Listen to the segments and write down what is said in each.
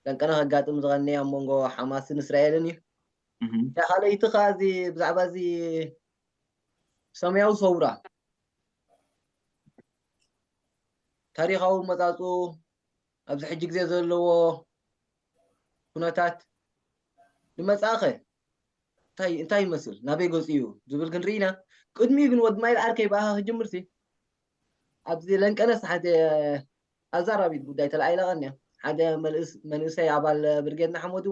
ጠንቀነ ከጋጥም ዝቐነየ ኣብ መንጎ ሓማስን እስራኤልን እዩ። እታ ካልኣይቲ ከኣ እዚ ብዛዕባ እዚ ሰማያዊ ሰውራ ታሪኻዊ መጻጽኡ ኣብዚ ሕጂ ግዜ ዘለዎ ኩነታት ንመጻእኸ እንታይ እንታይ ይመስል ናበይ ገጹ እዩ ዝብል ክንርኢ ኢና። ቅድሚኡ ግን ወዲ ማይል ዓርከይ ብኣኻ ክጅምር ሲ ኣብዚ ለንቀነስ ሓደ ኣዛራቢት ጉዳይ ተላዒላ ቀንያ ሓደ መንእሰይ ኣባል ብርጌድ ንሓመዱ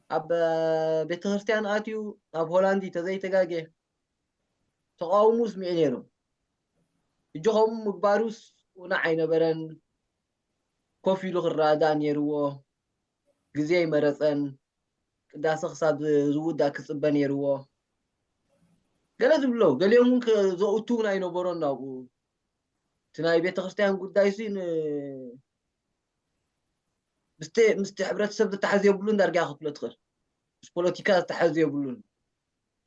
ኣብ ቤተክርስትያን ኣትዩ ኣብ ሆላንድ ተዘይተጋጌ ተቃውሞ ስሚዑ ነይሩ። ሕጂ ከምኡ ምግባሩስ ውናዕ ኣይነበረን። ኮፍ ኢሉ ክረዳዳእ ነይርዎ። ግዜ ኣይመረጸን። ቅዳሰ ክሳብ ዝውዳእ ክጽበ ነይርዎ። ገለ ዝብሎ ገሊኦም እውን ዘእቱ እውን ኣይነበሮን ናብኡ። እቲ ናይ ቤተክርስትያን ጉዳይ ሲ ምስቲ ምስቲ ሕብረተሰብ ዝተሓዝ የብሉን ዳርጋ ክትብሎ ትኽእል። ምስ ፖለቲካ ዝተሓዝ የብሉን።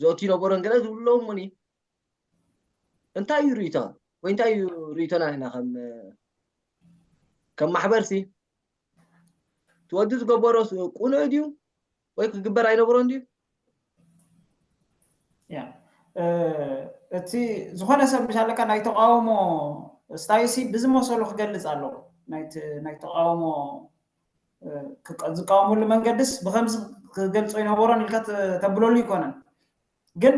ዘእቱ ይነበሮን ገለ ዝብሉ ኣለዉ እሞኒ እንታይ እዩ ርእይቶ ወይ እንታይ እዩ ርእይቶና ንሕና ከም ከም ማሕበር ሲ እቲ ወዲ ዝገበሮ ቁኑዕ ድዩ ወይ ክግበር ኣይነበሮን ድዩ? ያ እቲ ዝኾነ ሰብ ምሻለካ ናይ ተቃውሞ ስታይሲ ብዝመሰሉ ክገልፅ ኣለዎ። ናይ ተቃውሞ ዝቃወመሉ መንገድስ ብከምዚ ክገልፆ ይነበሮን ኢልካ ተብለሉ ይኮነን። ግን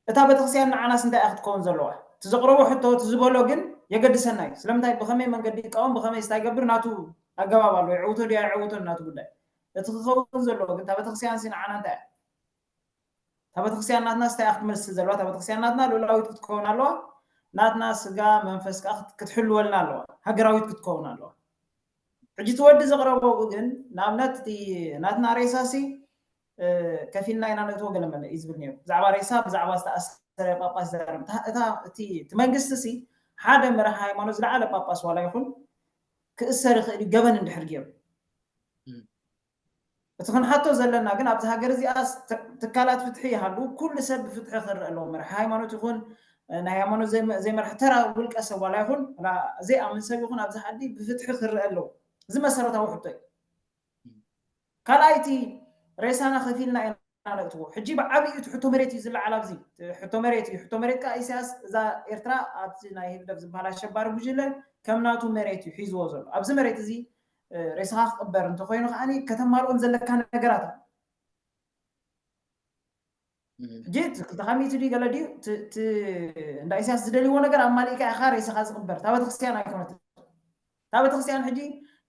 እታ ቤተክርስትያን ንዓናስ እንታይ እያ ክትከውን ዘለዋ? እቲ ዘቕረቦ ሕቶ እቲ ዝበሎ ግን የገድሰና እዩ። ስለምንታይ ብኸመይ መንገዲ ይቃወም ብኸመይ ስታይ ይገብር ናቱ ኣገባብ ኣለዎ። ይዕውቶ ድዩ ኣይዕውቶን ናቱ ጉዳይ። እቲ ክኸውን ዘለዎ ግን እታ ቤተክርስትያን ሲ ንዓና እንታይ እያ? እታ ቤተክርስትያን ናትና ስታይ እያ ክትመልስ ዘለዋ? እታ ቤተክርስትያን ናትና ልኡላዊት ክትከውን ኣለዋ። ናትና ስጋ መንፈስ ከዓ ክትሕልወልና ኣለዋ። ሃገራዊት ክትከውን ኣለዋ። ሕጂ እቲ ወዲ ዘቕረቦ ግን ንኣብነት እቲ ናትና ሬሳ ሲ ከፊልና ኢና ነእትዎ ገለ መለ እዩ ዝብል ነይሩ። ብዛዕባ ሬሳ ብዛዕባ ዝተኣሰረ ጳጳስ ይዛረብ። እቲ መንግስቲ ሲ ሓደ መራሒ ሃይማኖት ዝለዓለ ጳጳስ ዋላ ይኹን ክእሰር ይኽእል እዩ ገበን እንድሕር ገይሩ። እቲ ክንሓቶ ዘለና ግን ኣብዚ ሃገር እዚኣ ትካላት ፍትሒ ይሃሉ ኩሉ ሰብ ብፍትሒ ክረአ ኣለዎ። መራሒ ሃይማኖት ይኹን ናይ ሃይማኖት ዘይመራሕ ተራ ውልቀ ሰብ ዋላ ይኹን ዘይኣምን ሰብ ይኹን ኣብዚ ዓዲ ብፍትሒ ክረአ ኣለዎ። እዚ መሰረታዊ ሕቶ እዩ። ካልኣይቲ ሬሳና ከፊልና ኢና ነእትዎ። ሕጂ ብዓብዩ እቲ ሕቶ መሬት እዩ ዝለዓል ኣብዚ ሕቶ መሬት እዩ። ሕቶ መሬት ከዓ ኢሳያስ እዛ ኤርትራ ኣብዚ ናይ ህግደፍ ዝበሃል ኣሸባሪ ጉጅለ ከም ናቱ መሬት እዩ ሒዝዎ ዘሎ። ኣብዚ መሬት እዚ ሬሳኻ ክቕበር እንተኮይኑ ከዓ ከተማልኦም ዘለካ ነገራት ሕጂ ክልተ ሚእቲ ድዩ ገለ ድዩ እንዳ ኢሳያስ ዝደልይዎ ነገር ኣማሊእካ ኢኻ ሬሳኻ ዝቕበር። እታ ቤተክርስትያን ኣይኮነትን። እታ ቤተክርስትያን ሕጂ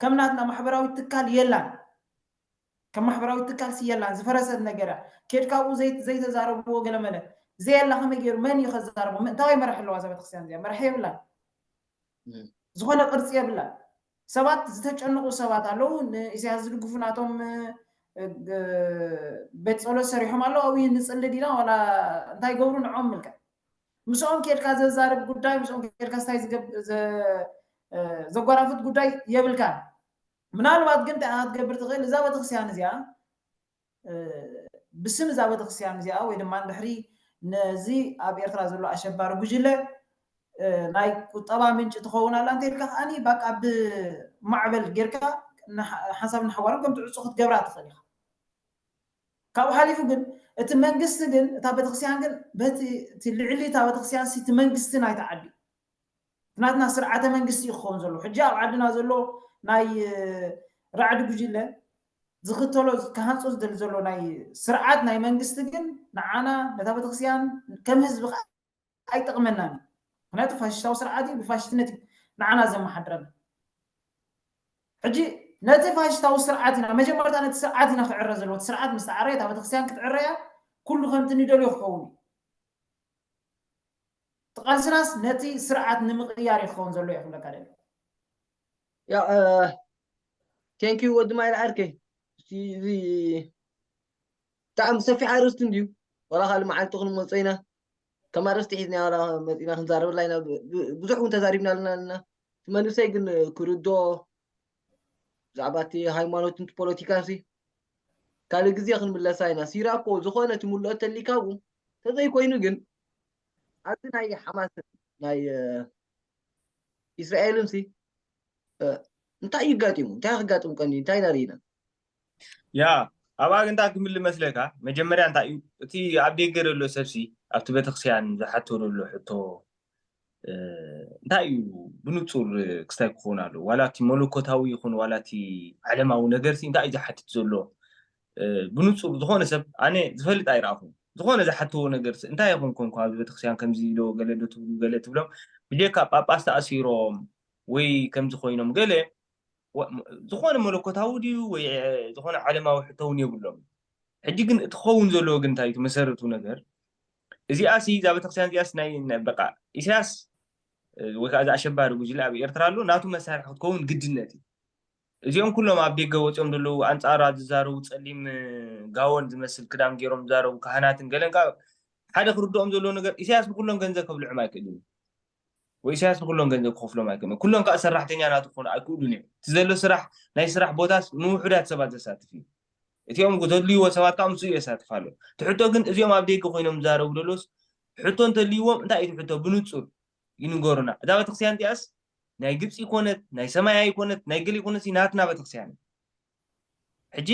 ከም ናትና ማሕበራዊ ትካል የላን። ከም ማሕበራዊ ትካል ሲ የላን። ዝፈረሰት ነገር እያ። ኬድካ ኣብኡ ዘይተዛረብዎ ገለመለ ዘየላ ከመይ ገይሩ መን እዩ ከዛረቦ? ምእንታወይ መራሒ ኣለዋ እዛ ቤተክርስትያን እዚኣ? መራሒ የብላን። ዝኾነ ቅርፂ የብላን። ሰባት ዝተጨንቑ ሰባት ኣለዉ። ንኢሳያስ ዝድግፉ ናቶም ቤት ፀሎት ሰሪሖም ኣለዉ። ኣብኡ ንፅሊ ዲና ዋላ እንታይ ይገብሩ ንዖም ምልከት። ምስኦም ኬድካ ዘዛርብ ጉዳይ ምስኦም ኬድካ ስታይ ዘጓራፍት ጉዳይ የብልካ። ምናልባት ግን እንታይ ክትገብር ትኽእል እዛ ቤተክርስትያን እዚኣ ብስም እዛ ቤተክርስትያን እዚኣ ወይ ድማ ድሕሪ ነዚ ኣብ ኤርትራ ዘሎ ኣሸባሪ ጉጅለ ናይ ቁጠባ ምንጪ ትኸውን ኣላ እንተ ኢልካ ከዓኒ ባቃ ብማዕበል ጌርካ ሓንሳብ ንሓዋሮም ከም ትዕፁ ክትገብራ ትኽእል ኢኻ። ካብኡ ሓሊፉ ግን እቲ መንግስቲ ግን እታ ቤተክርስትያን ግን በቲ ልዕሊ እታ ቤተክርስትያን እቲ መንግስቲ ናይቲ ዓዲ ናትና ስርዓተ መንግስቲ እዩ ክኸውን ዘሎ። ሕጂ ኣብ ዓድና ዘሎ ናይ ራዕዲ ጉጅለ ዝኽተሎ ክሃንፆ ዝደሊ ዘሎ ናይ ስርዓት ናይ መንግስቲ ግን ንዓና ነታ ቤተክርስትያን ከም ህዝቢ ከዓ ኣይጠቕመናን እዩ። ምክንያቱ ፋሽስታዊ ስርዓት እዩ፣ ብፋሽስትነት እዩ ንዓና ዘመሓድረና። ሕጂ ነቲ ፋሽስታዊ ስርዓት ኢና መጀመርታ ነቲ ስርዓት ኢና ክዕረ ዘለዎ። እቲ ስርዓት ምስ ተዓረየ እታ ቤተክርስትያን ክትዕረያ ኩሉ ከምቲ ንደልዮ ክኸውን እዩ። ቃልስናስ ነቲ ስርዓት ንምቕያር ይኸውን ዘሎ እየ ክብለካ ደለ። ያ ቴንክ ዩ ወዲ ማይል ዓርከይ። እዚ ብጣዕሚ ሰፊሕ ኣርእስቲ እንድዩ። ዋላ ካልእ መዓልቲ ክንመጾ ኢና። ከም ኣርእስቲ ሒዝና ዋላ መጺና ክንዛረበላ ኢና። ብዙሕ እውን ተዛሪብና ኣለና ኣለና። እቲ መንእሰይ ግን ክርዶ ብዛዕባ እቲ ሃይማኖትን ፖለቲካን ሲ ካልእ ግዜ ክንምለሳ ኢና። ሲራ እኮ ዝኾነ ትምልኦ ተሊካ እውን ተዘይኮይኑ ግን ኣብዚ ናይ ሓማስን ናይ እስራኤልን ሲ እንታይ እዩ ኣጋጢሙ? እንታይ ክጋጥም ቀንዩ? እንታይ ኢና ርኢና? ያ ኣብኣ ግን እንታይ ክምል መስለካ? መጀመርያ እንታይ እዩ እቲ ኣብ ደገ ዘሎ ሰብሲ ኣብቲ ቤተክርስትያን ዝሓቶ ዘሎ ሕቶ እንታይ እዩ ብንጹር ክስታይ ክኸውን ኣሎ? ዋላ እቲ መለኮታዊ ይኹን ዋላ እቲ ዓለማዊ ነገርሲ እንታይ እዩ ዝሓትት ዘሎ? ብንጹር ዝኾነ ሰብ ኣነ ዝፈልጥ ኣይረኣኹን። ዝኾነ ዝሓትዎ ነገርሲ እንታይ ይኹን ኮንኩ ኣብዚ ቤተክርስትያን ከምዚ ኢሎ ገለ ዶ ትብሉ ገለ ትብሎም ብጀካ ጳጳስ ተኣሲሮም ወይ ከምዚ ኮይኖም ገለ ዝኾነ መለኮታዊ ድዩ ወይ ዝኾነ ዓለማዊ ሕቶ እውን የብሎም። ሕጂ ግን እቲ ክኸውን ዘለዎ ግን እንታይ እቲ መሰረቱ ነገር እዚኣ ሲ እዛ ቤተክርስትያን እዚኣስ ናይ በቃ ኢሳያስ ወይ ከዓ እዚ ኣሸባሪ ጉጅለ ኣብ ኤርትራ ኣሎ ናቱ መሳርሒ ክትከውን ግድነት እዩ። እዚኦም ኩሎም ኣብ ደገ ወፂኦም ዘለዉ ኣንፃራ ዝዛረቡ ፀሊም ጋወን ዝመስል ክዳን ገይሮም ዝዛረቡ ካህናትን ገለን ከዓ ሓደ ክርድኦም ዘለዎ ነገር ኢሳያስ ንኩሎም ገንዘብ ከብልዖም ኣይክእልን እዩ። ወይ ኢሳያስ ንኩሎም ገንዘብ ክኸፍሎም ኣይክእልን። ኩሎም ከዓ ሰራሕተኛ ናቱ ክኾኑ ኣይክእሉን እዮም። እቲ ዘሎ ስራሕ ናይ ስራሕ ቦታስ ንውሑዳት ሰባት ዘሳትፍ እዩ። እቲኦም ዘድልይዎ ሰባት ከዓ ምስኡ የሳትፍ ኣሎ። እቲ ሕቶ ግን እዚኦም ኣብ ደገ ኮይኖም ዝዛረቡ ዘለውስ ሕቶ እንተልይዎም እንታይ እቲ ሕቶ ብንጹር ይንገሩና። እዛ ቤተክርስትያን እዚኣስ ናይ ግብፂ ይኮነት ናይ ሰማያ ይኮነት ናይ ገለ ይኮነት ናትና ቤተክርስትያን ሕጂ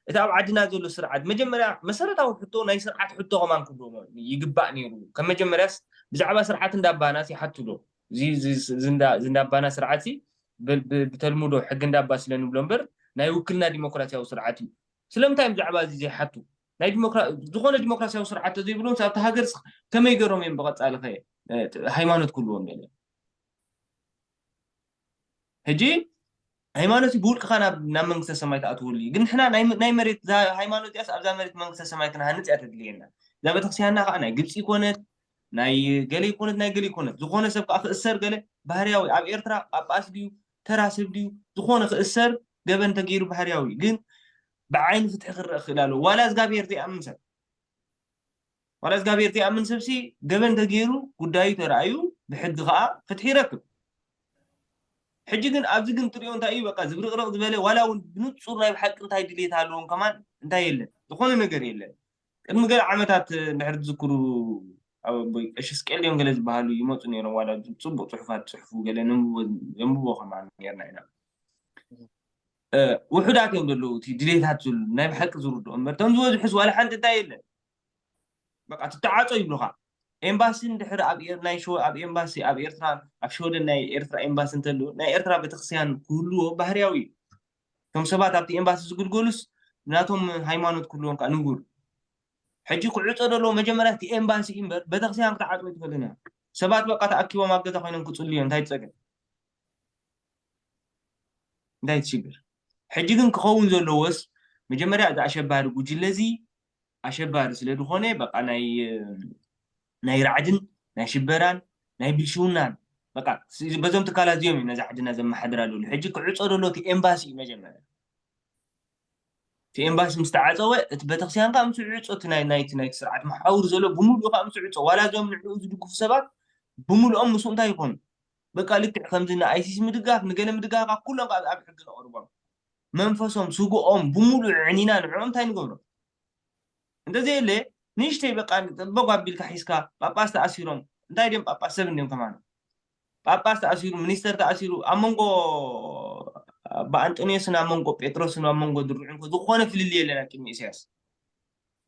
እቲ ኣብ ዓድና ዘሎ ስርዓት መጀመርያ መሰረታዊ ሕቶ ናይ ስርዓት ሕቶ ከማን ክብሎ ይግባእ ነይሩ። ከም መጀመርያስ ብዛዕባ ስርዓት እንዳባናስ ይሓቱ ዶ? እዚ እንዳባና ስርዓት ብተልምዶ ሕጊ እንዳባ ስለ ንብሎ እምበር ናይ ውክልና ዲሞክራሲያዊ ስርዓት እዩ። ስለምንታይ እዮም ብዛዕባ እዚ ዘይሓቱ? ናይ ዝኾነ ዲሞክራሲያዊ ስርዓት ተዘይብሎም ኣብቲ ሃገር ከመይ ገሮም እዮም ብቐፃሊ ከ ሃይማኖት ክህልዎም ገለ ሕጂ ሃይማኖት ብውልቅኻ ናብ ናብ መንግስተ ሰማይ ትኣትወሉ እዩ። ግን ንሕና ናይ መሬት ሃይማኖት እዚኣስ ኣብዛ መሬት መንግስተ ሰማይ ክንሃንፅ እያ ተድልየና። እዛ ቤተክርስቲያንና ከዓ ናይ ግብፂ ይኮነት ናይ ገለ ይኮነት ናይ ገለ ይኮነት ዝኾነ ሰብ ከዓ ክእሰር ገለ ባህርያዊ ኣብ ኤርትራ ጳጳስ ድዩ ተራ ሰብ ድዩ ዝኾነ ክእሰር ገበን ተገይሩ ባህርያዊ ግን ብዓይኒ ፍትሒ ክረአ ክእል ኣለዎ። ዋላ እግዚኣብሔር ዘይኣምን ሰብ ዋላ እግዚኣብሔር ዘይኣምን ሰብሲ ገበን ተገይሩ ጉዳዩ ተረኣዩ ብሕጊ ከዓ ፍትሒ ይረክብ። ሕጂ ግን ኣብዚ ግን ትሪኦ እንታይ እዩ በቃ ዝብርቕርቕ ዝበለ ዋላ እውን ብንፁር ናይ ብሓቂ እንታይ ድሌት ኣለዎም ከማን እንታይ የለን ዝኾነ ነገር የለን። ቅድሚ ገለ ዓመታት እንድሕር ትዝክሩ ኣቦይ ቀሺ ስቄል ድዮም ገለ ዝበሃሉ ይመፁ ነይሮም ዋላ ፅቡቅ ፅሑፋት ፅሕፉ ገለ የንብቦ ከማን ነርና ኢና። ውሑዳት እዮም ዘለዉ እቲ ድሌታት ዝሉ ናይ ብሓቂ ዝርድኦ እምበር እቶም ዝበዝሑስ ዋላ ሓንቲ እንታይ የለን። በቃ ትተዓጾ ይብሉኻ። ኤምባሲ እንድሕር ኣብ ኤር- ናይ ሸወ- ኣብ ኤምባሲ ኣብ ኤርትራ ኣብ ሸወደን ናይ ኤርትራ ኤምባሲ እንተሎ ናይ ኤርትራ ቤተክርስትያን ክህልዎ ባህርያዊ እዩ። እቶም ሰባት ኣብቲ ኤምባሲ ዝግልገሉስ ናቶም ሃይማኖት ክህልዎም ከዓ ንቡር። ሕጂ ክዕጾ ደለዎ መጀመርያ እቲ ኤምባሲ እዩ እምበር ቤተክርስትያን ክትዓጽዎ ኣይትኽእልን እያ። ሰባት በቃ ተኣኪቦም ኣብ ገዛ ኮይኖም ክጽልዩ እንታይ ትጸገም? እንታይ ትሽግር? ሕጂ ግን ክኸውን ዘለዎስ መጀመርያ እዚ ኣሸባሪ ጉጅለ እዚ ኣሸባሪ ስለ ዝኾነ በቃ ናይ ናይ ራዕድን ናይ ሽበራን ናይ ብልሽውናን በቃ በዞም ትካላት እዚኦም እዩ ነዛ ዓድና ዘመሓድራ ዘሎ። ሕጂ ክዕጾ ደሎ እቲ ኤምባሲ እዩ መጀመርያ። እቲ ኤምባሲ ምስ ተዓጸወ እቲ ቤተክርስትያን ከዓ ምስ ዕጾ እቲ ናይ ናይቲ ናይቲ ስርዓት መሓውር ዘሎ ብምሉኡ ከዓ ምስ ዕጾ ዋላ እዞም ንዕኡ ዝድግፉ ሰባት ብምሉኦም ምስኡ እንታይ ይኾኑ? በቃ ልክዕ ከምዚ ንኣይሲስ ምድጋፍ ንገለ ምድጋፍ ካብ ኩሎም ካብ ኣብ ሕጊ ነቕርቦም መንፈሶም ስግኦም ብምሉእ ዕኒና ንዕኦም እንታይ ንገብሮም? እንተዘየለ ንእሽተይ በቃ በጓ ኣቢልካ ሒዝካ ጳጳስ ተኣሲሮም እንታይ ድም ጳጳስ ሰብ እንዲም ከማና ጳጳስ ተኣሲሩ ሚኒስተር ተኣሲሩ ኣብ መንጎ ኣባ ኣንጦኒዮስን ኣብ መንጎ ጴጥሮስን ኣብ መንጎ ድርዑን ዝኾነ ፍልልይ የለን ኣብ ቅድሚ ኢሳያስ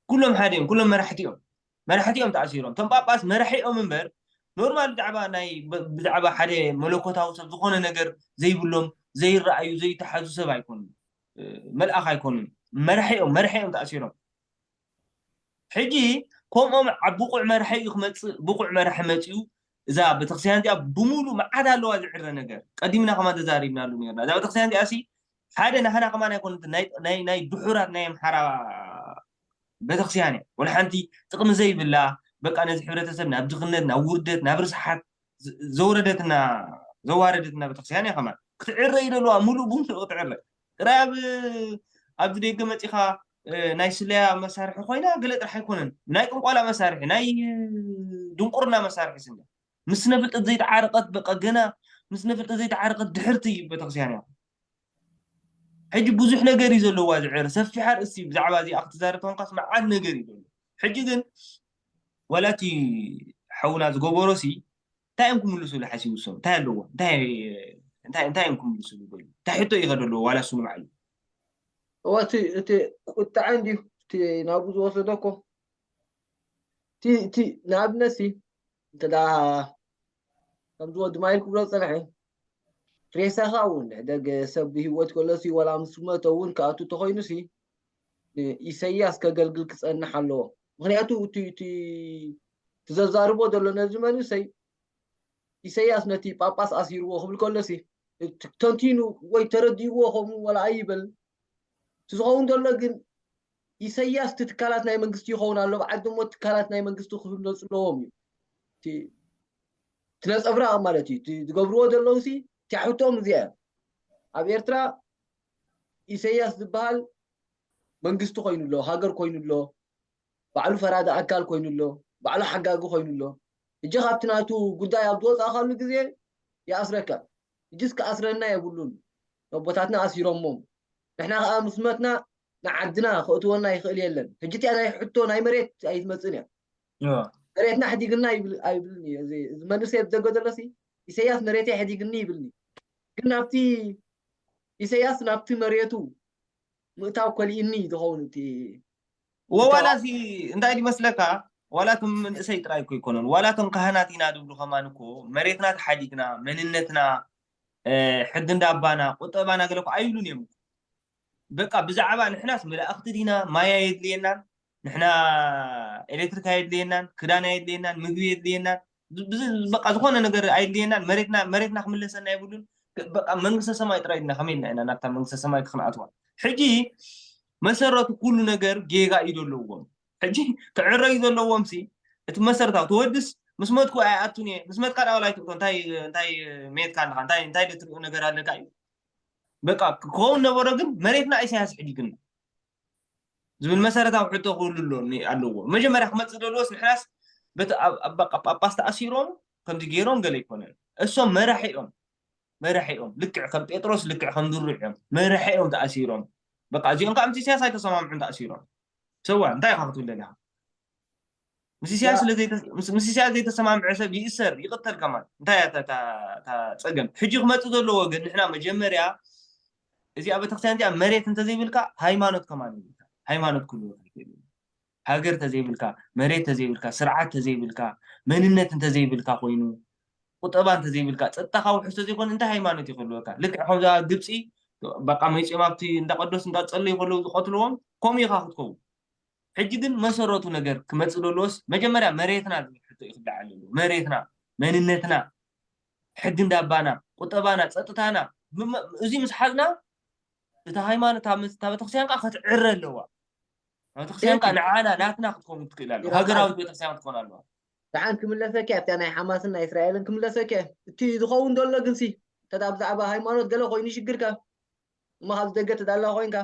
ኩሎም ሓደ እዮም ኩሎም መራሕቲ እዮም መራሕቲ እዮም ተኣሲሮም እቶም ጳጳስ መራሒ እዮም እምበር ኖርማል ብዛዕባ ናይ ብዛዕባ ሓደ መለኮታዊ ሰብ ዝኾነ ነገር ዘይብሎም ዘይረኣዩ ዘይተሓዙ ሰብ ኣይኮኑን መልኣኽ ኣይኮኑን መራሒ እዮም መራሒ እዮም ተኣሲሮም ሕጂ ከምኦም ኣብ ብቑዕ መራሒ እዩ ክመፅእ ብቑዕ መራሒ መፅኡ እዛ ቤተክርስትያን እዚኣ ብምሉእ መዓት ኣለዋ ዝዕረ ነገር ቀዲምና ከማ ተዛሪብናሉ ነርና እዛ ቤተክርስትያን እዚኣ ሲ ሓደ ናህና ከማን ኣይኮነትን ናይ ናይ ናይ ድሑራት ናይ ኣምሓራ ቤተክርስትያን እያ ወላ ሓንቲ ጥቕሚ ዘይብላ በቃ ነዚ ሕብረተሰብ ናብ ድኽነት ናብ ውርደት ናብ ርስሓት ዘውረደትና ዘዋረደትና ቤተክርስትያን እያ ከማን ክትዕረ ይደልዋ ሙሉእ ብምሉእ ክትዕረ ጥራይ ኣብ ኣብዚ ደገ መፂኻ ናይ ስለያ መሳርሒ ኮይና ገለ ጥራሕ ኣይኮነን ናይ ቅንቋላ መሳርሒ ናይ ድንቁርና መሳርሒ ስነ ምስ ነፍልጠት ዘይተዓረቀት በቃ ገና ምስ ነፍልጠት ዘይተዓረቀት ድሕርቲ ቤተክርስትያን እያ ሕጂ ብዙሕ ነገር እዩ ዘለዋ ዝዕር ሰፊሕ ኣርእስቲ ብዛዕባ እዚኣ ክትዛረብ ተንካስ መዓት ነገር እዩ ዘሎ ሕጂ ግን ወላቲ ሓውና ዝገበሮ ሲ እንታይ እዮም ክምልስሉ ሓሲቡ ሰብ እንታይ ኣለዎ እንታይ እንታይ እንታይ እዮም ክምልስሉ ይደልዩ እንታይ ሕቶ እዩ ከ ዘለዎ ዋላ እሱ ንባዕሉ? እወ እቲ እቲ ቁጥዐ እንድዩ እቲ ናብኡ ዝወሰዶ እኮ እቲ እቲ ንኣብነት ሲ እንተ ደኣ ከምዚ ወዲ ማይል ክብሎ ዝጸንሐ ሬሳኻ እውን ሕደግ ሰብ ብህይወት ከሎ ሲ ዋላ ምስ መተ እውን ክኣቱ እንተኾይኑ ሲ ኢሰያስ ከገልግል ክጸንሕ ኣለዎ። ምክንያቱ እቲ እቲ እቲ ዘዛርቦ ዘሎ ነዚ መንእሰይ ኢሰያስ ነቲ ጳጳስ ኣሲርዎ ክብል ከሎ ሲ ተንቲኑ ወይ ተረዲእዎ ከምኡ ዋላ ኣይበል። እቲ ዝኸውን ዘሎ ግን ኢሰያስ እቲ ትካላት ናይ መንግስቲ ይኸውን ኣሎ ብዓዲ እሞ ትካላት ናይ መንግስቲ ክህነፁ ኣለዎም እዩ። እቲ እቲ ነፀብራቕ ማለት እዩ። እቲ ዝገብርዎ ዘለዉ ሲ እቲኣ ሕቶም እዚኣ እያ። ኣብ ኤርትራ ኢሰያስ ዝበሃል መንግስቲ ኮይኑ ኣሎ፣ ሃገር ኮይኑ ኣሎ፣ ባዕሉ ፈራዲ ኣካል ኮይኑ ኣሎ፣ ባዕሉ ሓጋጊ ኮይኑ ኣሎ። ሕጂ ካብቲ ናቱ ጉዳይ ኣብ ዝወፃእካሉ ግዜ ይኣስረካ። ሕጂስ ክኣስረና የብሉን። ነቦታትና ኣሲሮሞም ንሕና ከዓ ምስ መትና ንዓድና ከእትወና ይኽእል የለን። ሕጂ እቲኣ ናይ ሕቶ ናይ መሬት ኣይትመፅን እያ። መሬትና ሕዲግና ይብል ኣይብልን እዩ። እዚ እዚ መንእሰይ ኣብ ዘጎ ዘሎ ሲ ኢሰያስ መሬተይ ሕዲግኒ ይብልኒ። ግን ናብቲ ኢሰያስ ናብቲ መሬቱ ምእታው ከሊእኒ ዝኸውን እቲ ወዋላ እዚ እንታይ ድመስለካ ዋላ እቶም መንእሰይ ጥራይ እኮ ይኮነን ዋላ እቶም ካህናት ኢና ዝብሉ ከማን እኮ መሬትና ተሓዲግና መንነትና ሕጊ እንዳባና ቁጠባና ገለ እኮ ኣይብሉን እዮም። በቃ ብዛዕባ ንሕናስ መላእክቲ ዲና ማይ ኣየድልየናን ንሕና ኤሌክትሪክ ኣየድልየናን ክዳን ኣየድልየናን ምግቢ የድልየናን በቃ ዝኾነ ነገር ኣይድልየናን መሬትና መሬትና ክምለሰና የብሉን። በቃ መንግስተ ሰማይ ጥራይ ዲና ከመይ ኢልና ኢና ናብታ መንግስተ ሰማይ ክንኣትዋ? ሕጂ መሰረቱ ኩሉ ነገር ጌጋ እዩ ዘለዎም። ሕጂ ክዕረዩ ዘለዎም ሲ እቲ መሰረታዊ ተወድስ ምስ መትኩ ኣይኣቱን እየ ምስ መትካ ዳውላ ኣይትእቶ እንታይ እንታይ ሜትካ ኣለካ እንታይ እንታይ ደትሪኦ ነገር ኣለካ እዩ። በቃ ክኸውን ነበሮ ግን መሬትና ኢሳያስ ሕዲግና ዝብል መሰረታዊ ሕቶ ክህሉ ኣሎ ኣለዎ። መጀመርያ ክመፅእ ዘለዎስ ንሕናስ በቃ ጳጳስ ተኣሲሮም ከምዚ ገይሮም ገለ ኣይኮነን። እሶም መራሒ እዮም መራሒ እዮም ልክዕ ከም ጴጥሮስ ልክዕ ከም ድሩዕ እዮም መራሒ እዮም ተኣሲሮም። በቃ እዚኦም ከዓ ምስ ኢሳያስ ኣይተሰማምዑን ተኣሲሮም። ሰዋ እንታይ ኢኻ ክትብል ደሊኻ? ምስ ኢሳያስ ዘይተሰማምዐ ሰብ ይእሰር ይቕተል ከማን እንታይ እያ እታ ጸገም? ሕጂ ክመፅእ ዘለዎ ግን ንሕና መጀመርያ እዚኣ ቤተክርስትያን እዚኣ መሬት እንተዘይብልካ ሃይማኖት ከማን ይብልካ። ሃይማኖት ክህልወካ ይኽእል እዩ። ሃገር ተዘይብልካ፣ መሬት ተዘይብልካ፣ ስርዓት ተዘይብልካ፣ መንነት እንተዘይብልካ ኮይኑ ቁጠባ እንተዘይብልካ፣ ፀጥታኻ ውሑስ ተዘይኮነ እንታይ ሃይማኖት እዩ ክህልወካ? ልክዕ ከምዛ ግብፂ በቃ መፂኦም ኣብቲ እንዳቀደሱ እንዳፀለዩ ከለዉ ዝቐትልዎም ከምኡ ኢኻ ክትከውን። ሕጂ ግን መሰረቱ ነገር ክመፅእ ዘለዎስ መጀመርያ መሬትና ዝብል ሕቶ እዩ ክለዓል ዘለዎ። መሬትና፣ መንነትና፣ ሕጊ እንዳባና፣ ቁጠባና፣ ፀጥታና እዚ ምስ ሓዝና እታ ሃይማኖት እታ ቤተክርስትያን ከዓ ክትዕረ ኣለዋ። ቤተክርስትያን ከዓ ንዓና ናትና ክትከውን ትክእል ኣለዋ። ሃገራዊት ቤተክርስትያን ክትኮን ኣለዋ። ደሓን ክምለሰኪ ኣብታ ናይ ሓማስን ናይ እስራኤልን ክምለሰኪ እቲ ዝኸውን ዘሎ ግንሲ እንተ ብዛዕባ ሃይማኖት ገለ ኮይኑ ይሽግርካ እሞ ካብ ደገ ተዳላ ኮይንካ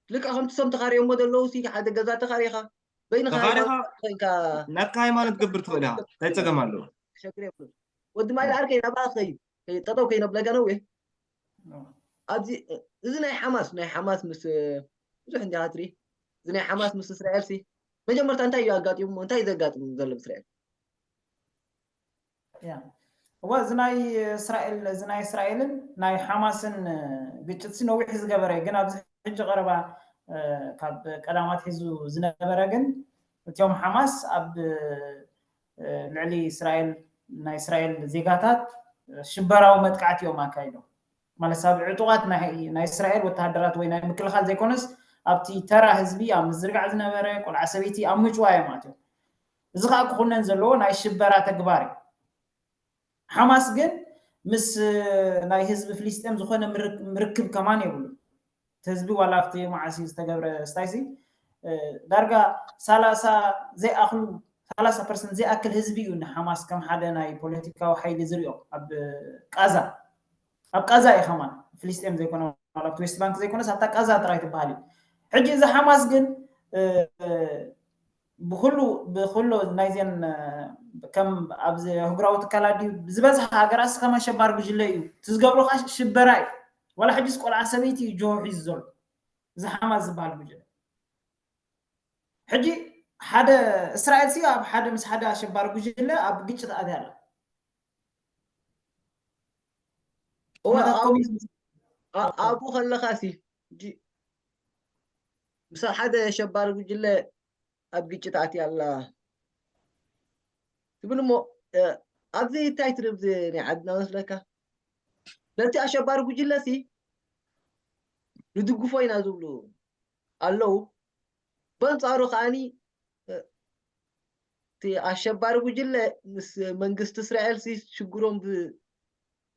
ልክዕ ከምቲ ሰም ተኻሪኦሞ ዘለዉ ሲ ሓደ ገዛ ተኻሪኻ በይንኻ ተኻሪኻ ኮይንካ ናትካ ሃይማኖት ገብር ትኽእል ኢኻ እንታይ ፀገም ኣለዎ ሸግር የብሉን ወዲ ማይል ዓርከይ ናብኣ ኸይ ጠጠው ከይነብለካ ነዊሕ ኣብዚ እዚ ናይ ሓማስ ናይ ሓማስ ምስ ብዙሕ እንዲኻ ትርኢ እዚ ናይ ሓማስ ምስ እስራኤል ሲ መጀመርታ እንታይ እዩ ኣጋጢሙ እንታይ ዘጋጥሙ ዘሎ እስራኤል እዋ እዚ ናይ እስራኤል እዚ ናይ እስራኤልን ናይ ሓማስን ግጭት ሲ ነዊሕ ዝገበረ እዩ ግን ኣብዚ ሕጂ ቀረባ ካብ ቀዳማት ሒዙ ዝነበረ ግን እቲኦም ሓማስ ኣብ ልዕሊ እስራኤል ናይ እስራኤል ዜጋታት ሽበራዊ መጥቃዕቲ እዮም ኣካይዶም ማለት ኣብ ዕጡቓት ናይ እስራኤል ወተሃደራት ወይ ናይ ምክልኻል ዘይኮነስ ኣብቲ ተራ ህዝቢ ኣብ ምዝርጋዕ ዝነበረ ቆልዓ ሰበይቲ ኣብ ምጭዋ እዮም ኣትዮም እዚ ከዓ ክኹነን ዘለዎ ናይ ሽበራ ተግባር እዩ ሓማስ ግን ምስ ናይ ህዝቢ ፍሊስጤም ዝኾነ ምርክብ ከማን የብሉ ህዝቢ ዋላ ኣብቲ መዓስ እዩ ዝተገብረ ስታይሲ ዳርጋ ሰላሳ ዘይኣኽሉ ሰላሳ ፐርሰንት ዘይኣክል ህዝቢ እዩ ንሓማስ ከም ሓደ ናይ ፖለቲካዊ ሓይሊ ዝሪኦ ኣብ ቃዛ ኣብ ቃዛ እዩ ከማን ፍሊስጤም ዘይኮነ ኣብቲ ዌስት ባንክ ዘይኮነስ ኣብታ ቃዛ ጥራይ ትበሃል እዩ ሕጂ እዚ ሓማስ ግን ብኩሉ ብኩሉ ናይዘን ከም ኣብዚ ኣህጉራዊ ትካላት ድዩ ዝበዝሓ ሃገራት ከማን ሸባር ጉጅለ እዩ እቲ ዝገብሮ ከዓ ሽበራ እዩ ዋላ ሕጂስ ቆልዓ ሰበይቲ እዩ ጆሆ ሒዙ ዘሎ እዚ ሓማስ ዝበሃል ጉጅለ ሕጂ ሓደ እስራኤል ሲ ኣብ ሓደ ምስ ሓደ ኣሸባሪ ጉጅለ ኣብ ግጭት ኣትያ ኣላ እወ፣ ኩነታት ኣብኡ ከመይ ይመስል? ኣ-፣ ኣብኡ ከለኻ ሲ፣ ጂ-፣ ምስ ሓደ ኣሸባሪ ጉጅለ ኣብ ግጭት ኣትያ ኣላ ትብል እሞ፣ እ፣ ኣብዚ እንታይ ትርኢ ኣብዚ ናይ ዓድና መስለካ? ነቲ ኣሸባሪ ጉጅለ ሲ ንድግፎ ኢና ዝብሉ ኣለዉ። በንጻሩ ከኣኒ፣ እ፣ እቲ ኣሸባሪ ጉጅለ ምስ መንግስቲ እስራኤል ሲ ሽግሮም ብ-፣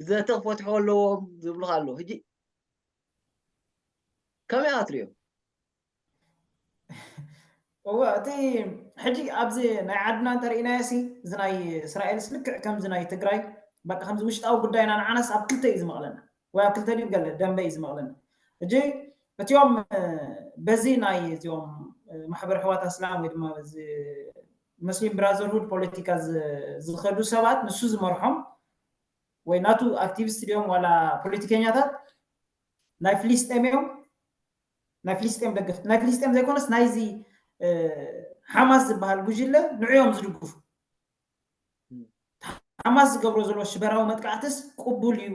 ብዘተ ክፈትሑ ኣለዎም ዝብሉኻ ኣለዉ። ሕጂ ከመይ ኢኻ ትርእዮ? እወ፣ እቲ ሕጂ ኣብዚ ናይ ዓድና እንተርኢናዮ ሲ፣ እዚ ናይ እስራኤልስ ልክዕ ከምዚ ናይ ትግራይ፣ በቃ ከምዚ ውሽጣዊ ጉዳይና ንዓናስ ኣብ ክልተ እዩ ዝመቕለና፣ ወይ ኣብ ክልተ ድዩ ገለ ደንበ እዩ ዝመቕለና። ሕጂ እቲኦም፣ እ፣ በዚ ናይ እዚኦም፣ እ፣ ማሕበር ኣሕዋት ኣስላም ወይ ድማ በዚ ሙስሊም ብራዘርሁድ ፖለቲካ ዝ-፣ ዝኸዱ ሰባት፣ ንሱ ዝመርሖም ወይ ናቱ ኣክቲቪስት ድዮም ዋላ ፖለቲከኛታት ናይ ፍልስጤም እዮም፣ ናይ ፍልስጤም ደገፍቲ፣ ናይ ፍልስጤም ዘይኮነስ ናይዚ፣ እ፣ ሓማስ ዝበሃል ጉጅለ ንዕኦም ዝድግፉ። ሓማስ ዝገብሮ ዘሎ ሽበራዊ መጥቃዕትስ ቅቡል እዩ፣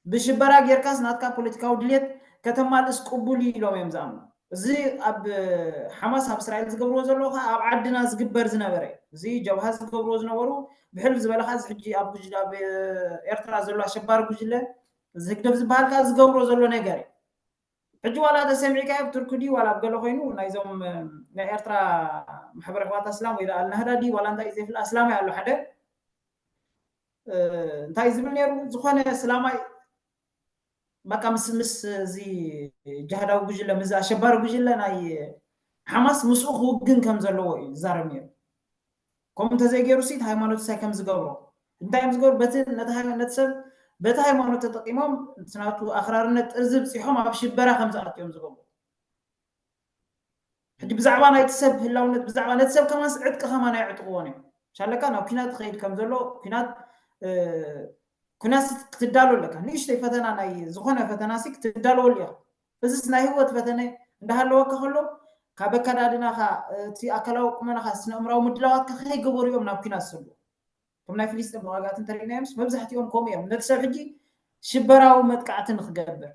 ብሽበራ ጌርካስ ናትካ ፖለቲካዊ ድልየት ከተማልእስ ቅቡል እዩ ኢሎም እዮም ዝኣምኑ። እዚ ኣብ ሓማስ ኣብ እስራኤል ዝገብርዎ ዘለዉ ከዓ ኣብ ዓድና ዝግበር ዝነበረ እዩ። እዚ ጀብሃ ዝገብርዎ ዝነበሩ ብሕልፍ ዝበለ ከዓ እዚ ሕጂ ኣብ ጉጅለ ኣብ ኤርትራ ዘሎ ኣሸባሪ ጉጅለ እዚ ህግደፍ ዝበሃል ከዓ ዝገብሮ ዘሎ ነገር እዩ። ሕጂ ዋላ ተሰሚዕካዮ ኣብ ቱርኪ ድዩ ዋላ ኣብ ገለ ኮይኑ ናይዞም ናይ ኤርትራ ማሕበር ኣሕዋት ኣስላም ወይ ኣልናህዳ ድዩ ዋላ እንታይ እዩ ዘይፍልጥ ኣስላማይ ኣሎ ሓደ እንታይ ዝብል ነይሩ ዝኾነ እስላማይ በቃ ምስ ምስ እዚ ጅሃዳዊ ጉጅለ ምስ ኣሸባሪ ጉጅለ ናይ ሓማስ ምስኡ ክውግን ከም ዘለዎ እዩ ዝዛረብ ነይሩ። ከምኡ እንተዘይገይሩ ሲ ሃይማኖት ሳይ ከም ዝገብሮ እንታይ እዮም ዝገብሩ በቲ ነቲ ሃይማኖት ሰብ በቲ ሃይማኖት ተጠቂሞም ናቱ ኣኽራርነት ጥርዚ ብፂሖም ኣብ ሽበራ ከም ዝኣትዮም ዝገብሩ ሕጂ ብዛዕባ ናይቲ ሰብ ህላውነት ብዛዕባ ነቲ ሰብ ከማንስ ዕጥቂ ከማን ኣየዕጥቕዎን እዮም ሻለካ ናብ ኩናት ትኸይድ ከም ዘሎ ኩናት ኩናት ክትዳሎ ኣለካ ንእሽተይ ፈተና ናይ ዝኾነ ፈተና ሲ ክትዳለወሉ ኢኻ እዚስ ናይ ህይወት ፈተነ እንዳሃለወካ ከሎ ካብ ኣከዳድናኻ እቲ ኣካላዊ ቁመናኻ ስነ እምራዊ ምድላዋትካ ከይገበሩ እዮም ናብ ኩናት ዝሰዱ እቶም ናይ ፍሊስጢን ተዋጋእቲ እንተሪእናዮምስ መብዛሕትኦም ከምኡ እዮም ነቲ ሰብ ሕጂ ሽበራዊ መጥቃዕቲ ንክገብር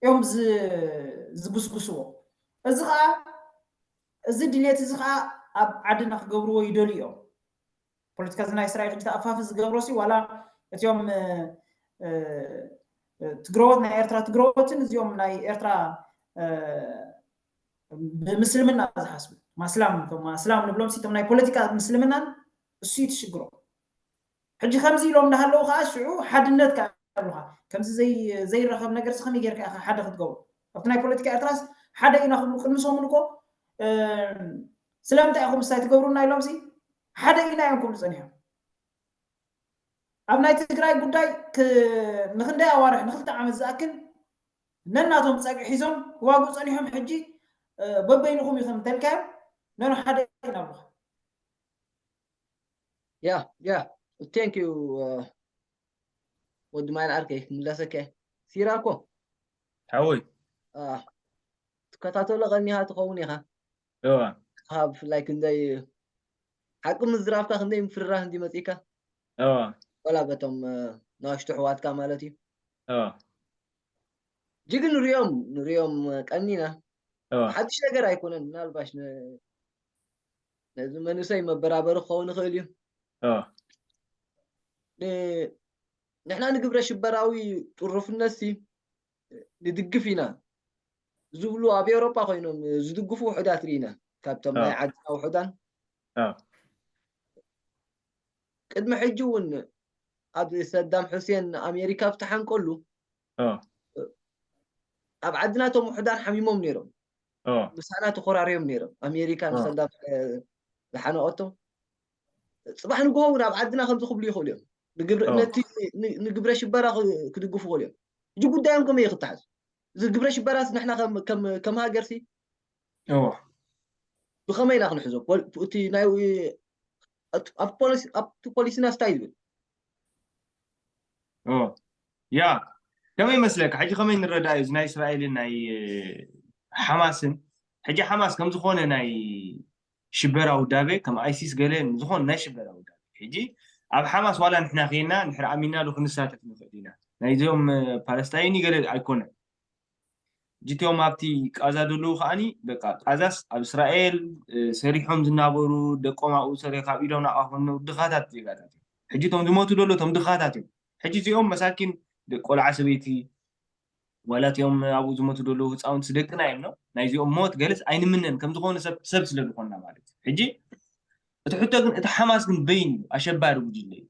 እዮም ዝጉስጉስዎ እዚ ከዓ እዚ ድሌት እዚ ከዓ ኣብ ዓድና ክገብርዎ ይደልዩ እዮም ፖለቲካ እዚ ናይ እስራኤል ሕጂ ተኣፋፊ ዝገብሮ ሲ ዋላ እቲኦም ትግረዎት ናይ ኤርትራ ትግረዎትን እዚኦም ናይ ኤርትራ ብምስልምና ዝሓስቡ ማስላም ማስላም ንብሎም ሲ ናይ ፖለቲካ ምስልምናን እሱ ትሽግሮ ሕጂ ከምዚ ኢሎም እንዳሃለዉ ከዓ ሽዑ ሓድነት ከዓ ኣለካ ከምዚ ዘይረኸብ ነገር ከመይ ጌርካ ኢካ ሓደ ክትገብሩ ኣብቲ ናይ ፖለቲካ ኤርትራስ ሓደ ኢና ክብሉ ቅድሚ ሰሙን እኮ ስለምንታይ ኢኹም ምስታይ ትገብሩና ኢሎም ሲ ሓደ ኢና እዮም ክብሉ ፀኒሖም ኣብ ናይ ትግራይ ጉዳይ ንክንደይ ኣዋርሕ ንክልተ ዓመት ዝኣክል ነናቶም ፀግዒ ሒዞም ክዋግኡ ፀኒሖም ሕጂ በበይንኹም ኢኹም እንተልካዮም ነኑ ሓደ ኢና ብሉካ ያ ያ thank you ወዲ ማይን ዓርከይ ክምለሰከ ሲራኮ ሓወይ ትከታተሎ ቀኒኻ ትኸውን ኢኻ እዋ ካብ ብፍላይ ክንደይ ሓቂ ምዝራብካ ክንደይ ምፍርራህ እንዲ መፂእካ እዋ ወላ በቶም ናሽቱ ኣሕዋትካ ማለት እዩ እዋ ጅግ ንሪኦም ንሪኦም ቀኒና እዋ ሓድሽ ነገር ኣይኮነን ምናልባሽ ን- ነዚ መንእሰይ መበራበሪ ክኸውን ይኽእል እዩ እዋ ን- ንሕና ንግብረ ሽበራዊ ጥሩፍነት ሲ ንድግፍ ኢና ዝብሉ ኣብ ኤውሮጳ ኮይኖም ዝድግፉ ውሑዳት ርኢና ካብቶም ናይ ኣዎ። ዓድና ውሑዳን ኣዎ። ቅድሚ ሕጂ እውን ኣብ ሰዳም ሑሴን ኣሜሪካ ብተሓንቀሉ ኣዎ። ኣብ ዓድና እቶም ውሑዳን ሓሚሞም ነይሮም ኣዎ። ምሳና ተኮራርዮም ነይሮም ኣሜሪካ ኣዎ። ንሰዳም ዝሓነቀቶ ፅባሕ ንግሆ እውን ኣብ ዓድና ከምዚ ክብሉ ይኽእሉ እዮም ንግብረ- ኣዎ። ነቲ ን- ንግብረ ሽበራ ክ- ክድግፉ ይኽእሉ እዮም ሕጂ ጉዳዮም ከመይ ይክተሓዝ እዚ ግብረ ሽበራስ ንሕና ከም- ከም- ከም ሃገርሲ እዎ ብኸመይ ኢና ክንሕዞ ፖል- እቲ ናይ ኣብቲ ፖሊሲ ኣብቲ ፖሊሲና ስታይ ዝብል እዎ ያ ከመይ ይመስለካ ሕጂ ከመይ ንረዳእ እዩ እዚ ናይ እስራኤልን ናይ ሓማስን ሕጂ ሓማስ ከም ዝኾነ ናይ ሽበራ ውዳቤ ከም ኣይሲስ ገለ ዝኾነ ናይ ሽበራ ውዳቤ ሕጂ ኣብ ሓማስ ዋላ ንሕና ኸይና ንድሕር ኣሚናሉ ክንሳተፍ ንኽእል ኢና። ናይዚኦም ፓለስታይን ገለ ኣይኮነን። ጅቲኦም ኣብቲ ቃዛ ዘለዉ ከዓኒ በቃ ቃዛስ ኣብ እስራኤል ሰሪሖም ዝናበሩ ደቆም ኣብኡ ሰሪሖም ካብ ኢዶም ናብኣ ኮኑ ድኻታት ዜጋታት እዮም። ሕጂ እቶም ዝሞቱ ደሎ እቶም ድኻታት እዮም። ሕጂ እዚኦም መሳኪን ቆልዓ ሰበይቲ ዋላ እቲኦም ኣብኡ ዝሞቱ ዘለዉ ህፃውንቲ ደቅና እዮም ነው ናይዚኦም ሞት ገለስ ኣይንምነን ከም ዝኾነ ሰብ ሰብ ስለ ዝኾንና ማለት እዩ። ሕጂ እቲ ሕቶ ግን እቲ ሓማስ ግን በይን እዩ ኣሸባሪ ጉጅለ እዩ።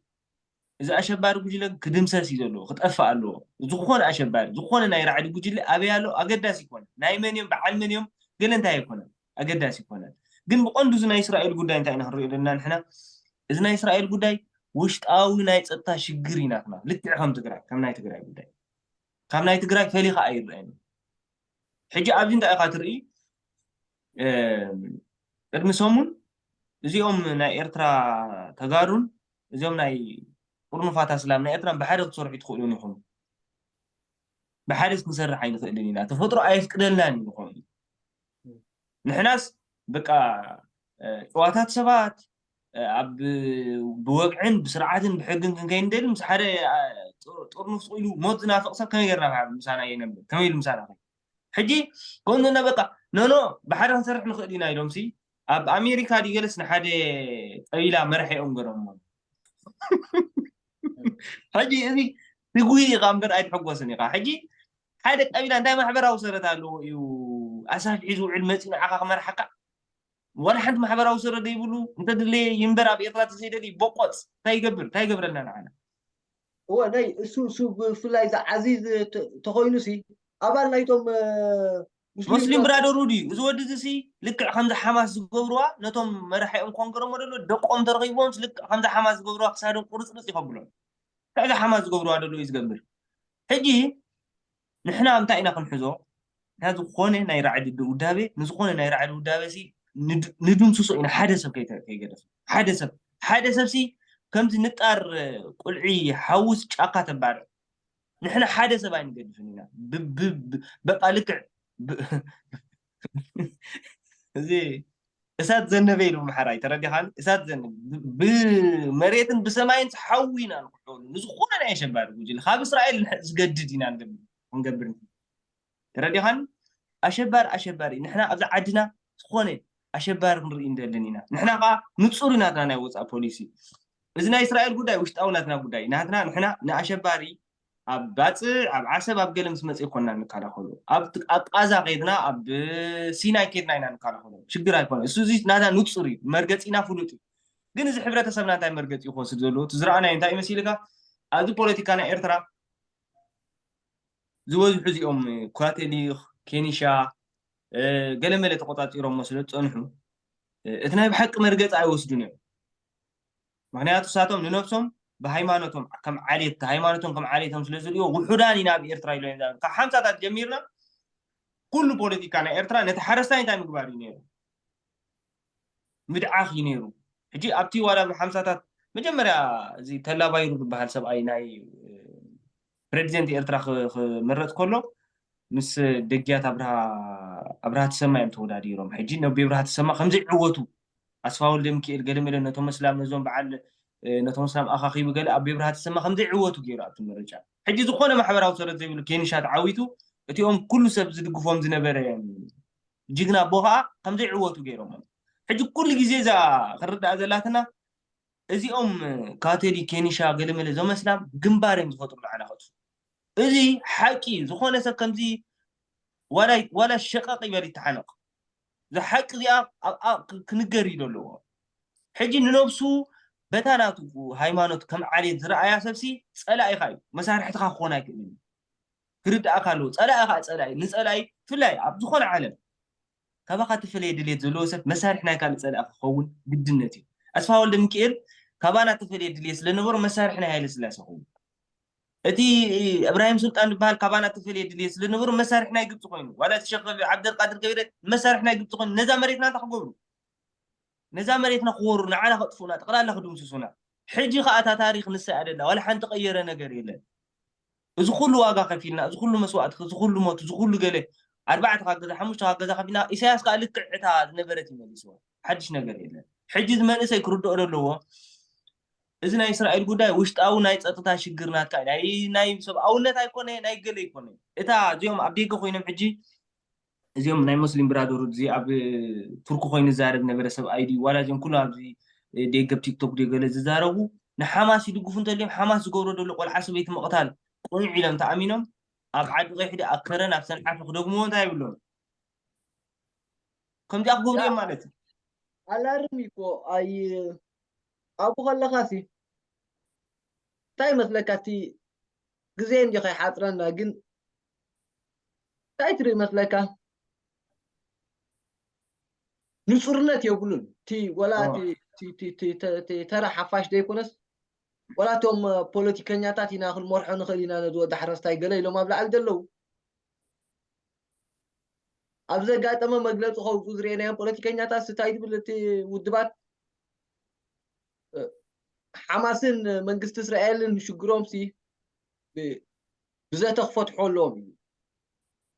እዚ ኣሸባሪ ጉጅለ ክድምሰስ እዩ ዘለዎ፣ ክጠፍእ ኣለዎ። ዝኾነ ኣሸባሪ ዝኾነ ናይ ራዕዲ ጉጅለ ኣበይ ኣሎ ኣገዳሲ ይኮነ ናይ መን እዮም በዓል መን እዮም ገለ እንታይ ኣይኮነን ኣገዳሲ ይኮነን። ግን ብቐንዱ እዚ ናይ እስራኤል ጉዳይ እንታይ ኢና ክንሪኦ ዘለና ንሕና? እዚ ናይ እስራኤል ጉዳይ ውሽጣዊ ናይ ፀጥታ ሽግር እዩ ናትና፣ ልክዕ ከም ትግራይ ከም ናይ ትግራይ ጉዳይ ካብ ናይ ትግራይ ፈሊኻ ኣይረኣየን። ሕጂ ኣብዚ እንታይ ኢኻ ትርኢ? ቅድሚ ሰሙን እዚኦም ናይ ኤርትራ ተጋሩን እዚኦም ናይ ጥርኑፋት ኣስላም ናይ ኤርትራን ብሓደ ክትሰርሑ ኣይትኽእሉን ኢኹም። ብሓደስ ክንሰርሕ ኣይንኽእልን ኢና፣ ተፈጥሮ ኣየፍቅደልናን እዩ ንኾኑ። ንሕናስ በቃ ጨዋታት ሰባት ኣብ ብወግዕን ብስርዓትን ብሕግን ክንከይን ደሊ ምስ ሓደ ጥርኑፍ ኢሉ ሞት ዝናፍቕ ሰብ ከመይ ጌርና ምሳና የነብር ከመይ ኢሉ ምሳና ከ ሕጂ ከምዚ እና በቃ ኖኖ ብሓደ ክንሰርሕ ንኽእል ኢና ኢሎም ሲ ኣብ ኣሜሪካ ድገለስ ንሓደ ቀቢላ መራሒኦም ገሮሞ ሕጂ እዚ ትጉይ ኢኻ እምበር ኣይትሕጎስን ኢኻ ሕጂ ሓደ ቀቢላ እንታይ ማሕበራዊ ሰረት ኣለዎ እዩ ኣሳፊሑ ዝውዕል መፂኡ ንዓኻ ክመርሓካ ዋላ ሓንቲ ማሕበራዊ ስረ ዘይብሉ እንተድለየ ይንበር ኣብ ኤርትራ ተዘይደሊ ቦቆፅ እንታይ ይገብር እንታይ ይገብረልና ንዓና እወ ናይ እሱ እሱ ብፍላይ ዝዓዚዝ ተኮይኑ ሲ ኣባል ናይቶም ሙስሊም ብራደርሁድ እዩ እዚ ወዲ እዚ ሲ ልክዕ ከምዚ ሓማስ ዝገብርዋ ነቶም መራሒኦም ኮንገረሞ ደሎ ደቆም ተረኪቦም ልክዕ ከምዚ ሓማስ ዝገብርዋ ክሳዶም ቁርፅርፅ ይኸብሎም ከዚ ሓማስ ዝገብርዋ ደሎ እዩ ዝገብር ሕጂ ንሕና እንታይ ኢና ክንሕዞ ንሕና ዝኾነ ናይ ራዕዲ ውዳቤ ንዝኾነ ናይ ራዕዲ ውዳቤ ሲ ንድምስሶ ኢና ሓደ ሰብ ከይገደፍ ሓደ ሰብ ሓደ ሰብ ሲ ከምዚ ንጣር ቁልዒ ሓውስ ጫካ ተባርዕ ንሕና ሓደ ሰብ ኣይንገድፍን ኢና በቃ ልክዕ እዚ እሳት ዘነበ ኢሉ ምሓራይ ተረዲኻኒ እሳት ዘነበ ብመሬትን ብሰማይን ሓዊ ኢና ንክሕሉ ንዝኾነ ናይ ኣሸባሪ ጉጅለ ካብ እስራኤል ዝገድድ ኢና ክንገብር ተረዲኻኒ ኣሸባሪ ኣሸባሪ ንሕና ኣብዚ ዓድና ዝኾነ ኣሸባሪ ክንርኢ እንደልን ኢና ንሕና ከዓ ንፁር ናትና ናይ ወፃእ ፖሊሲ እዚ ናይ እስራኤል ጉዳይ ውሽጣዊ ናትና ጉዳይ ናትና ንሕና ንኣሸባሪ ኣብ ባፅዕ ኣብ ዓሰብ ኣብ ገለ ምስ መፅእ ኮና ንከላኸሎ ኣብ ቃዛ ከይድና ኣብ ሲናይ ከይድና ኢና ንከላኸሎ ሽግር ኣይኮነ እሱ እዚ ናታ ንፁር እዩ መርገፂና ፍሉጥ እዩ ግን እዚ ሕብረተሰብና እንታይ መርገፂ ክወስድ ዘለዎ እቲ ዝረኣናዮ እንታይ ይመሲልካ ኣብዚ ፖለቲካ ናይ ኤርትራ ዝበዝሑ እዚኦም ካቶሊክ ኬኒሻ ገለመለ ተቆፃፂሮሞ ስለ ዝፀንሑ እቲ ናይ ብሓቂ መርገፂ ኣይወስዱን እዮም ምክንያቱ እሳቶም ንነብሶም ብሃይማኖቶም ከም ዓሌት ሃይማኖቶም ከም ዓሌቶም ስለ ዝሪኦ ውሑዳን ኢና ኣብ ኤርትራ ኢሎ ካብ ሓምሳታት ጀሚርና ኩሉ ፖለቲካ ናይ ኤርትራ ነቲ ሓረስታይ እንታይ ምግባር እዩ ነይሩ ምድዓኽ እዩ ነይሩ ሕጂ ኣብቲ ዋላ ሓምሳታት መጀመርያ እዚ ተላባይሩ ዝበሃል ሰብኣይ ናይ ፕሬዚደንት ኤርትራ ክመረፅ ከሎ ምስ ደግያት ኣብርሃ ተሰማ እዮም ተወዳዲሮም ሕጂ ነቢ ኣብርሃ ተሰማ ከምዘይዕወቱ ኣስፋ ወልደ ሚካኤል ገለመለ ነቶም መስላም ነዞም በዓል ነቶም መስላም ኣኻኺቡ ገለ ኣብ ኣብርሃ ተሰማ ከምዘይዕወቱ ገይሩ ኣብቲ ምርጫ ሕጂ ዝኾነ ማሕበራዊ ሰረት ዘይብሉ ኬንሻ ተዓዊቱ እቲኦም ኩሉ ሰብ ዝድግፎም ዝነበረ ጅግና ኣቦ ከዓ ከምዘይዕወቱ ገይሮም ሕጂ ኩሉ ግዜ እዛ ክርዳእ ዘላትና እዚኦም ካቶሊክ ኬኒሻ ገለመለ ዘመስላም ግንባር እዮም ዝፈጥሩ ንዓና ከጥፉ እዚ ሓቂ ዝኾነ ሰብ ከምዚ ዋላ ሸቀቅ ይበል ይተሓነቅ እዛ ሓቂ እዚኣ ኣብኣ ክንገር እዩ ዘለዎ ሕጂ ንነብሱ በታ ናቱ ሃይማኖት ከም ዓሌት ዝረኣያ ሰብሲ ፀላኢኻ እዩ መሳርሕትኻ ክኾን ኣይክእልን ክርዳእካ ኣለዎ ፀላኢ ከዓ ፀላኢ ንፀላኢ ብፍላይ ኣብ ዝኾነ ዓለም ካባኻ ተፈለየ ድሌት ዘለዎ ሰብ መሳርሒ ናይ ካልእ ፀላኢ ክኸውን ግድነት እዩ ኣስፋ ወልደ ሚካኤል ካባና ተፈለየ ድሌት ስለነበሩ መሳርሒ ናይ ሃይለ ስላሴ ኮይኑ እቲ እብራሂም ሱልጣን ዝበሃል ካባና ተፈለየ ድሌት ስለነበሩ መሳርሒ ናይ ግብፂ ኮይኑ ዋላ እቲ ሸክ ዓብደልቃድር ገቢረ መሳርሒ ናይ ግብፂ ኮይኑ ነዛ መሬትና እንታይ ክገብሩ ነዛ መሬትና ክወሩ ንዓና ከጥፉና ጠቕላላ ክድምስሱና ሕጂ ከዓ እታ ታሪክ ንሳ ኣደላ ዋላ ሓንቲ ቀየረ ነገር የለን እዚ ኩሉ ዋጋ ከፊልና እዚ ኩሉ መስዋእቲ እዚ ኩሉ ሞት እዚ ኩሉ ገለ ኣርባዕተ ካብ ገዛ ሓሙሽተ ካብ ገዛ ከፊልና ኢሳያስ ከዓ ልክዕ እታ ዝነበረት ይመሊስዋ ሓድሽ ነገር የለን ሕጂ እዚ መንእሰይ ክርድኦ ዘለዎ እዚ ናይ እስራኤል ጉዳይ ውሽጣዊ ናይ ጸጥታ ሽግር ናትካ እዩ። ናይ ናይ ሰብኣውነት ኣይኮነ፣ ናይ ገለ ኣይኮነ። እታ እዚኦም ኣብ ደገ ኮይኖም ሕጂ እዚኦም ናይ ሙስሊም ብራደርሁድ እዚ ኣብ ቱርኪ ኮይኑ ዝዛረብ ነበረ ሰብኣይ ድዩ ዋላ እዚኦም ኩሉ ኣብዚ ደገብ ቲክቶክ ድዩ ገለ ዝዛረቡ ንሓማስ ይድግፉ እንተልዮም ሓማስ ዝገብሮ ዘሎ ቆልዓ ሰበይቲ ምቕታል ቅኑዕ ኢሎም ተኣሚኖም ኣብ ዓዲ ቀይሕ ድኣ ኣብ ከረን ኣብ ሰንዓፈ ክደግምዎ እንታይ ይብሎም ከምዚኣ ክገብሩ እዮም ማለት እዩ። ኣላርም እኮ ኣይ ኣብኡ ከለካ ሲ እንታይ ይመስለካ እቲ ግዜ እንዲ ከይሓፅረና ግን እንታይ ትርኢ ይመስለካ ንፁርነት የብሉን እቲ ወላ ተራ ሓፋሽ ዘይኮነስ ወላ እቶም ፖለቲከኛታት ኢና ክንመርሖ ንኽእል ኢና ነዚ ወዲ ሓረስታይ ገለ ኢሎም ኣብ ላዕሊ ዘለዉ ኣብ ዘጋጠመ መግለፂ ከውፁ ዝርኤናዮም ፖለቲከኛታት ስታይ ዝብል እቲ ውድባት ሓማስን መንግስቲ እስራኤልን ሽግሮም ሲ ብዘተ ክፈትሖ ኣለዎም እዩ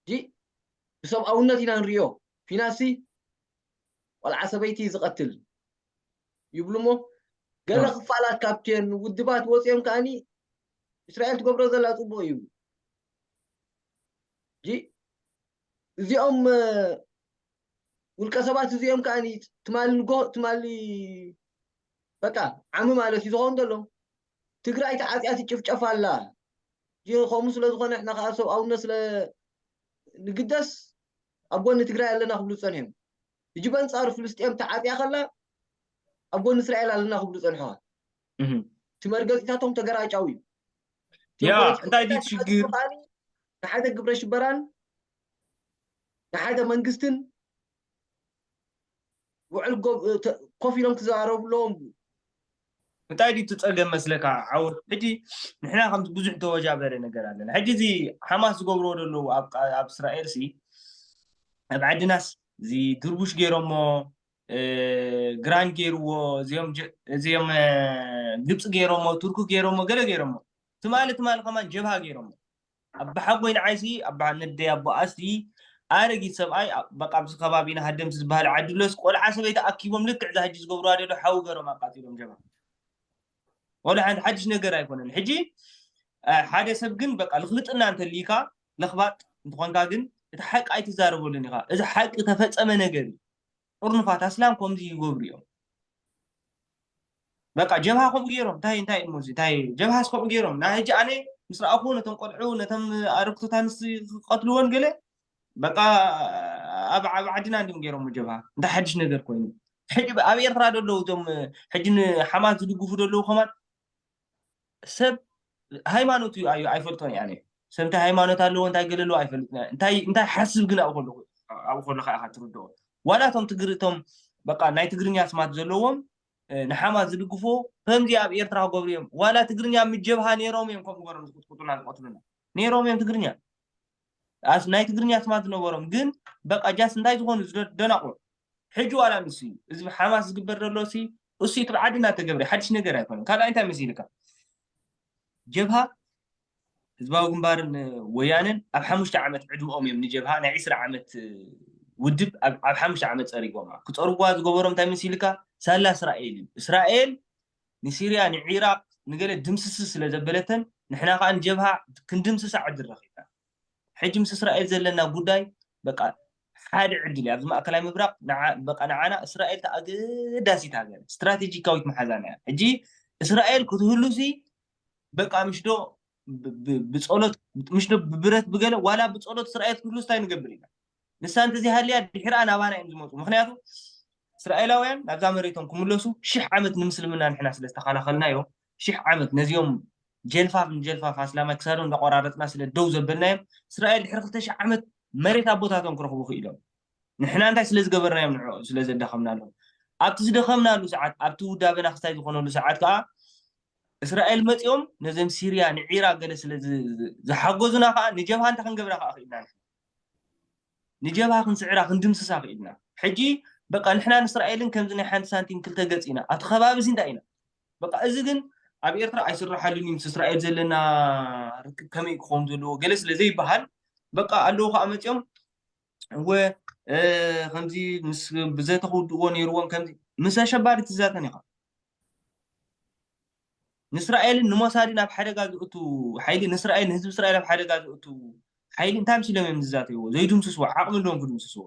ጂ ብሰብኣውነት ኢና ንሪኦ ፊናሲ ቆልዓ ሰበይቲ ዝቐትል ይብሉ እሞ ገለ ክፋላት ካብቴን ውድባት ወፂኦም ከዓኒ እስራኤል ትገብሮ ዘላ ፅቡቅ እዩ ጂ እዚኦም ውልቀ ሰባት እዚኦም ከዓኒ ትማሊ ንጎ ትማሊ በቃ ዓሚ ማለት እዩ ዝኸውን ዘሎ ትግራይ ተዓፅያ ትጭፍጨፍ ኣላ ከምኡ ስለ ዝኾነ ንሕና ከዓ ሰብኣውነት ስለ ንግደስ ኣብ ጎኒ ትግራይ ኣለና ክብሉ ዝፀንሑ እዮም ሕጂ በንፃሩ ፍልስጤም ተዓፅያ ከላ ኣብ ጎኒ እስራኤል ኣለና ክብሉ ዝፀንሑ እቲ መርገፂታቶም ተገራጫዊ እዩ ያ እንታይ ድዩ ሽግር ንሓደ ግብረ ሽበራን ንሓደ መንግስትን ውዕል ኮፍ ኢሎም ክዘራረቡ ኣለዎም እንታይ ድዩ ትፀገም መስለካ ዓወት ሕጂ ንሕና ከምቲ ብዙሕ ተወጃበረ ነገር ኣለና ሕጂ እዚ ሓማስ ዝገብርዎ ዘለዉ ኣብ እስራኤል ሲ ኣብ ዓድናስ እዚ ድርቡሽ ገይሮሞ ግራንድ ገይርዎ እዚኦም ግብፂ ገይሮሞ ቱርኪ ገይሮሞ ገለ ገይሮሞ ትማሊ ትማሊ ከማን ጀብሃ ገይሮሞ ኣብ ብሓጎይ ንዓይሲ ኣብ ነደይ ኣቦኣሲ ኣረጊት ሰብኣይ በቃ ኣብዚ ከባቢና ሃደምቲ ዝበሃል ዓዲ ሎስ ቆልዓ ሰበይቲ ኣኪቦም ልክዕ እዛ ሕጂ ዝገብሩዋ ደሎ ሓዊ ገሮም ኣቃፂሎም ጀብሃ ወላ ሓንቲ ሓድሽ ነገር ኣይኮነን ሕጂ ሓደ ሰብ ግን በቃ ልኽልጥና እንተልይካ ለኽባጥ እንትኾንካ ግን እቲ ሓቂ ኣይትዛረበሉን ኢኻ እዚ ሓቂ ተፈፀመ ነገር እዩ ጥርኑፋት ኣስላም ከምዚ ይገብሩ እዮም በቃ ጀብሃ ከምኡ ገይሮም እንታይ እንታይ እሞ እንታይ ጀብሃስ ከምኡ ገይሮም ናይ ሕጂ ኣነ ምስ ረኣኹ ነቶም ቆልዑ ነቶም ኣረግቶት ኣንስቲ ክቀትልዎን ገለ በቃ ኣብ ዓድና እንዲም ገይሮም ጀብሃ እንታይ ሓድሽ ነገር ኮይኑ ሕጂ ኣብ ኤርትራ ደለዉ እዞም ሕጂ ንሓማስ ዝድግፉ ደለዉ ከማን ሰብ ሃይማኖት እዩ ኣዩ ኣይፈልጦን እየ ኣነ ሰብ እንታይ ሃይማኖት ኣለዎ እንታይ ገለለዎ ኣይፈልጥ እንታይ እንታይ ሓስብ ግን ኣብኡ ከለኹ ኣብኡ ከለኻ ኢኻ ትርድኦ ዋላ እቶም ትግሪ እቶም በቃ ናይ ትግርኛ ስማት ዘለዎም ንሓማስ ዝድግፎ ከምዚ ኣብ ኤርትራ ክገብሩ እዮም ዋላ ትግርኛ ምጀብሃ ነይሮም እዮም ከምኡ ገሮም ዝቁጥቁጡና ዝቀትሉና ነይሮም እዮም ትግርኛ ኣስ ናይ ትግርኛ ስማት ዝነበሮም ግን በቃ ጃስ እንታይ ዝኾኑ ደናቁር ሕጂ ዋላ ንሱ እዩ እዚ ሓማስ ዝግበር ዘሎ ሲ እሱ እቲ ብዓዲ እናተገብረ ሓድሽ ነገር ኣይኮነን ካልኣይ እንታይ መሲልካ ጀብሃ ህዝባዊ ግንባርን ወያነን ኣብ ሓሙሽተ ዓመት ዕድመኦም እዮም ንጀብሃ ናይ ዕስራ ዓመት ውድብ ኣብ ሓሙሽተ ዓመት ፀሪጎማ ክፀርጓ ዝገበሮም እንታይ መሲልካ ሳላ እስራኤል እዩ እስራኤል ንሲርያ ንዒራቅ ንገለ ድምስስ ስለ ዘበለተን ንሕና ከዓ ንጀብሃ ክንድምስሳ ዕድል ረኪብና ሕጂ ምስ እስራኤል ዘለና ጉዳይ በቃ ሓደ ዕድል እያ ኣብዚ ማእከላይ ምብራቅ በቃ ንዓና እስራኤል ተኣገዳሲት ሃገር ስትራቴጂካዊት መሓዛና እያ ሕጂ እስራኤል ክትህሉሲ በቃ ምሽዶ ብፀሎት ምሽዶ ብብረት ብገለ ዋላ ብፀሎት እስራኤል ክትህሉስ እንታይ ንገብር ኢና ንሳ እንተዘይሃልያ ድሕርኣ ናባና እዮም ዝመፁ ምክንያቱ እስራኤላውያን ናብዛ መሬቶም ክምለሱ ሽሕ ዓመት ንምስልምና ንሕና ስለ ዝተኸላኸልናዮ ሽሕ ዓመት ነዚኦም ጀልፋፍ ንጀልፋፍ ኣስላማይ ክሳዶም እንዳቆራረፅና ስለ ደው ዘበልናዮም እስራኤል ድሕሪ ክልተ ሽሕ ዓመት መሬት ኣቦታቶም ክረኽቡ ክኢሎም ንሕና እንታይ ስለ ዝገበርናዮም ንዕኦም ስለ ዘዳኸምናሎም ኣብቲ ዝደኸምናሉ ሰዓት ኣብቲ ውዳበና ክስታይ ዝኾነሉ ሰዓት ከዓ እስራኤል መፂኦም ነዞም ሲርያ ንዒራቅ ገለ ስለ ዝሓገዙና ከዓ ንጀብሃ እንታይ ክንገብራ ከዓ ክኢልና ንጀብሃ ክንስዕራ ክንድምስሳ ክኢልና ሕጂ በቃ ንሕና ንእስራኤልን ከምዚ ናይ ሓንቲ ሳንቲም ክልተ ገፅ ኢና ኣብቲ ከባቢ እዚ እንታይ ኢና በቃ እዚ ግን ኣብ ኤርትራ ኣይስረሓሉን እዩ ምስ እስራኤል ዘለና ርክብ ከመይ ክኸውን ዘለዎ ገለ ስለ ዘይበሃል በቃ ኣለዉ ከዓ መፂኦም እወ ከምዚ ምስ ብዘተክውድእዎ ነይርዎም ከምዚ ምስ ኣሸባሪ ትዛተን ኢኻ ንእስራኤልን ንሞሳድን ኣብ ሓደጋ ዝእቱ ሓይሊ፣ ንእስራኤል ንህዝቢ እስራኤል ኣብ ሓደጋ ዝእቱ ሓይሊ እንታይ ምስ ኢሎም እዮም ዝዛተይዎ? ዘይድምስስዎ፣ ዓቕሚ ኣለዎም ክድምስስዎ።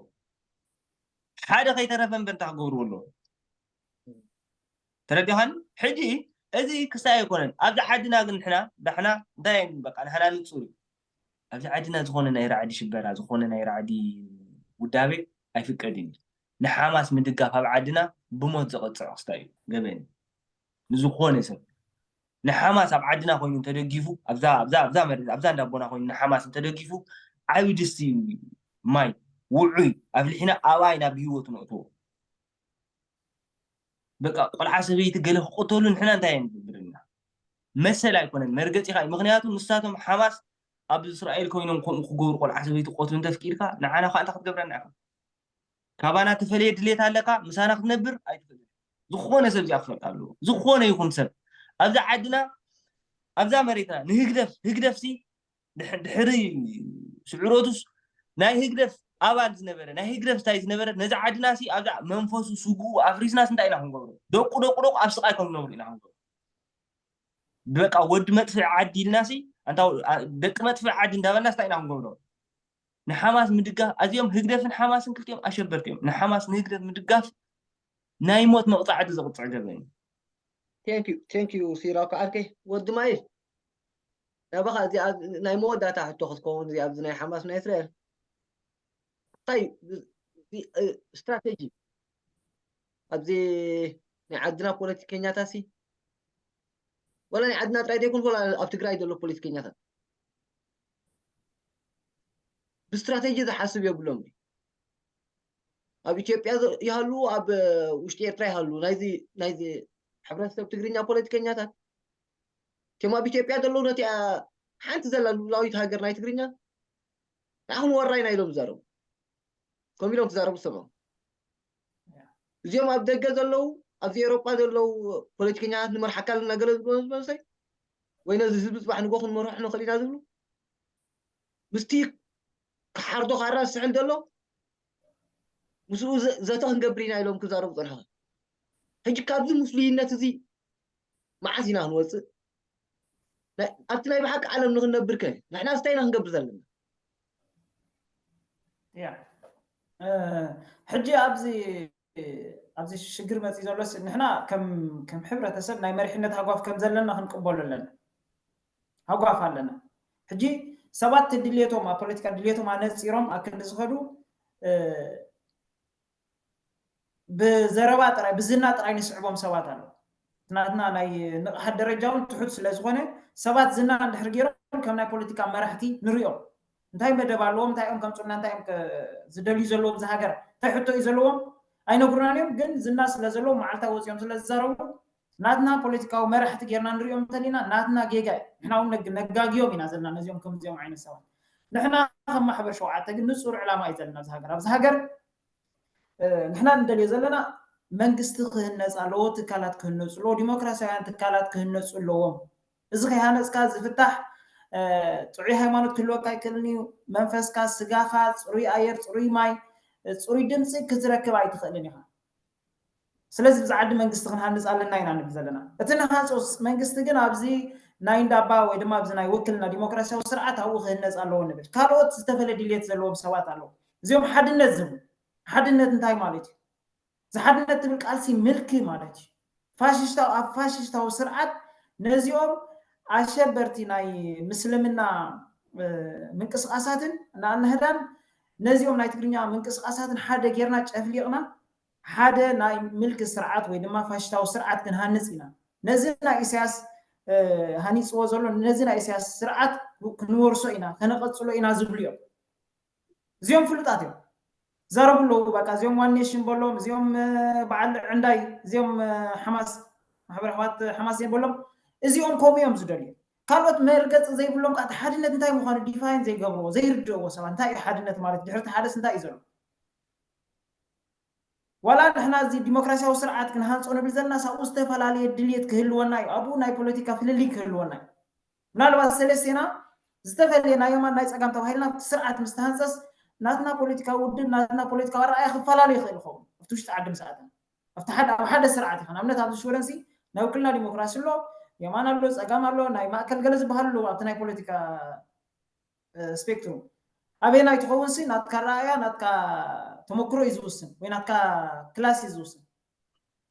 ሓደ ከይተረፈ እምበር እንታይ ክገብርዎ ኣለዎም? ተረዲኻኒ? ሕጂ እዚ ክሳይ ኣይኮነን። ኣብዚ ዓድና ግን ንሕና ዳሕና እንታይ በቃ ንሕና ንጹር እዩ። ኣብዚ ዓድና ዝኾነ ናይ ራዕዲ ሽበራ፣ ዝኾነ ናይ ራዕዲ ውዳቤ ኣይፍቀድን እዩ። ንሓማስ ምድጋፍ ኣብ ዓድና ብሞት ዘቐጽዕ ክስታይ እዩ። ገበን እዩ። ንዝኾነ ሰብ ንሓማስ ኣብ ዓድና ኮይኑ እንተደጊፉ ኣብዛ ኣብዛ ኣብዛ መሬት ኣብዛ እንዳቦና ኮይኑ ንሓማስ እንተደጊፉ ዓቢ ድስቲ ማይ ውዑይ ኣብሊሕና ኣባይ ናብ ህይወቱ ነእትዎ። በቃ ቆልዓ ሰበይቲ ገለ ክቆተሉ ንሕና እንታይ ንገብርና? መሰል ኣይኮነን መርገፂኻ እዩ። ምክንያቱ ንሳቶም ሓማስ ኣብ እስራኤል ኮይኖም ከምኡ ክገብሩ ቆልዓ ሰበይቲ ቆትሉ እንተፍቂድካ ንዓና ከዓ እንታይ ክትገብረና ኢኻ? ካባና ተፈለየ ድሌት ኣለካ ምሳና ክትነብር ኣይትኽእልን። ዝኾነ ሰብ እዚኣ ክፈልጥ ኣለዎ። ዝኾነ ይኹን ሰብ ኣብዛ ዓድና ኣብዛ መሬትና ንህግደፍ ህግደፍ ሲ ድሕሪ ሽዕሮቱስ ናይ ህግደፍ ኣባል ዝነበረ ናይ ህግደፍ ስታይ ዝነበረ ነዚ ዓድና ሲ ኣብዛ መንፈሱ ስግኡ ኣፍሪስናስ እንታይ ኢና ክንገብሮ? ደቁ ደቁ ደቁ ኣብ ስቃይ ከም ዝነብሩ ኢና ክንገብሮ። በቃ ወዲ መጥፍዒ ዓዲ ኢልና ሲ ኣንታ ደቂ መጥፍዒ ዓዲ እንዳበልና ስታይ ኢና ክንገብሮ? ንሓማስ ምድጋፍ ኣዚኦም ህግደፍን ሓማስን ክልቲኦም ኣሸበርቲ እዮም። ንሓማስ ንህግደፍ ምድጋፍ ናይ ሞት መቕፃዕቲ ዘቕፅዕ ገበን እዩ። Thank you, thank you ሲራው ከዓርከይ ወዲ ማይል ናባኻ እዚ ናይ መወዳእታ ሕቶ ክትከውን እዚ ኣብዚ ናይ ሓማስ ናይ እስራኤል እንታይ ስትራቴጂ ኣብዚ ናይ ዓድና ፖለቲከኛታት ሲ ወላ ናይ ዓድና ጥራይ ዘይኮን ወላ ኣብ ትግራይ ዘሎ ፖለቲከኛታት ብስትራቴጂ ዝሓስብ የብሎም ኣብ ኢትዮጵያ ይሃሉ ኣብ ውሽጢ ኤርትራ ይሃሉ ናይዚ ናይዚ ሕብረተሰብ ትግርኛ ፖለቲከኛታት ከም ኣብ ኢትዮጵያ ዘለዉ ነቲ ሓንቲ ዘላ ሉላዊት ሃገር ናይ ትግርኛ ንዓኹም ወራይና ኢሎም ዝዛረቡ ከም ኢሎም ክዛረቡ ዝሰምዖም እዚኦም ኣብ ደገ ዘለዉ ኣብዚ ኤሮጳ ዘለዉ ፖለቲከኛታት ንመርሓካ ኣለና ገለ ዝብሎ ዝመሰይ ወይ ነዚ ህዝቢ ፅባሕ ንጎ ክንመርሖ ንኽእል ኢና ዝብሉ ምስቲ ክሓርዶ ካራ ዝስሕል ዘሎ ምስኡ ዘተ ክንገብር ኢና ኢሎም ክዛረቡ ፀንሖ ሕጂ ካብዚ ምስሉይነት እዚ መዓስ ኢና ክንወፅእ ኣብቲ ናይ ብሓቂ ዓለም ንክንነብር ከ ንሕና ስታይ ኢና ክንገብር ዘለና ሕጂ ኣብዚ ኣብዚ ሽግር መፅእ ዘሎ ንሕና ከም ሕብረተሰብ ናይ መሪሕነት ሃጓፍ ከም ዘለና ክንቅበሉ ኣለና ሃጓፍ ኣለና ሕጂ ሰባት ድልየቶም ኣብ ፖለቲካ ድልየቶም ኣነፂሮም ኣብ ክንዲ ዝኸዱ ብዘረባ ጥራይ ብዝና ጥራይ ንስዕቦም ሰባት ኣለዉ ናትና ናይ ንቕሓት ደረጃ እውን ትሑት ስለ ዝኾነ ሰባት ዝና እንድሕር ገይሮም ከም ናይ ፖለቲካ መራሕቲ ንሪኦም እንታይ መደብ ኣለዎም እንታይ እዮም ከምፁና እንታይ እዮም ዝደልዩ ዘለዎም ዝሃገር እንታይ ሕቶ እዩ ዘለዎም ኣይነግሩናን እዮም ግን ዝና ስለ ዘለዎም መዓልታ ወፂኦም ስለ ዝዛረቡ ናትና ፖለቲካዊ መራሕቲ ጌርና ንሪኦም እንተሊና ናትና ጌጋ እዩ ንሕና እውን ነጋግዮም ኢና ዘለና ነዚኦም ከምዚኦም ዓይነት ሰባት ንሕና ከም ማሕበር ሸውዓተ ግን ንፁር ዕላማ እዩ ዘለና ኣብዚ ሃገር ኣብዚ ሃገር ንሕና እንደልዮ ዘለና መንግስቲ ክህነፅ ኣለዎ ትካላት ክህነፁ ኣለዎ ዲሞክራሲያውያን ትካላት ክህነፁ ኣለዎም እዚ ከይሃነፅካ ዝፍታሕ ጥዑይ ሃይማኖት ክህልወካ ኣይክእልን እዩ መንፈስካ ስጋኻ ፅሩይ ኣየር ፅሩይ ማይ ፅሩይ ድምፂ ክትረክብ ኣይትኽእልን ኢኻ ስለዚ ብዛ ዓዲ መንግስቲ ክንሃንፅ ኣለና ኢና ንብል ዘለና እቲ ንሃንፆ መንግስቲ ግን ኣብዚ ናይ እንዳባ ወይ ድማ ኣብዚ ናይ ውክልና ዲሞክራሲያዊ ስርዓት ኣብኡ ክህነፅ ኣለዎ ንብል ካልኦት ዝተፈለ ድልየት ዘለዎም ሰባት ኣለዉ እዚኦም ሓድነት ዝህቡ ሓድነት እንታይ ማለት እዩ እዚ ሓድነት ትብል ቃልሲ ምልኪ ማለት እዩ ፋሽሽታዊ ኣብ ፋሽሽታዊ ስርዓት ነዚኦም ኣሸበርቲ ናይ ምስልምና ምንቅስቃሳትን ንኣናህዳን ነዚኦም ናይ ትግርኛ ምንቅስቃሳትን ሓደ ጌርና ጨፍሊቕና ሓደ ናይ ምልኪ ስርዓት ወይ ድማ ፋሽታዊ ስርዓት ክንሃንፅ ኢና ነዚ ናይ ኢሳያስ ሃኒፅዎ ዘሎ ነዚ ናይ ኢሳያስ ስርዓት ክንወርሶ ኢና ከነቐፅሎ ኢና ዝብሉ እዮም እዚኦም ፍሉጣት እዮም ዘረቡ ኣለዉ በቃ እዚኦም ዋን ኔሽን በሎም እዚኦም በዓል ዕንዳይ እዚኦም ሓማስ ማሕበር ኣሕዋት ሓማስ እዮም በሎም እዚኦም ከምኡ እዮም ዝደልዩ ካልኦት መርገፂ ዘይብሎም ከዓ ሓድነት እንታይ ምኳኑ ዲፋይን ዘይገብርዎ ዘይርድእዎ ሰባት እንታይ እዩ ሓድነት ማለት ድሕርቲ ሓደስ እንታይ እዩ ዘሎ ዋላ ንሕና እዚ ዲሞክራሲያዊ ስርዓት ክንሃንፆ ንብል ዘለና ሳብኡ ዝተፈላለየ ድልየት ክህልወና እዩ ኣብኡ ናይ ፖለቲካ ፍልልይ ክህልወና እዩ ምናልባት ሰለስቴና ዝተፈለየ ናይ የማን ናይ ፀጋም ተባሂልና ስርዓት ምስ ተሃንፀስ ናትና ፖለቲካዊ ውድብ ናትና ፖለቲካዊ ኣረኣያ ክፈላለ ይኽእል ይኸውን ኣብቲ ውሽጢ ዓዲ ምስ ኣተና ኣብቲ ሓደ ኣብ ሓደ ስርዓት ኢኻ ንኣብነት ኣብዚ ሽወደንሲ ናይ ውክልና ዲሞክራሲ ኣሎ የማን ኣሎ፣ ፀጋም ኣሎ፣ ናይ ማእከል ገለ ዝበሃሉ ኣለዉ ኣብቲ ናይ ፖለቲካ ስፔክትሩም። ኣበየናይ ትኸውን ሲ ናትካ ረኣያ ናትካ ተመክሮ እዩ ዝውስን ወይ ናትካ ክላስ እዩ ዝውስን።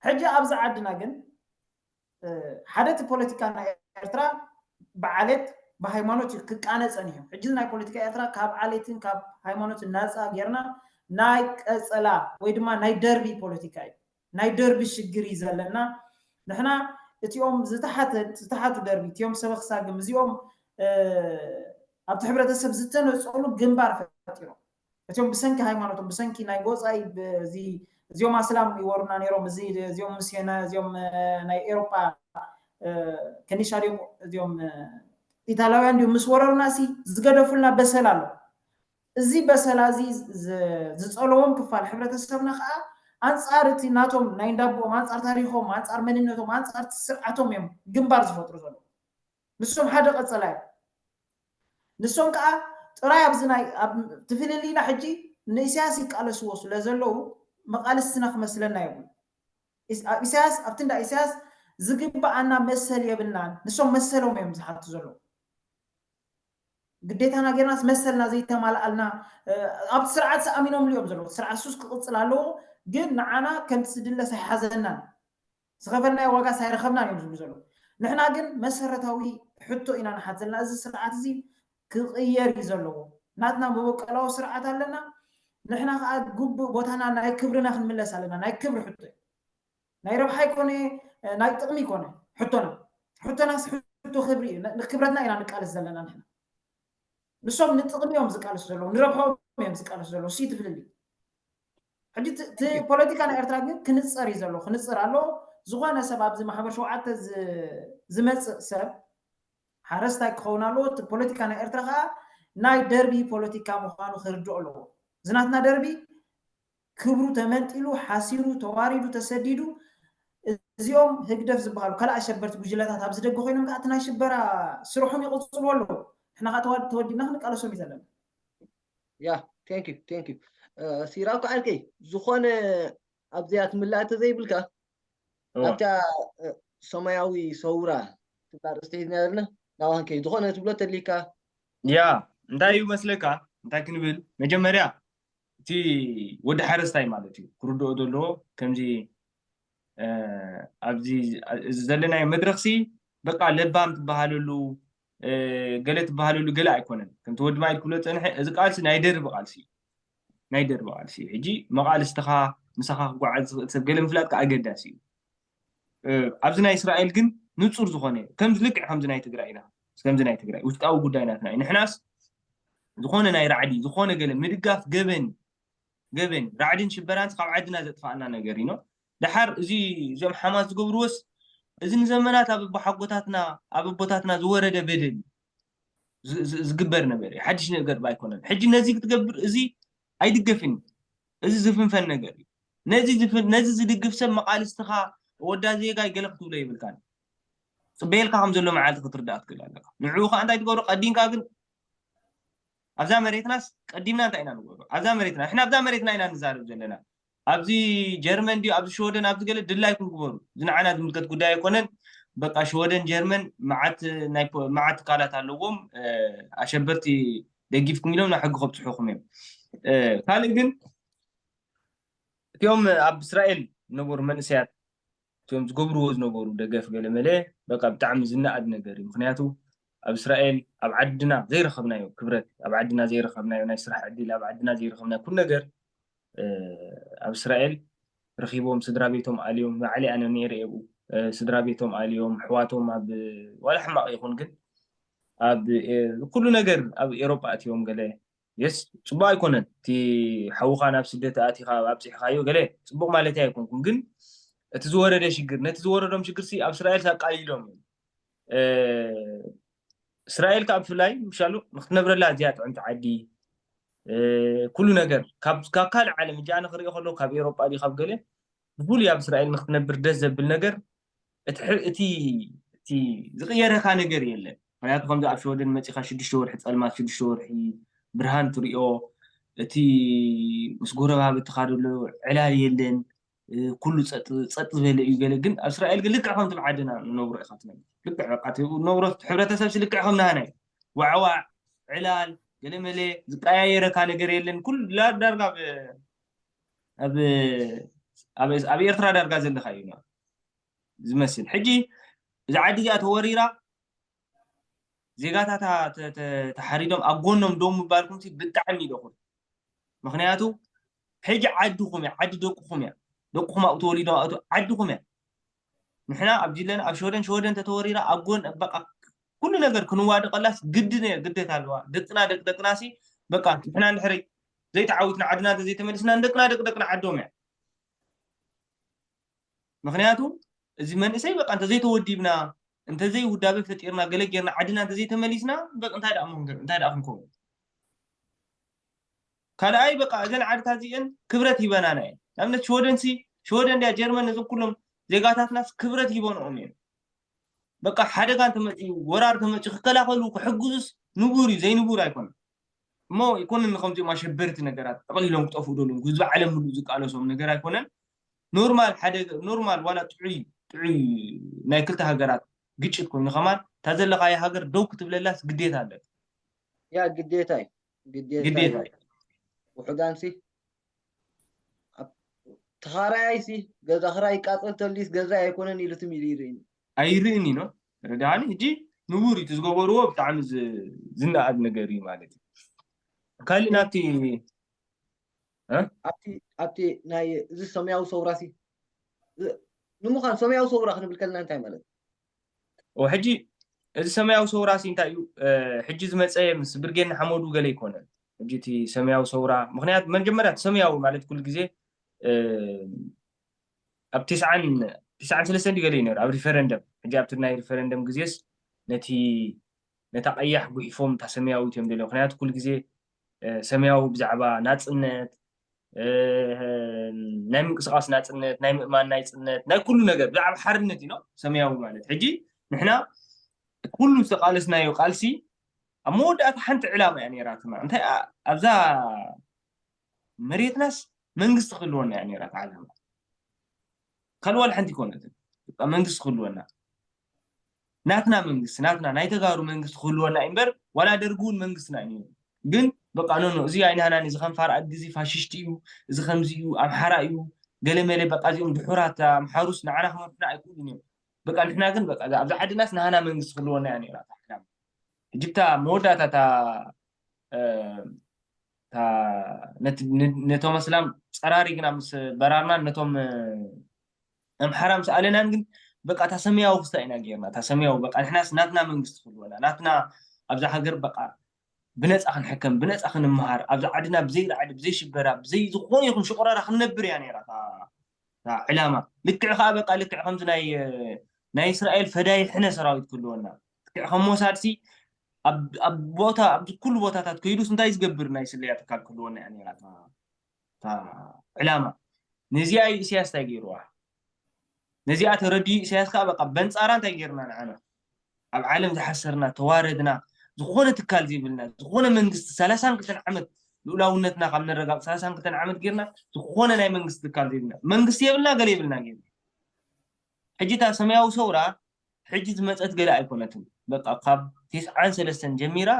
ሕጂ ኣብዚ ዓድና ግን ሓደ እቲ ፖለቲካ ናይ ኤርትራ ብዓሌት ብሃይማኖት እዩ ክቃነ ጸኒሑ። ሕጂ ናይ ፖለቲካ ኤርትራ ካብ ዓሌትን ካብ ሃይማኖትን ናፃ ጌርና ናይ ቀጸላ ወይ ድማ ናይ ደርቢ ፖለቲካ እዩ። ናይ ደርቢ ሽግር እዩ ዘለና። ንሕና እቲኦም ዝተሓተ ዝተሓቱ ደርቢ እቲኦም ሰበኽ ሳግም እዚኦም ኣብቲ ሕብረተሰብ ዝተነፀሉ ግንባር ፈጢሮም እቲኦም ብሰንኪ ሃይማኖቶም ብሰንኪ ናይ ጎፃይ እዚኦም ኣስላም ይወሩና ነይሮም እዚኦም ምስና እዚኦም ናይ ኤሮጳ ከኒሻ ድዮም እዚኦም ኢታላውያን ድዮም ምስ ወረሩና ሲ ዝገደፉልና በሰል ኣሎ። እዚ በሰላ እዚ ዝፀለዎም ክፋል ሕብረተሰብና ከዓ ኣንፃር እቲ ናቶም ናይ እንዳቦኦም ኣንፃር ታሪኮም ኣንፃር መንነቶም ኣንፃር ስርዓቶም እዮም ግንባር ዝፈጥሩ ዘለዉ። ንሶም ሓደ ቀፀላ እዮም። ንሶም ከዓ ጥራይ ኣብዚ ናይ ትፍልልይና ሕጂ ንእስያስ ይቃለስዎ ስለ ዘለዉ መቃልስትና ክመስለና የብሉ። ኢሳያስ ኣብቲ እንዳ ኢሳያስ ዝግበኣና መሰል የብልናን። ንሶም መሰሎም እዮም ዝሓቱ ዘለዉ። ግዴታና ጌርናስ መሰልና ዘይተማልኣልና ኣብቲ ስርዓት ሰኣሚኖምሉ እዮም ዘለዉ። ስርዓት ሱስ ክቕፅል ኣለዎ፣ ግን ንዓና ከምቲ ዝድለስ ኣይሓዘናን ዝኸፈልናዮ ዋጋ ሳይረኸብናን እዮም ዝብሉ ዘለዉ። ንሕና ግን መሰረታዊ ሕቶ ኢና ንሓት ዘለና። እዚ ስርዓት እዚ ክቕየር እዩ ዘለዎ። ናትና መበቀላዊ ስርዓት ኣለና። ንሕና ከዓ ግቡእ ቦታና ናይ ክብርና ክንምለስ ኣለና። ናይ ክብሪ ሕቶ እዩ። ናይ ረብሓ ይኮነ ናይ ጥቕሚ ይኮነ ሕቶና ሕቶናስ ሕቶ ክብሪ እዩ። ንክብረትና ኢና ንቃለስ ዘለና ንሕና። ንሶም ንጥቕሚ እዮም ዝቃለሱ ዘለዉ፣ ንረብሖም እዮም ዝቃለሱ ዘለዉ። ሲ ትፍልልዩ ሕጂ እቲ ፖለቲካ ናይ ኤርትራ ግን ክንፀር እዩ ዘሎ፣ ክንፅር ኣሎ። ዝኾነ ሰብ ኣብዚ ማሕበር ሸውዓተ ዝመፅእ ሰብ ሓረስታይ ክኸውን ኣለዎ። እቲ ፖለቲካ ናይ ኤርትራ ከዓ ናይ ደርቢ ፖለቲካ ምዃኑ ክርድኦ ኣለዎ። ዝናትና ደርቢ ክብሩ ተመንጢሉ፣ ሓሲሩ፣ ተዋሪዱ፣ ተሰዲዱ፣ እዚኦም ህግደፍ ዝበሃሉ ካልእ ኣሸበርቲ ጉጅለታት ኣብዚ ደገ ኮይኖም ከዓ እቲ ናይ ሽበራ ስርሖም ይቕፅሉ ኣለዉ። ንሕና ከዓ ተወዲብና ክንቃለሶም እዩ ዘለና። ያ ቴንክ ዩ ቴንክ ዩ ሲራው ከዓልከይ ዝኾነ ኣብዚኣ ትምላእ ተዘይብልካ ኣብታ ሰማያዊ ሰውራ ትብላ ርእስቲ ሒዝና ዘለና ናባንከ ዝኾነ ትብሎ ተሊካ ያ እንታይ እዩ መስለካ እንታይ ክንብል መጀመርያ እቲ ወዲ ሓረስታይ ማለት እዩ ክርድኦ ዘለዎ ከምዚ ኣብዚ ዘለናዮ መድረክሲ በቃ ለባም ትበሃለሉ ገለ ትበሃለሉ ገለ ኣይኮነን ከምቲ ወዲ ማይድ ክብሎ ፀንሐ እዚ ቃልሲ ናይ ደርቢ ቃልሲ ናይ ደርቢ ቃልሲ ሕጂ መቃልስትኻ ምሳኻ ክጓዓዝ ዝኽእል ሰብ ገለ ምፍላጥካ ኣገዳሲ እዩ ኣብዚ ናይ እስራኤል ግን ንፁር ዝኾነ ከምዚ ልክዕ ከምዚ ናይ ትግራይ ኢና ከምዚ ናይ ትግራይ ውሽጣዊ ጉዳይ ናትና እዩ ንሕናስ ዝኾነ ናይ ራዕዲ ዝኾነ ገለ ምድጋፍ ገበን ገበን ራዕድን ሽበራንስ ካብ ዓድና ዘጥፋኣና ነገር ኢኖ ደሓር እዚ እዞም ሓማስ ዝገብርዎስ እዚ ንዘመናት ኣብ ኣቦሓጎታትና ኣብ ኣቦታትና ዝወረደ በደል ዝግበር ነበር እዩ ሓድሽ ነገር ኣይኮነን ሕጂ ነዚ ክትገብር እዚ ኣይድገፍን እዚ ዝፍንፈን ነገር እዩ ነዚ ዝፍን ነዚ ዝድግፍ ሰብ መቃልስትኻ ወዳ ዜጋ ይገለ ክትብሎ ይብልካን ፅበየልካ ከም ዘሎ መዓልቲ ክትርዳእ ትክእል ኣለካ ንዕኡ ከዓ እንታይ ትገብሮ ቀዲምካ ግን ኣብዛ መሬትናስ ቀዲምና እንታይ ኢና ንገብሮ ኣብዛ መሬትና ንሕና ኣብዛ መሬትና ኢና ንዛረብ ዘለና ኣብዚ ጀርመን ድዩ ኣብዚ ሽወደን ኣብዚ ገለ ድላይኩም ግበሩ እዚ ንዓና ዝምልከት ጉዳይ ኣይኮነን በቃ ሽወደን ጀርመን መዓት ናይ መዓት ትካላት ኣለዎም ኣሸበርቲ ደጊፍኩም ኢሎም ናብ ሕጊ ከብፅሑኩም እዮም ካልእ ግን እቲኦም ኣብ እስራኤል ዝነበሩ መንእሰያት እቲኦም ዝገብርዎ ዝነበሩ ደገፍ ገለ መለ በቃ ብጣዕሚ ዝነኣድ ነገር እዩ ምክንያቱ ኣብ እስራኤል ኣብ ዓድና ዘይረኸብናዮ ክብረት ኣብ ዓድና ዘይረኸብናዮ ናይ ስራሕ ዕድል ኣብ ዓድና ዘይረኸብናዮ ኩሉ ነገር ኣብ እስራኤል ረኺቦም ስድራ ቤቶም ኣልዮም ባዕለይ ኣነ ነይረ የብኡ ስድራ ቤቶም ኣልዮም ኣሕዋቶም ኣብ ዋላ ሕማቕ ይኹን ግን ኣብ ኩሉ ነገር ኣብ ኤሮጳ ኣትዮም ገለ የስ ፅቡቅ ኣይኮነን እቲ ሓውኻ ናብ ስደት ኣቲኻ ኣብፅሕኻዮ ገለ ፅቡቅ ማለት ኣይኮንኩን ግን እቲ ዝወረደ ሽግር ነቲ ዝወረዶም ሽግር ሲ ኣብ እስራኤል ኣቃሊሎም እዮም እስራኤል ካብ ብፍላይ ምሻሉ ንክትነብረላ እዚኣ ጥዕምቲ ዓዲ ኩሉ ነገር ካብ ካልእ ዓለም እጃ ንክሪኦ ከሎ ካብ ኤሮጳ ድዩ ካብ ገለ ብፍሉይ ኣብ እስራኤል ንክትነብር ደስ ዘብል ነገር እቲ ዝቅየረካ ነገር የለን ምክንያቱ ከምዚ ኣብ ሸወደን መፂካ ሽዱሽተ ወርሒ ፀልማት ሽዱሽተ ወርሒ ብርሃን ትሪኦ እቲ ምስ ጎረባብትካ ዘሎ ዕላል የለን ኩሉ ጸጥ ዝበለ እዩ። ገለ ግን ኣብ እስራኤል ግን ልክዕ ከምቲ ዓድና ንነብሮ ኢኻ ትነብር። ልክዕ በቃ ነብሮ ሕብረተሰብ ልክዕ ከም ናህና እዩ። ዋዕዋዕ፣ ዕላል፣ ገለመለ ዝቀያየረካ ነገር የለን። ኩሉ ዳርጋ ኣብ ኤርትራ ዳርጋ ዘለካ እዩ ዝመስል። ሕጂ እዛ ዓዲ እዚኣ ተወሪራ ዜጋታታ ተሓሪዶም ኣብ ጎኖም ደው ምባልኩም ብጣዕሚ ይደኹር። ምክንያቱ ሕጂ ዓድኹም እያ፣ ዓዲ ደቅኹም እያ። ደቅኹም ኣብኡ ተወሊዶም ኣብኡ ዓድኹም እያ። ንሕና ኣብ ጅለን ኣብ ሸወደን ሸወደን ተተወሪራ ኣብ ጎን በቃ ኩሉ ነገር ክንዋደቀላስ ግዲ ግዴታ ኣለዋ። ደቅና ደቂ ደቅናሲ በቃ ንሕና እንድሕሪ ዘይተዓዊትና ዓድና እንተዘይተመሊስና ንደቅና ደቂ ደቅና ዓዶም እያ። ምክንያቱ እዚ መንእሰይ በቃ እንተዘይተወዲብና እንተዘይ ውዳበ ፈጢርና ገለ ጌርና ዓድና እንተዘይተመሊስና በቃ እንታይ ደኣ መንገር እንታይ ደኣ ክንከውን። ካልኣይ በቃ እዘን ዓድታት እዚአን ክብረት ሂበናና እየን። ንኣብነት ሽወደንሲ ሽወደን ድያ ጀርመን ነዞም ኩሎም ዜጋታትናስ ክብረት ሂበንኦም እየን። በቃ ሓደጋ እንተመፅኡ ወራር ተመፅኡ ክከላኸሉ ክሕግዙስ ንቡር እዩ፣ ዘይንቡር ኣይኮነን። እሞ ይኮንን ከምዚኦም ኣሸበርቲ ነገራት ጠቕሊሎም ክጠፍኡ ደሉም ህዝቢ ዓለም ምሉእ ዝቃለሶም ነገር ኣይኮነን። ኖርማል ሓደ ኖርማል ዋላ ጥዑይ ጥዑይ ናይ ክልተ ሃገራት ግጭት ኮይኑ ከማን እታ ዘለኻዮ ሃገር ደው ክትብለላስ ግዴታ ኣለካ። ያ ግዴታ እዩ ግዴታ ግዴታ እዩ። ውሑዳንሲ ተኻራያይሲ ገዛ ክራይ ይቃፀል ተልዩስ ገዛ ኣይኮነን ኢሉ ትም ኢሉ ይርእኒ ኣይርእን ኢኖ ረዳኒ ሕጂ ንቡር እዩ ዝገበርዎ ብጣዕሚ ዝነኣድ ነገር እዩ ማለት እዩ። ካልእ ናብቲ ኣብቲ ኣብቲ ናይ እዚ ሰማያዊ ሰውራሲ ንምዃን ሰማያዊ ሰውራ ክንብል ከለና እንታይ ማለት ሕጂ እዚ ሰማያዊ ሰውራሲ እንታይ እዩ? ሕጂ ዝመፀ ምስ ብርጌድ ንሓመዱ ገለ ይኮነን። ሕጂ እቲ ሰማያዊ ሰውራ ምክንያት መጀመርያ ሰማያዊ ማለት ኩሉ ግዜ ኣብ ትስዓን ትስዓን ሰለስተን ድዩ ገለ እዩ ነይሩ ኣብ ሪፈረንደም። ሕጂ ኣብቲ ናይ ሪፈረንደም ግዜስ ነቲ ነታ ቀያሕ ጉሒፎም እታ ሰማያዊት እዮም ደልዮ። ምክንያቱ ኩሉ ግዜ ሰማያዊ ብዛዕባ ናፅነት ናይ ምንቅስቃስ ናፅነት ናይ ምእማን ናይፅነት ናይ ኩሉ ነገር ብዛዕባ ሓርነት እዩ ሰማያዊ ማለት። ሕጂ ንሕና ኩሉ ዝተቃለስናዮ ቃልሲ ኣብ መወዳእታ ሓንቲ ዕላማ እያ ነይራትና። እንታይ ኣብዛ መሬትናስ መንግስቲ ክህልወና እያ ነይራ ዓላማ። ካልእ ዋላ ሓንቲ ይኮነትን። በቃ መንግስቲ ክህልወና ናትና መንግስቲ ናትና ናይ ተጋሩ መንግስቲ ክህልወና እዩ እምበር ዋላ ደርጊ እውን መንግስትና እዩ ነይሩ። ግን በቃ ኖኖ እዚ ኣይናህናን እዚ ከም ፋራ ኣድጊ እዚ ፋሽሽቲ እዩ እዚ ከምዚ እዩ ኣምሓራ እዩ ገለመለ በቃ እዚኦም ድሑራት ኣምሓሩስ ንዓና ክመርሑና ኣይክእሉን እዮም። በቃ ንሕና ግን በቃ ኣብዚ ዓድናስ ናህና መንግስቲ ክህልወና እያ ነይራ እታ ዕላማ። ሕጂ እታ መወዳእታ እታ ነቶም ኣስላም ፀራሪግና ምስ በራርና ነቶም ኣምሓራ ምስ ኣለናን ግን በቃ እታ ሰማያዊ ክስታ ኢና ጌርና እታ ሰማያዊ በቃ ንሕናስ ናትና መንግስቲ ክህልወና ናትና ኣብዛ ሃገር በቃ ብነፃ ክንሕከም ብነፃ ክንምሃር ኣብዛ ዓድና ብዘይ ራዕዲ ብዘይ ሽበራ ብዘይ ዝኾነ ይኹን ሽቁረራ ክንነብር እያ ነይራ እታ ዕላማ። ልክዕ ከዓ በቃ ልክዕ ከምዚ ናይ ናይ እስራኤል ፈዳይ ሕነ ሰራዊት ክህልወና ልክዕ ከም ሞሳድሲ ኣብ ቦታ ኣብዚ ኩሉ ቦታታት ከይዱስ እንታይ ዝገብር ናይ ስለያ ትካል ክህልወና እያ ነይራ እታ ዕላማ። ነዚኣ እዩ ኢሳያስ እንታይ ገይርዋ? ነዚኣ ተረዲኡ ኢሳያስ ከዓ በቃ በንፃራ እንታይ ገይርና ንዓና ኣብ ዓለም ዝሓሰርና ተዋረድና። ዝኾነ ትካል ዘይብልና ዝኾነ መንግስቲ ሰላሳን ክልተን ዓመት ልኡላውነትና ካብ ነረጋግፅ ሰላሳን ክልተን ዓመት ጌርና ዝኾነ ናይ መንግስቲ ትካል ዘይብልና መንግስቲ የብልና ገለ የብልና ጌርና። ሕጂ እታ ሰማያዊ ሰውራ ሕጂ ዝመፀት ገለ ኣይኮነትን። በቃ ካብ ቴስዓን ሰለስተን ጀሚራ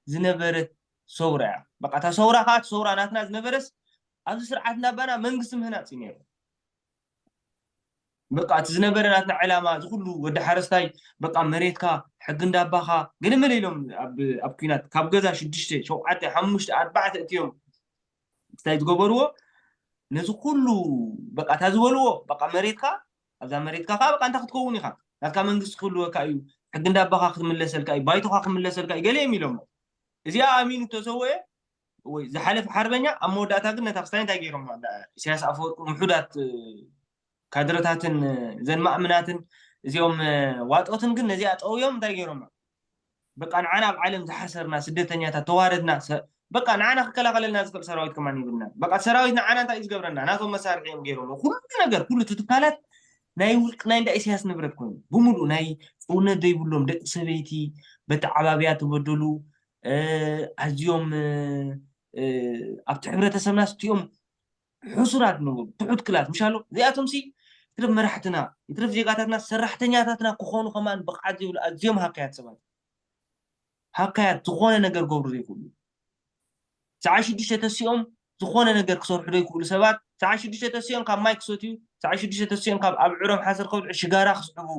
ዝነበረት ሰውራ እያ። በቃ እታ ሰውራ ከዓ እቲ ሰውራ ናትና ዝነበረስ ኣብዚ ስርዓት እናባና መንግስቲ ምህናፅ እዩ ነይሩ። በቃ እቲ ዝነበረ ናትና ዕላማ እዚ ኩሉ ወዲ ሓረስታይ በቃ መሬትካ ሕጊ እንዳባኻ ገለመለ ኢሎም ኣብ ኩናት ካብ ገዛ ሽዱሽተ ሸውዓተ ሓሙሽተ ኣርባዕተ እትዮም እንታይ ዝገበርዎ ነዚ ኩሉ በቃ እታ ዝበልዎ በቃ መሬትካ ኣብዛ መሬትካ ከዓ በቃ እንታይ ክትከውን ኢኻ ናትካ መንግስቲ ክህልወካ እዩ ሕጊ እንዳባኻ ክትምለሰልካ እዩ ባይቶኻ ክምለሰልካ እዩ ገለ እዮም ኢሎሞ። እዚኣ ኣሚኑ ተሰወየ ወይ ዝሓለፈ ሓርበኛ ኣብ መወዳእታ ግን ነታ ክስታይ እንታይ ገይሮም ኢሳያስ ኣፈወርቂ ውሑዳት ካድረታትን ዘን ማእምናትን እዚኦም ዋጦትን ግን ነዚኣ ጠውዮም እንታይ ገይሮማ በቃ ንዓና ኣብ ዓለም ዝሓሰርና ስደተኛታት ተዋረድና በቃ ንዓና ክከላኸለልና ዝኽእል ሰራዊት ከማን ይብልና በቃ ሰራዊት ንዓና እንታይ እዩ ዝገብረና ናቶም መሳርሒ እዮም ገይሮም ኩሉ ነገር ኩሉ ትካላት ናይ ውልቅ ናይ እንዳ ኢሳያስ ንብረት ኮይኑ ብምሉእ ናይ ሰውነት ዘይብሎም ደቂ ሰበይቲ በቲ ዓባብያ ተበደሉ ኣዝዮም ኣብቲ ሕብረተሰብና ስቲኦም ሕሱራት ንብሎም፣ ትሑት ክላስ ምሻሎ። እዚኣቶም ሲ ይትረፍ መራሕትና፣ ይትረፍ ዜጋታትና፣ ሰራሕተኛታትና ክኾኑ ከማን ብቕዓት ዘይብሉ ኣዝዮም ሃካያት ሰባት። ሃካያት ዝኾነ ነገር ገብሩ ዘይክእሉ። ሰዓት ሽዱሽተ ተሲኦም ዝኾነ ነገር ክሰርሑ ዘይክእሉ ሰባት፣ ሰዓት ሽዱሽተ ተሲኦም ካብ ማይ ክሰትዩ፣ ሰዓት ሽዱሽተ ተሲኦም ካብ ኣብ ዕሮም ሓሰር ከብልዑ፣ ሽጋራ ክስዕቡ፣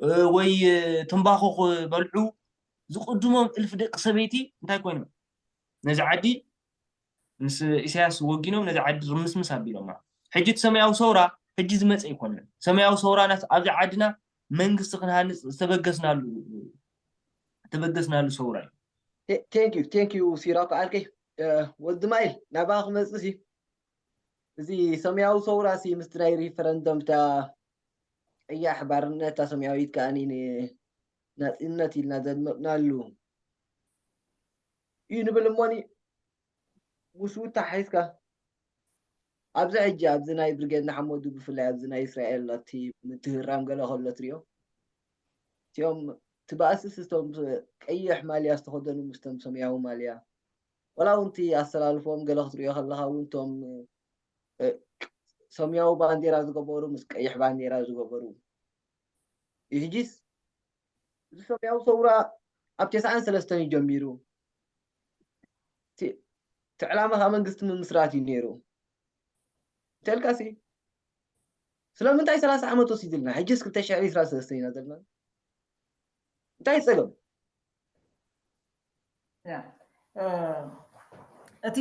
እ፣ ወይ፣ እ፣ ትምባኾ ክበልዑ ዝቕድሞም እልፍ ደቂ ሰበይቲ እንታይ ኮይኖም? ነዚ ዓዲ ምስ ኢሳያስ ወጊኖም ነዚ ዓዲ ርምስምስ ኣቢሎማ። ሕጂ እቲ ሰማያዊ ሰውራ ሕጂ ዝመፀ ኣይኮነን። ሰማያዊ ሰውራ ናት ኣብዚ ዓድና መንግስቲ ክንሃንፅ ዝተበገስናሉ ዝተበገስናሉ ሰውራ እዩ። Thank you, thank you ሲራኩ ዓርከይ። እ፣ ወዲ ማይል ናባኻ ክመፅእ ሲ፣ እዚ ሰማያዊ ሰውራ ሲ ምስቲ ናይ ሪፈረንደም እታ ቀያሕ ባርነት፣ እታ ሰማያዊት ከኣኒ ን-፣ ናፅነት ኢልና ዘድመቕናሉ እዩ ንብል እሞኒ፣ ምስኡ ተሓሒዝካ ኣብዚ ሕጂ ኣብዚ ናይ ብርጌድ ንሓመዱ ብፍላይ ኣብዚ ናይ እስራኤል እቲ ምትህራም ገለ ከሎ ትሪኦ፣ እቲኦም ትባእስስ እቶም ቀይሕ ማልያ ዝተኸደኑ ምስቶም ሰማያዊ ማልያ፣ ዋላ እውን እቲ ኣሰላልፎም ገለ ክትሪኦ ከለኻ እውን እቶም፣ እ፣ ሰማያዊ ባንዴራ ዝገበሩ ምስ ቀይሕ ባንዴራ ዝገበሩ እዩ። ሕጂስ እዚ ሰማያዊ ሰውራ ኣብ ተስዓን ሰለስተን እዩ ጀሚሩ። እቲ፣ እቲ ዕላማ ከዓ መንግስቲ ምምስራት እዩ ነይሩ። እንተልካሲ ስለምንታይ ሰላሳ ዓመት ወሲድልና? ሕጂስ ክልተ ሽሕ ዕስራን ሰለስተን ኢና ዘለና። እንታይ ጸገም? ያ፣ እ፣ እቲ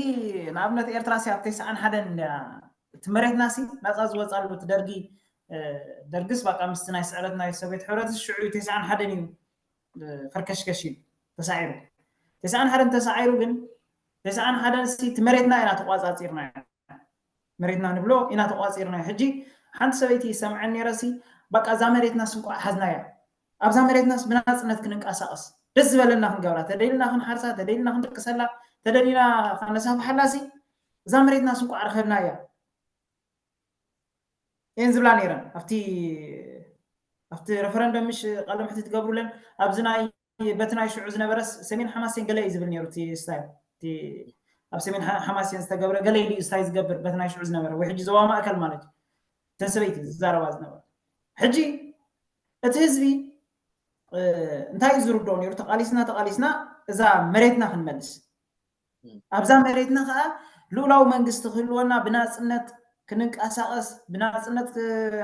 ንኣብነት ኤርትራ ሲ ኣብ ተስዓን ሓደን እንድያ፣ እቲ መሬትና ሲ ናጻ ዝወጻሉ፣ እቲ ደርጊ፣ እ፣ ደርግስ በቃ ምስቲ ናይ ስዕረት ናይ ሶቪየት ሕብረትስ ሽዑ እዩ፣ ተስዓን ሓደን እዩ፣ እ፣ ፈርከሽከሽ ኢሉ ተሳዒሩ። ተስዓን ሓደን ተሳዒሩ፣ ግን ተስዓን ሓደን ሲ እቲ መሬትና ኢና ተቋጻጺርናዮ። መሬትና ንብሎ ኢና ተቋጺርናዮ። ሕጂ ሓንቲ ሰበይቲ ይሰምዐን ነይረ ሲ፣ በቃ እዛ መሬትናስ እንቋዕ ሓዝናያ፣ ኣብዛ መሬትናስ ብናጽነት ክንንቀሳቐስ፣ ደስ ዝበለና ክንገብራ፣ ተደይልና ክንሓርሳ፣ ተደይልና ክንድቅሰላ፣ ተደሊና ከነሳፍሓላ ሲ፣ እዛ መሬትናስ እንቋዕ ረኸብናያ እየን ዝብላ ነይረን። ኣብቲ፣ ኣብቲ ረፈረንደም ምሽ ቃለ መሕትት ትገብሩለን፣ ኣብዚ ናይ፣ በቲ ናይ ሽዑ ዝነበረስ ሰሜን ሓማሴን ገለ እዩ ዝብል ነይሩ እቲ ስታይል። እቲ ኣብ ሰሜን ሓ-፣ ሓማሴን ዝተገብረ ገለ ኢሉ እዩ ስታይ ዝገብር በቲ ናይ ሽዑ ዝነበረ፣ ወይ ሕጂ ዞባ ማእከል ማለት እዩ። እተን ሰበይቲ ዝዛረባ ዝነበረ። ሕጂ እቲ ህዝቢ፣ እ፣ እንታይ እዩ ዝርድኦ ነይሩ? ተቓሊስና፣ ተቓሊስና እዛ መሬትና ክንመልስ። እም። ኣብዛ መሬትና ከዓ ልኡላዊ መንግስቲ ክህልወና፣ ብናጽነት ክንንቀሳቐስ፣ ብናጽነት ክ-፣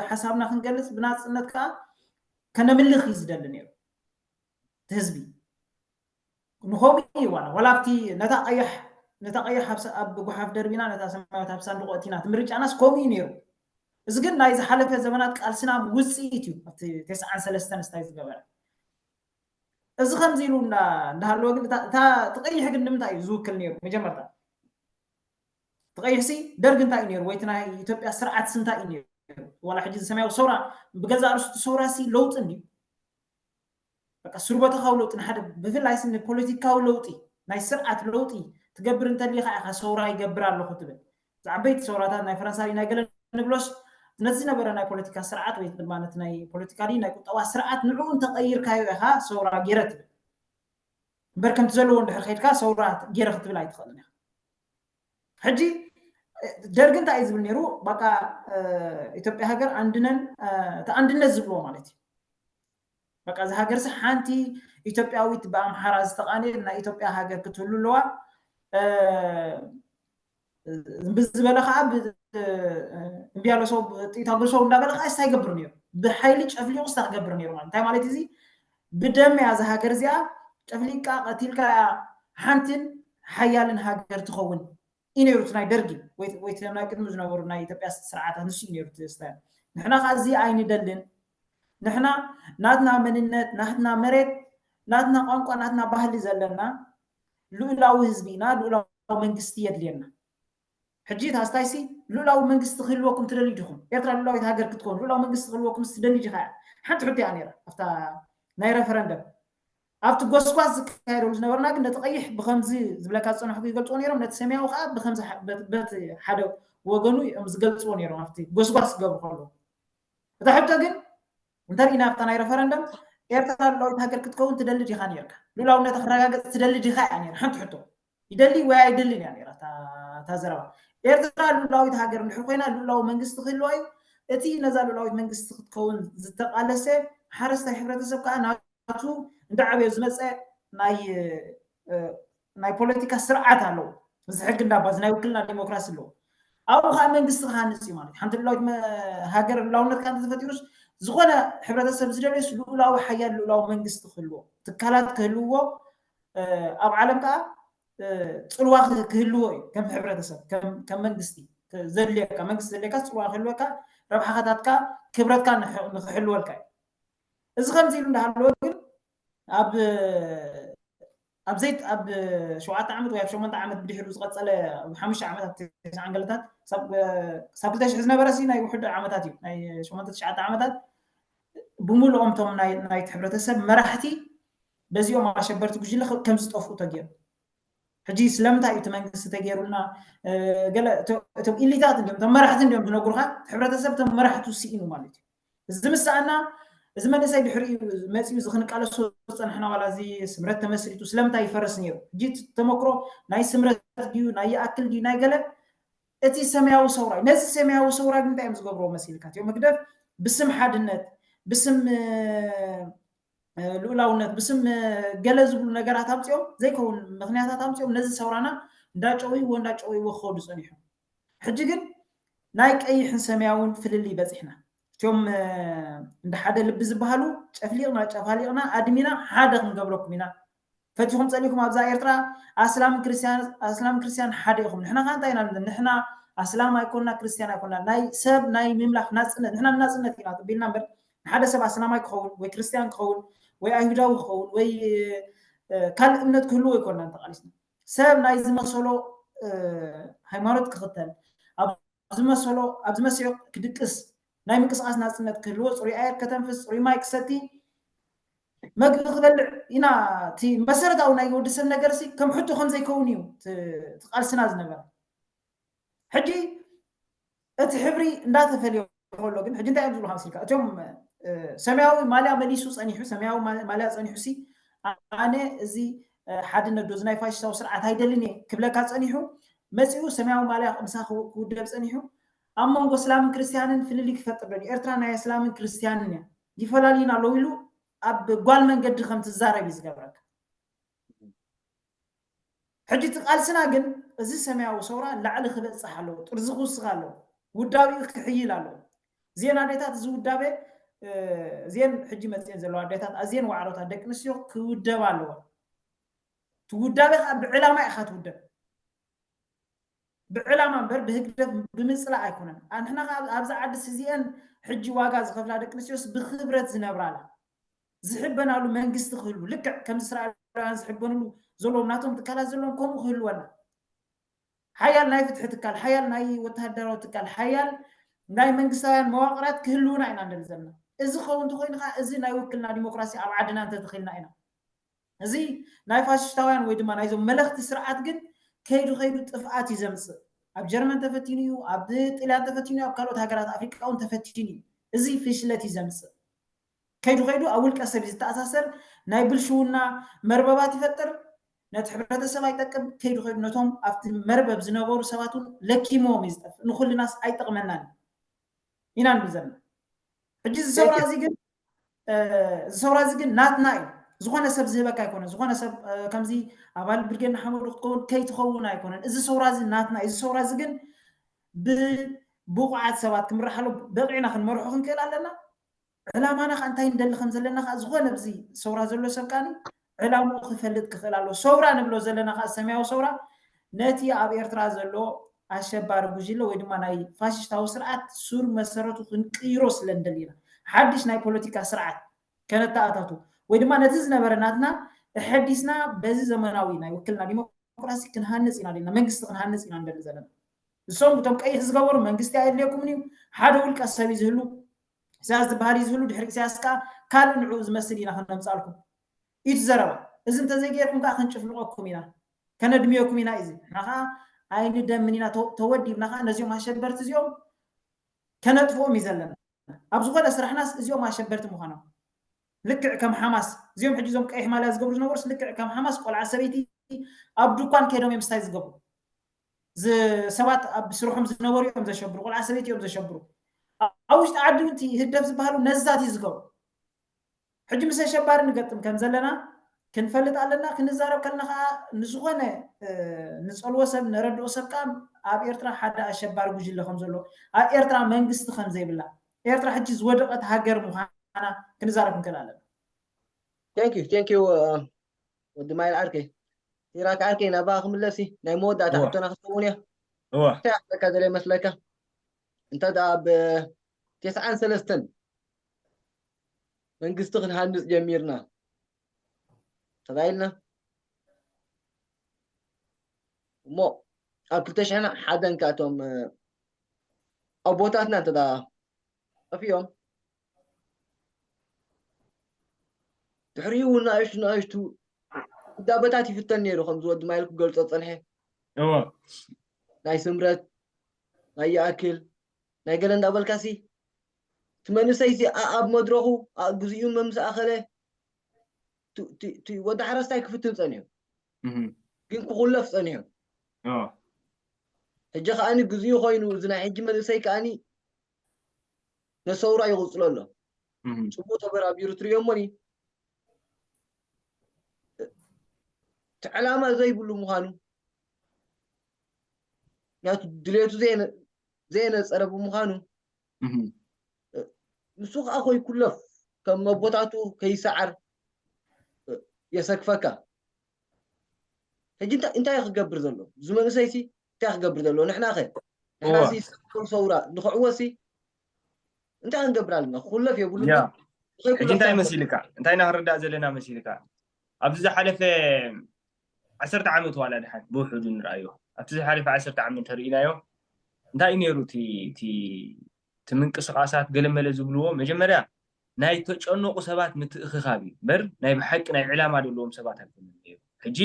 ሓሳብና ክንገልጽ፣ ብናጽነት ከዓ ከነምልኽ እዩ ዝደሊ ነይሩ እቲ ህዝቢ። ንኸምኡ እዩ ዋላ፣ ዋላ ኣብቲ ነታ ቀያሕ፣ ነታ ቀያሕ ኣብ ሰ-፣ ኣብ ጓሓፍ ደርቢና ነታ ሰማያዊት ኣብ ሳንዱቕ ኣእቲና፣ እቲ ምርጫናስ ከምኡ እዩ ነይሩ። እዚ ግን ናይ ዝሓለፈ ዘመናት ቃልስና ውጽኢት እዩ፣ ኣብቲ ተስዓን ሰለስተን ስታይ ዝገበረ። እዚ ከምዚ ኢሉ እንዳ-፣ እንዳሃለወ ግን እታ፣ እታ፣ እቲ ቀይሕ ግን ንምንታይ እዩ ዝውክል ነይሩ? መጀመርታ እቲ ቀይሕሲ ደርግ እንታይ እዩ ነይሩ? ወይ እቲ ናይ ኢትዮጵያ ስርዓትሲ እንታይ እዩ ነይሩ? ዋላ ሕጂ እዚ ሰማያዊ ሰውራ ብገዛእ ርእሱ እቲ ሰውራሲ ለውጢ እንድዩ። በቃ ስርበተኻዊ ለውጢ ንሓደ፣ ብፍላይሲ ንፖለቲካዊ ለውጢ፣ ናይ ስርዓት ለውጢ ትገብር እንተሊኻ ኢኻ ሰውራ ይገብር ኣለኹ ትብል። እዚ ዓበይቲ ሰውራታት ናይ ፈረንሳ ድዩ ናይ ገለ ንብሎስ፣ ነቲ ዝነበረ ናይ ፖለቲካ ስርዓት ወይ ድማ ነቲ ናይ ፖለቲካ ድዩ ናይ ቁጠባ ስርዓት ንዕኡ እንተቐይርካዮ ኢኻ ሰውራ ገይረ ትብል። እምበር ከምቲ ዘለዎ እንድሕር ከይድካ ሰውራ ገይረ ክትብል ኣይትኽእልን ኢኻ። ሕጂ፣ እ፣ ደርጊ እንታይ እዩ ዝብል ነይሩ? በቃ፣ እ፣ ኢትዮጵያ ሃገር ኣንድነን፣ እ፣ እቲ ኣንድነት ዝብልዎ ማለት እዩ። በቃ እዛ ሃገርሲ ሓንቲ ኢትዮጵያዊት ብኣምሓራ ዝተቓነየት ናይ ኢትዮጵያ ሃገር ክትህሉ ኣለዋ። እ፣ ብዝበለ ከዓ ብ-፣ እምቢ ያለ ሰው ጥይት አጉርሰው እንዳበለ ከዓ እስታ ይገብር ነይሩ። ብሓይሊ ጨፍሊቑ እስታ ክገብር ነይሩ ማለት እንታይ ማለት እዚ? ብደም እያ እዛ ሃገር እዚኣ ጨፍሊቃ ቀቲልካ እያ ሓንትን ሓያልን ሃገር ትኸውን እዩ ነይሩ እቲ ናይ ደርጊ ወይ፣ ወይ እቲ ናይ ቅድሚ ዝነበሩ ናይ ኢትዮጵያ ስርዓታት ንሱ እዩ ነይሩ እቲ ስታይል። ንሕና ከዓ እዚ ኣይንደልን። ንሕና ናትና መንነት፣ ናትና መሬት፣ ናትና ቋንቋ፣ ናትና ባህሊ ዘለና ልኡላዊ ህዝቢ ኢና፣ ልኡላዊ መንግስቲ የድልየና። ሕጂ እታ ስታይሲ ልኡላዊ መንግስቲ ክህልወኩም ትደልዩ ዲኹም? ኤርትራ ልኡላዊት ሃገር ክትከውን ልኡላዊ መንግስቲ ክህልወኩም ትደሊ ዲኻ? ሓንቲ ሕቶ እያ ነይራ ኣብታ ናይ ረፈረንደም። ኣብቲ ጎስጓስ ዝካየደሉ ዝነበርና ግን ነቲ ቀይሕ ብኸምዚ ዝብለካ ዝጸናሕኩ ይገልጽዎ ነይሮም፣ ነቲ ሰማያዊ ከዓ ብኸምዚ ሐ-፣ በት-፣ በቲ ሓደ ወገኑ እዮም ዝገልጽዎ ነይሮም ኣብቲ ጎስጓስ ክገብሩ ከለዉ። እታ ሕቶ ግን እንተሪኢና ኣብታ ናይ ረፈረንደም ኤርትራ ልኡላዊት ሃገር ክትከውን ትደሊ ዲኻ ነይርካ? ልኡላውነታ ክረጋገጽ ትደሊ ዲኻ እያ ነይራ ሓንቲ ሕቶ። ይደሊ ወይ ኣይደልን እያ ነይራ እታ፣ እታ ዘረባ። ኤርትራ ልኡላዊት ሃገር እንድሕር ኮይና ልኡላዊ መንግስቲ ክህልዋ እዩ። እቲ ነዛ ልኡላዊት መንግስቲ ክትከውን ዝተቓለሰ ሓረስታይ ሕብረተሰብ ከዓ ናቱ እንዳዓበየ ዝመፀ ናይ ናይ ፖለቲካ ስርዓት ኣለዎ። እዚ ሕጊ እንዳባ እዚ ናይ ውክልና ዲሞክራሲ ኣለዎ። ኣብኡ ከዓ መንግስቲ ክሃንፅ እዩ ማለት ሓንቲ ልኡላዊት ሃገር ልኡላውነት ከዓ እንተተፈጢሩስ ዝኾነ ሕብረተሰብ ዝደልዮስ ልኡላዊ ሓያል ልኡላዊ መንግስቲ ክህልዎ ትካላት ክህልዎ ኣብ ዓለም ከዓ ፅልዋ ክህልዎ እዩ። ከም ሕብረተሰብ ከም መንግስቲ ዘድልየካ መንግስቲ ዘድልየካ ፅልዋ ክህልወካ ረብሓታትካ ክብረትካ ንክሕልወልካ እዩ። እዚ ከምዚ ኢሉ እንዳሃለወ ግን ኣብ ኣብ ዘይት ኣብ ሸውዓተ ዓመት ወይ ኣብ ሸሞንተ ዓመት ብድሕሩ ዝቐፀለ ኣብ ሓሙሽተ ዓመታት ተስዓን ገለታት ሳብ ክልተ ሽሕ ዝነበረ ሲ ናይ ውሕድ ዓመታት እዩ። ናይ ሸሞንተ ትሽዓተ ዓመታት ብምሉኦም ቶም ናይቲ ሕብረተሰብ መራሕቲ በዚኦም ኣሸበርቲ ጉጅለ ከም ዝጠፍኡ ተገይሩ። ሕጂ ስለምንታይ እዩ እቲ መንግስቲ ተገይሩልና ገለ እቶም ኢሊታት እንዲም እቶም መራሕቲ እንዲም ዝነግሩካ ሕብረተሰብ እቶም መራሕቱ ስኢኑ ማለት እዩ። እዚ ምሳኣና እዚ መንእሰይ ድሕሪኡ መፂኡ እዚ ክንቃለሶ ዝፀንሕና ዋላ እዚ ስምረት ተመስሪቱ ስለምንታይ ይፈርስ ነይሩ? ሕጂ ተመክሮ ናይ ስምረት ድዩ ናይ ይኣክል ድዩ ናይ ገለ እቲ ሰማያዊ ሰውራ እዩ። ነዚ ሰማያዊ ሰውራ ግን እንታይ እዮም ዝገብርዎ መሲልካ እቲኦም ህግደፍ ብስም ሓድነት ብስም ልኡላውነት ብስም ገለ ዝብሉ ነገራት ኣምፅኦም ዘይከውን ምክንያታት ኣምፅኦም ነዚ ሰውራና እንዳጨውይዎ እንዳጨውይዎ ክኸዱ ፀኒሖም። ሕጂ ግን ናይ ቀይሕን ሰማያውን ፍልልይ በፂሕና። እቲኦም እንደ ሓደ ልቢ ዝበሃሉ ጨፍሊቕና ጨፋሊቕና ኣድሚና ሓደ ክንገብረኩም ኢና። ፈቲኹም ፀሊእኩም ኣብዛ ኤርትራ ኣስላምን ክርስትያን ኣስላምን ክርስትያን ሓደ ኢኹም። ንሕና ከዓ እንታይ ኢና ንብል? ንሕና ኣስላም ኣይኮንና ክርስትያን ኣይኮንና። ናይ ሰብ ናይ ምምላኽ ናፅነት ንሕና ናፅነት ኢና ተቢልና እምበር ንሓደ ሰብ ኣስላማይ ክኸውን ወይ ክርስትያን ክኸውን ወይ ኣይሁዳዊ ክኸውን ወይ ካልእ እምነት ክህልዎ ኣይኮንና ተቓሊስና። ሰብ ናይ ዝመሰሎ ሃይማኖት ክኽተል ኣብ ዝመሰሎ ኣብ ዝመሰዮ ክድቅስ ናይ ምንቅስቃስ ናፅነት ክህልዎ ፅሩይ ኣየር ከተንፍስ ፅሩይ ማይ ክሰቲ መግቢ ክበልዕ ኢና። እቲ መሰረታዊ ናይ ወዲ ሰብ ነገር ሲ ከም ሕቶ ከም ዘይከውን እዩ እቲ ቃልስና ዝነበረ። ሕጂ እቲ ሕብሪ እንዳተፈልዮ ከሎ ግን ሕጂ እንታይ እዮም ዝብሉ መሲልካ እቶም ሰማያዊ ማልያ መሊሱ ፀኒሑ ሰማያዊ ማልያ ፀኒሑ ሲ ኣነ እዚ ሓድነት ዶ እዚ ናይ ፋሽስታዊ ስርዓት ኣይደልን እየ ክብለካ ፀኒሑ መፂኡ ሰማያዊ ማልያ ምሳ ክውደብ ፀኒሑ ኣብ መንጎ እስላምን ክርስትያንን ፍልልይ ክፈጥር ደልዩ ኤርትራ ናይ እስላምን ክርስትያንን እያ ይፈላልዩና ኣለዉ ኢሉ ኣብ ጓል መንገዲ ከም ትዛረብ እዩ ዝገብረካ። ሕጂ እቲ ቃልስና ግን እዚ ሰማያዊ ሰውራ ላዕሊ ክበፅሕ ኣለዎ፣ ጥርዚ ክውስኽ ኣለዎ፣ ውዳቤኡ ክሕይል ኣለዎ። እዚአን ኣዴታት እዚ ውዳቤ እዚአን ሕጂ መፅአን ዘለዋ ኣዴታት ኣዝየን ዋዕሮታት ደቂ ኣንስትዮ ክውደባ ኣለዎ። እቲ ውዳቤ ከዓ ብዕላማ ኢኻ ትውደብ። ብዕላማ እምበር ብህግደፍ ብምፅላእ ኣይኮነን። ንሕና ከዓ ኣብዚ ዓዲ ስዚአን ሕጂ ዋጋ ዝኸፍላ ደቂ ኣንስትዮስ ብክብረት ዝነብራላ ዝሕበናሉ መንግስቲ ክህሉ ልክዕ ከምዚ እስራኤላውያን ዝሕበንሉ ዘለዎም ናቶም ትካላት ዘለዎም ከምኡ ክህልወና ሓያል ናይ ፍትሒ ትካል ሓያል ናይ ወተሃደራዊ ትካል ሓያል ናይ መንግስታውያን መዋቅራት ክህልውና ኢና እንደሊ ዘለና። እዚ ከውን እንተኮይኑ ከዓ እዚ ናይ ውክልና ዲሞክራሲ ኣብ ዓድና እንተተኺልና ኢና። እዚ ናይ ፋሽስታውያን ወይ ድማ ናይዞም መለኽቲ ስርዓት ግን ከይዱ ከይዱ ጥፍኣት እዩ ዘምፅእ። ኣብ ጀርመን ተፈቲኑ እዩ፣ ኣብ ጥልያን ተፈቲኑ እዩ፣ ኣብ ካልኦት ሃገራት ኣፍሪቃ እውን ተፈቲኑ እዩ። እዚ ፍሽለት እዩ ዘምፅእ። ከይዱ ከይዱ ኣብ ውልቀ ሰብ እዩ ዝተኣሳሰር፣ ናይ ብልሽውና መርበባት ይፈጥር፣ ነቲ ሕብረተሰብ ኣይጠቅም። ከይዱ ከይዱ ነቶም ኣብቲ መርበብ ዝነበሩ ሰባት እውን ለኪምዎም እዩ ዝጠፍእ። ንኩልናስ ኣይጠቕመናን ኢና ንብል ዘለና። ሕጂ እዚ ሰውራ እዚ ግን እዚ ሰውራ እዚ ግን ናትና እዩ። ዝኾነ ሰብ ዝህበካ ኣይኮነን። ዝኾነ ሰብ ከምዚ ኣባል ብርጌድ ንሓመዱ ክትከውን ከይትኸውን ኣይኮነን። እዚ ሰውራ እዚ ናትና እዩ። እዚ ሰውራ እዚ ግን ብብቑዓት ሰባት ክምራሕ ኣሎ። በቂዕና ክንመርሖ ክንክእል ኣለና። ዕላማና ከዓ እንታይ ንደሊ ከም ዘለና ከዓ ዝኾነ ኣብዚ ሰውራ ዘሎ ሰብ ከዓ ዕላምኡ ክፈልጥ ክኽእል ኣለዎ። ሰውራ ንብሎ ዘለና ከዓ ሰማያዊ ሰውራ ነቲ ኣብ ኤርትራ ዘሎ ኣሸባሪ ጉጅለ ወይ ድማ ናይ ፋሽስታዊ ስርዓት ሱር መሰረቱ ክንቅይሮ ስለ ንደሊ ኢና። ሓድሽ ናይ ፖለቲካ ስርዓት ከነተኣታቱ ወይ ድማ ነቲ ዝነበረ ናትና እሐዲስና በዚ ዘመናዊ ናይ ውክልና ዲሞክራሲ ክንሃንፅ ኢና ደልና መንግስቲ ክንሃንፅ ኢና ንደሊ ዘለና። እሶም እቶም ቀይሕ ዝገበሩ መንግስቲ ኣየድልየኩምን እዩ ሓደ ውልቀ ሰብ እዩ ዝህሉ ኢሳያስ ዝበሃል እዩ ዝህሉ ድሕሪ ኢሳያስ ከዓ ካልእ ንዕኡ ዝመስል ኢና ክነምፃልኩም እዩ እቲ ዘረባ። እዚ እንተዘይገይርኩም ከዓ ክንጭፍልቀኩም ኢና ከነድምየኩም ኢና እዩ እዚ ንሕና ከዓ ኣይንደምን ኢና ተወዲብና ከዓ ነዚኦም ኣሸበርቲ እዚኦም ከነጥፍኦም እዩ ዘለና። ኣብ ዝኾነ ስራሕናስ እዚኦም ኣሸበርቲ ምዃኖም ልክዕ ከም ሓማስ እዚኦም ሕጂ እዞም ቀይሕ ማልያ ዝገብሩ ዝነበሩስ ልክዕ ከም ሓማስ ቆልዓ ሰበይቲ ኣብ ድኳን ከይዶም እዮም ስታይ ዝገብሩ። ዝ- ሰባት ኣብ ስርሖም ዝነበሩ እዮም ዘሸብሩ፣ ቆልዓ ሰበይቲ እዮም ዘሸብሩ። ኣብ ውሽጢ ዓዲ እውን እቲ ህግደፍ ዝበሃሉ ነዛት እዩ ዝገብሩ። ሕጂ ምስ ኣሸባሪ ንገጥም ከም ዘለና ክንፈልጥ ኣለና። ክንዛረብ ከለና ከዓ ንዝኾነ እ፣ ንፀልዎ ሰብ ነረድኦ ሰብ ከዓ ኣብ ኤርትራ ሓደ ኣሸባሪ ጉጅለ ከም ዘሎ፣ ኣብ ኤርትራ መንግስቲ ከም ዘይብላ፣ ኤርትራ ሕጂ ዝወደቐት ሃገር ምዃና ክንዛረብ ክንክእል ኣለና። Thank you, thank you. ወዲ ማይል ዓርከይ፣ ሲራክ ዓርከይ፣ ናባኻ ክምለስ እዩ። ናይ መወዳእታ እዋ። ሕቶና ክትኸውን እያ። እዋ እንታይ ኣለካ ዘለ መስለካ? እንተ ደኣ ብ ተስዓን ሰለስተን መንግስቲ ክንሃንጽ ጀሚርና ተባሂልና እሞ፣ ኣብ ክልተ ሽሕን ሓደን ከኣቶም ኣቦታትና እንተ ደኣ ጠፊኦም፣ ድሕሪኡ እውን ንኣሽቱ ንኣሽቱ ውዳበታት ይፍተን ነይሩ፣ ከምዚ ወዲ ማይል ክገልጾ ጸንሐ። እዋ ናይ ስምረት፣ ናይ ይኣክል፣ ናይ ገለ እንዳበልካሲ፣ እቲ መንእሰይሲ ኣብ መድረኹ ግዜኡ መምስ ኣኸለ፣ ወዲ ሓረስታይ ክፍትን ጸኒሑ፣ ግን ክኹለፍ ጸኒሑ። ሕጂ ከዓኒ ግዜኡ ኮይኑ፣ እዚ ናይ ሕጂ መንእሰይ ከዓኒ ነሰውራ ይቕጽሎ ኣሎ። ጽቡቕ ተበራቢሩ ትርእዮ እሞኒ፣ እቲ ዕላማ ዘይብሉ ምዃኑ፣ ናቱ ድሌቱ ዘየነጸረ ብምዃኑ፣ ንሱ ከዓ ኮይኩለፍ ከም መቦታቱ ከይሰዓር የሰክፈካ። ሕጂ እንታይ እዩ ክገብር ዘሎ እዚ መንእሰይሲ? እንታይ ክገብር ዘሎ? ንሕና ከ ንሕና ሲ ሰውራ ንክዕወሲ እንታይ ክንገብር ኣለና? ክኩለፍ የብሉ። ሕጂ እንታይ መሲልካ? እንታይ ኢና ክርዳእ ዘለና መሲልካ? ኣብዚ ዝሓለፈ ዓሰርተ ዓመት ዋላ ድሓን ብውሕዱ ንርኣዮ፣ ኣብቲ ዝሓለፈ ዓሰርተ ዓመት ተርእናዮ እንታይ እዩ ነይሩ? እቲ ምንቅስቃሳት ገለመለ ዝብልዎ መጀመርያ ናይ ተጨነቁ ሰባት ምትእኽኻብ እዩ እምበር ናይ ብሓቂ ናይ ዕላማ ዘለዎም ሰባት ኣይኮኑን ነይሩ። ሕጂ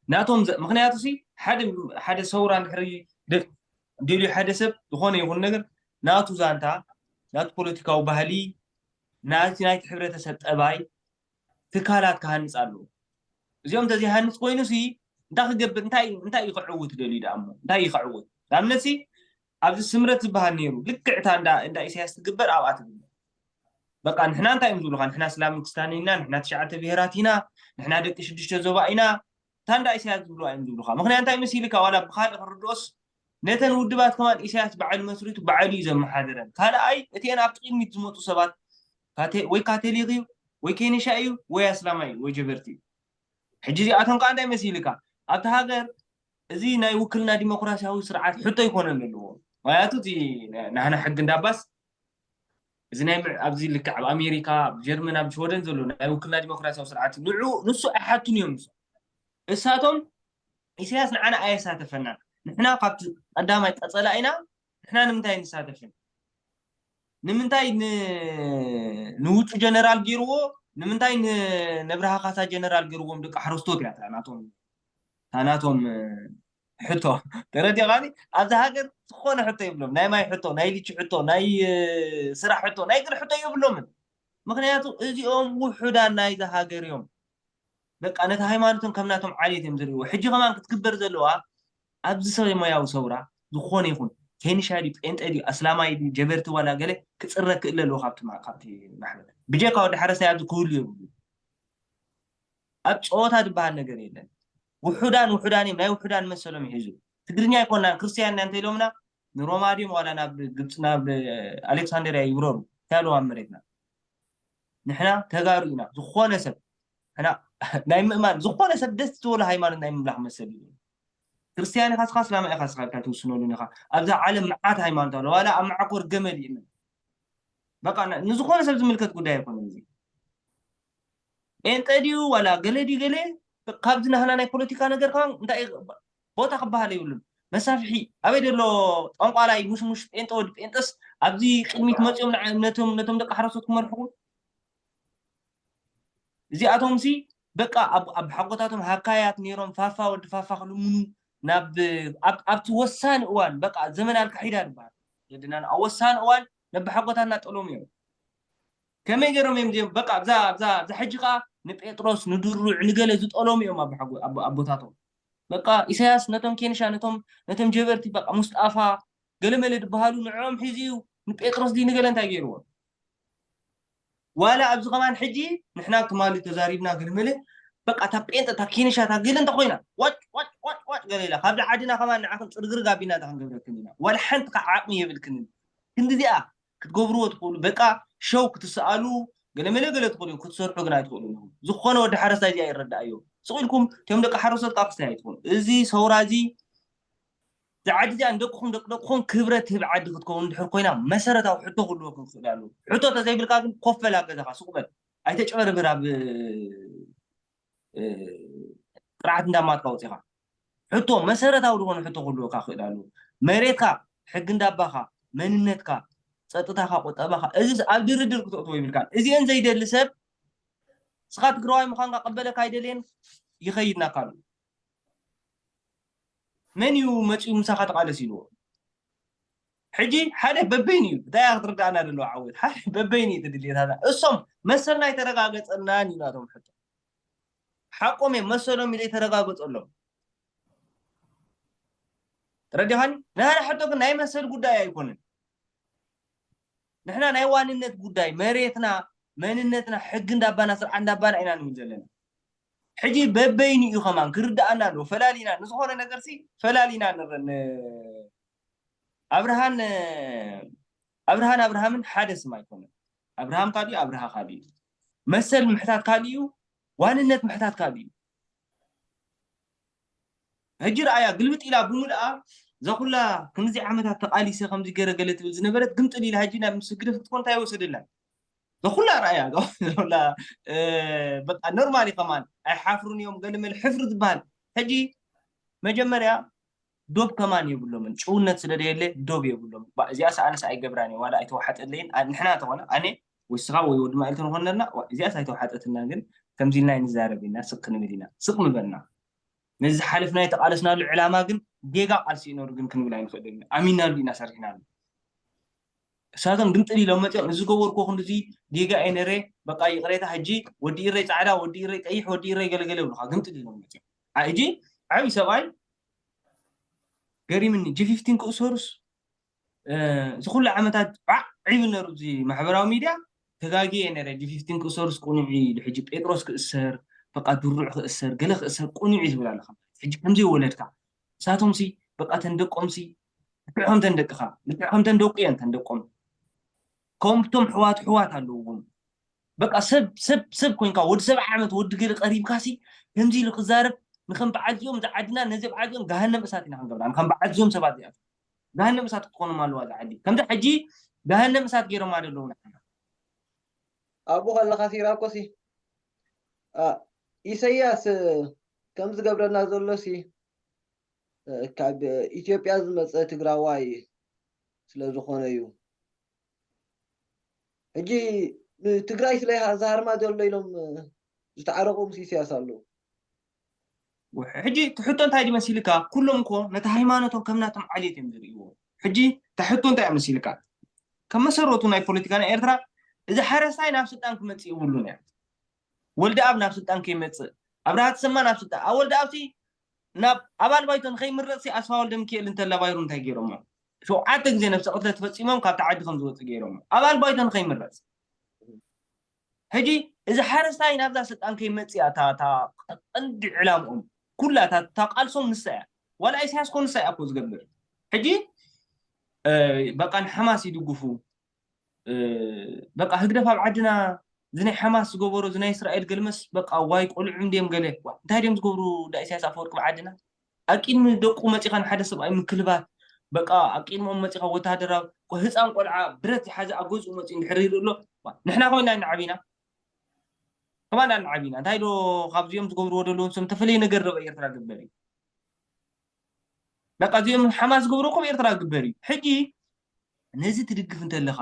ናቶም ምክንያቱ ሲ ሓደ ሰውራ እንድሕሪ ደልዩ ሓደ ሰብ ዝኾነ ይኹን ነገር ናቱ ዛንታ፣ ናቱ ፖለቲካዊ ባህሊ፣ ናቲ ናይቲ ሕብረተሰብ ጠባይ ትካላት ክሃንፅ ኣለዎ። እዚኦም እንተዘይሃንፅ ኮይኑ ሲ እንታይ ክገብር እንታይ እንታይ እዩ ክዕውት ደልዩ ደኣ እሞ እንታይ እዩ ክዕውት? ንኣብነት ሲ ኣብዚ ስምረት ዝበሃል ነይሩ ልክዕ እታ እንዳ እንዳ ኢሳያስ ትግበር ኣብኣ ትግበር። በቃ ንሕና እንታይ እዮም ዝብሉካ? ንሕና እስላምን ክስታንን ኢና፣ ንሕና ትሽዓተ ብሄራት ኢና፣ ንሕና ደቂ ሽዱሽተ ዞባ ኢና። እታ እንዳ ኢሳያስ ዝብሉ እዮም ዝብሉካ። ምክንያት እንታይ መሲልካ? ዋላ ብካልእ ክርድኦስ ነተን ውድባት ከማን ኢሳያስ በዓሉ መስሪቱ በዓሉ እዩ ዘመሓደረን። ካልኣይ እቲአን ኣብቲ ቅድሚት ዝመፁ ሰባት ወይ ካቶሊክ እዩ ወይ ኬኒሻ እዩ ወይ ኣስላማይ እዩ ወይ ጀበርቲ እዩ። ሕጂ እዚኣቶም ከዓ እንታይ መሲልካ ኣብቲ ሃገር እዚ ናይ ውክልና ዲሞክራሲያዊ ስርዓት ሕቶ ይኮነን ኣለዎ። ምክንያቱ እቲ ናህና ሕጊ እንዳባስ እዚ ናይ ኣብዚ ልክዕ ኣብ ኣሜሪካ ኣብ ጀርመን ኣብ ሽወደን ዘሎ ናይ ውክልና ዲሞክራሲያዊ ስርዓት ንዑ ንሱ ኣይሓቱን እዮም። ንሱ እሳቶም ኢሳያስ ንዓና ኣየሳተፈና። ንሕና ካብቲ ቀዳማይ ቀጸላ ኢና። ንሕና ንምንታይ ንሳተፍን? ንምንታይ ንውጩ ጀነራል ገይርዎ? ንምንታይ ንነብርሃ ካሳ ጀነራል ገይርዎም? ደቂ ሓረስቶት እያ ናቶም ናቶም ሕቶ ተረዲኻኒ። ኣብዚ ሃገር ዝኾነ ሕቶ የብሎም። ናይ ማይ ሕቶ፣ ናይ ልቺ ሕቶ፣ ናይ ስራሕ ሕቶ፣ ናይ ገለ ሕቶ የብሎምን። ምክንያቱ እዚኦም ውሑዳን ናይዚ ሃገር እዮም። በቃ ነቲ ሃይማኖቶም ከም ናቶም ዓሌት እዮም ዝርእይዎ። ሕጂ ከማን ክትግበር ዘለዋ ኣብዚ ሰማያዊ ሰውራ ዝኾነ ይኹን ኬንሻ ድዩ ጴንጠ ድዩ ኣስላማይ ድዩ ጀበርቲ ዋላ ገለ ክፅረ ክእል ኣለዎ ካብቲ ማ- ካብቲ ማሕበር ብጀካ ወዲ ሓረስታይ ኣብዚ ክህሉ የብሉ። ኣብ ፀወታ ዝበሃል ነገር የለን። ውሑዳን ውሑዳን እዮም ናይ ውሑዳን መሰሎም ይሕዙ። ትግርኛ ኣይኮናን ክርስትያን ኢና እንተኢሎምና ንሮማ ድዮም ዋላ ናብ ግብፂ ናብ ኣሌክሳንደርያ ይብረሩ እንታይ ኣለዎ ኣብ መሬትና። ንሕና ተጋሩ ኢና። ዝኾነ ሰብ ንሕና ናይ ምእማን ዝኾነ ሰብ ደስ ዝበሎ ሃይማኖት ናይ ምምላኽ መሰል እዩ። ክርስትያን ኢኻ ስኻ እስላማ ኢኻ ስኻ ኢልካ ትውስነሉን ኢኻ። ኣብዛ ዓለም መዓት ሃይማኖት ኣሎ ዋላ ኣብ መዓኮር ገመል ይእመን። በቃ ንዝኾነ ሰብ ዝምልከት ጉዳይ ኣይኮነን እዚ። ጴንጠ ድዩ ዋላ ገለ ድዩ ገለ ካብዚ ናህና ናይ ፖለቲካ ነገር ከዓ እንታይ ቦታ ክበሃል የብሉን። መሳፍሒ ኣበይ ደሎ ጠንቋላይ ሙሽሙሽ ጴንጠ ወዲ ጴንጠስ ኣብዚ ቅድሚት መፂኦም ነቶም ነቶም ደቂ ሓረሶት ክመርሕኹም እዚኣቶም ሲ በቃ ኣብ ሓጎታቶም ሃካያት ነይሮም ፋፋ ወዲ ፋፋ ክልምኑ ናብ ኣብቲ ወሳኒ እዋን በቃ ዘመን ኣልካሒዳ ዝበሃል ወድና ኣብ ወሳኒ እዋን ነብሓጎታትና ጠሎም እዮም። ከመይ ገይሮም እዮም ዚኦም በቃ ኣብዛ ኣብዛ ኣብዛ ሕጂ ከዓ ንጴጥሮስ ንድሩዕ ንገለ ዝጠሎም እዮም ኣቦታቶም። በቃ ኢሳያስ ነቶም ኬንሻ ነቶም ነቶም ጀበርቲ በቃ ሙስጣፋ ገለመለ ዝበሃሉ ንዕኦም ሒዙ እዩ። ንጴጥሮስ ድዩ ንገለ እንታይ ገይርዎ? ዋላ ኣብዚ ከማን ሕጂ ንሕና ትማሊ ተዛሪብና ገለመለ በቃ እታ ጴንጠ እታ ኬንሻ እታ ገለ እንተኮይና ዋጭ ዋጭ ዋጭ ዋጭ ገለ ኢላ ካብዚ ዓድና ከማን ንዓኽን ፅርግርግ ኣቢና እታ ክንገብረክን ኢና። ዋላ ሓንቲ ከዓ ዓቕሚ የብልክንን። ክንዲዚኣ ክትገብርዎ ትኽእሉ በቃ ሸው ክትስኣሉ ገለመለ ገለ ትኽእሉ ክትሰርሑ ግን ኣይትኽእሉ ኢኹም። ዝኾነ ወዲ ሓረስታይ እዚኣ ይረዳእዮ። ስቕ ኢልኩም እቲኦም ደቂ ሓረስቶት ከዓ ክስታይ ኣይትኽእሉ። እዚ ሰውራ እዚ እዛ ዓዲ እዚኣ ንደቅኹም ደቂ ደቅኹም ክብረት ትህብ ዓዲ ክትከውን እንድሕር ኮይና መሰረታዊ ሕቶ ክህልወኩም ክኽእል ኣለዎ። ሕቶ ተዘይብልካ ግን ኮፍ በል ኣብ ገዛኻ ሱቕ በል። ኣይተጭበርብር ኣብ ጥርዓት እንዳማትካ ወፂኻ ሕቶ መሰረታዊ ዝኾነ ሕቶ ክህልወካ ክእል ኣለዎ። መሬትካ፣ ሕጊ እንዳባኻ፣ መንነትካ፣ ፀጥታኻ፣ ቁጠባኻ እዚስ ኣብ ድርድር ክተእትዎ ይብልካን። እዚአን ዘይደሊ ሰብ ንስኻ ትግራዋይ ምዃንካ ቀበለካ ኣይደልየን ይኸይድ ናካሉ። መን እዩ መፂኡ ምሳኻ ተቓለስ ኢልዎ? ሕጂ ሓደ በበይኑ እዩ እንታይ ክትርዳእና ዘለዎ ዓወት ሓደ በበይኑ እዩ ትድልየታና እሶም መሰልና ኣይተረጋገፀልናን እዩ ናቶም ሕቶ ሓቆም እዮም መሰሎም ኢለ የተረጋገፀሎም ተረዲኻኒ ንሃደ ሕቶ ግን ናይ መሰል ጉዳይ ኣይኮንን ንሕና ናይ ዋንነት ጉዳይ መሬትና መንነትና ሕጊ እንዳባና ስርዓት እንዳባና ኢና ንብል ዘለና ሕጂ በበይኑ እዩ ከማን ክርዳኣና ኣለዎ ፈላሊና ንዝኾነ ነገር ሲ ፈላሊና ንረን ኣብርሃን ኣብርሃን ኣብርሃምን ሓደ ስም ኣይኮነን ኣብርሃም ካዲ ኣብርሃ ካዲ መሰል ምሕታት ካዲ እዩ ዋንነት ምሕታት ካዲ እዩ ሕጂ ረኣያ ግልብጥ ኢላ ብምልኣ እዛ ኩላ ክንዚ ዓመታት ተቃሊሰ ከምዚ ገረ ገለ ትብል ዝነበረት ግምጥል ኢላ ሕጂ ናብ ምስ ህግደፍ ክትኮን እንታይ ወሰደላ እዛ ኩላ ረኣያ እዛ ኩላ በቃ ኖርማሊ ከማን ኣይሓፍሩን እዮም ገለ መለ ሕፍሪ ዝበሃል ሕጂ መጀመርያ ዶብ ከማን የብሎምን ጭውነት ስለ ደየለ ዶብ የብሎም እዚኣ ሰኣነስ ኣይገብራን ዋላ ኣይተዋሓጠለይን ንሕና ተኾነ ኣነ ወይ ስኻ ወይ ወዲ ማእልቲ ንኾን ነርና እዚኣስ ኣይተዋሓጠትና ግን ከምዚ ኢልና ንዛረብ ኢና ስቅ ክንብል ኢና ስቅ ምበልና ነዚ ዝሓለፍና የተቃለስናሉ ዕላማ ግን ጌጋ ቃልሲ ይኖር ግን ክንብል ኣይንኽእል ኢና ኣሚናሉ ኢና ሰሪሕናሉ እሳቶም ግምጥል ኢሎም መፅኦም እዚ ገበርኮ ክንዱዚ ጌጋ እየ ነረ በቃ ይቅሬታ ሕጂ ወዲ ኢረይ ፃዕዳ ወዲ ኢረይ ቀይሕ ወዲ ኢረይ ገለገለ ይብሉካ ግምጥል ኢሎም መፅኦም ሕጂ ዓብይ ሰብኣይ ገሪምኒ ጂ ፊፍቲን ክእሰሩስ እዚ ኩሉ ዓመታት ባዕ ዒብል ነሩ እዚ ማሕበራዊ ሚድያ ተጋጊየ ነረ ጂ ፊፍቲን ክእሰሩስ ቁኑዕ ኢሉ ሕጂ ጴጥሮስ ክእሰር በቃ ድሩዕ ክእሰር ገለ ክእሰር ቁኑዕ እዩ ዝብል ኣለካ ሕጂ ከምዘይ ወለድካ ንሳቶም ሲ በቃ ተን ደቆም ሲ ልክዕ ከምተን ደቅኻ ልክዕ ከምተን ደቁ እየን ተን ደቆም ከምቶም ሕዋት ሕዋት ኣለውዎም በቃ ሰብ ሰብ ሰብ ኮይንካ ወዲ ሰብዓ ዓመት ወዲ ገለ ቀሪብካ ሲ ከምዚ ኢሉ ክዛረብ ንከም በዓል እዚኦም እዛ ዓድና ነዚ በዓል እዚኦም ገሃነም እሳት ኢና ክንገብራ ንከም በዓል እዚኦም ሰባት እዚኣቶም ገሃነም እሳት ክትኮኖም ኣለዋ እዛ ዓዲ ከምዚ ሕጂ ገሃነም እሳት ገይሮማ ዘለዉ ንዓና ኣብኡ ከለኻ ሲራኮሲ ኢሰያስ ከም ዝገብረና ዘሎ ሲ ካብ ኢትዮጵያ ዝመፀ ትግራዋይ ስለ ዝኾነ እዩ ሕጂ ትግራይ ስለ ዝሃርማ ዘሎ ኢሎም ዝተዓረቑ ምስ ኢሳያስ ኣለዉ ሕጂ ትሕቶ እንታይ ድመሲልካ ኩሎም እኮ ነቲ ሃይማኖቶም ከም ናቶም ዓሌት እዮም ዝርእይዎ ሕጂ ተሕቶ እንታይ መሲልካ ከም መሰረቱ ናይ ፖለቲካ ናይ ኤርትራ እዚ ሓረስታይ ናብ ስልጣን ክመፅእ የብሉን እያ ወልደ ኣብ ናብ ስልጣን ከይመፅእ ኣብርሃ ተሰማ ናብ ስልጣን ኣብ ወልደ ኣብሲ ናብ ኣባል ባይቶ ንከይምረፅሲ ኣስፋ ወልደ ሚካኤል እንተላባይሩ እንታይ ገይሮሞ ሸውዓተ ግዜ ነብሰ ቅትለት ፈፂሞም ካብቲ ዓዲ ከም ዝወፅእ ገይሮሞ ኣባል ባይቶ ንከይምረፅ ሕጂ እዚ ሓረስታይ ናብዛ ስልጣን ከይመፅእ እያ እታ እታ ቀንዲ ዕላምኦም ኩላ እታ እታ ቃልሶም ንሳ እያ ዋላ ኢሳያስ ኮ ንሳ እያ እኮ ዝገብር ሕጂ በቃ ንሓማስ ይድግፉ በቃ ህግደፍ ኣብ ዓድና እዚ ናይ ሓማስ ዝገበሮ እዚ ናይ እስራኤል ገልመስ በቃ ዋይ ቆልዑ እንድዮም ገለ ዋ እንታይ ድዮም ዝገብሩ ዳ ኢሳያስ ኣፈወርቂ ኣብ ዓድና ኣብ ቅድሚ ደቁ መፂኻ ንሓደ ሰብኣይ ምክልባት በቃ ኣብ ቅድሚኦም መፂኻ ወታደራዊ ህፃን ቆልዓ ብረት ዝሓዘ ኣብ ገዝኡ መፂኡ እንድሕር ይርኢ ኣሎ ዋ ንሕና ኮይና ኢና ዓቢና ከማን ኢና ዓቢና እንታይ ዶ ካብዚኦም ዝገብርዎ ዘለዉ ንሶም ተፈለየ ነገር ረበ ኤርትራ ግበር እዩ በቃ እዚኦም ሓማስ ዝገብርዎ ከም ኤርትራ ግበር እዩ ሕጂ ነዚ ትድግፍ እንተለኻ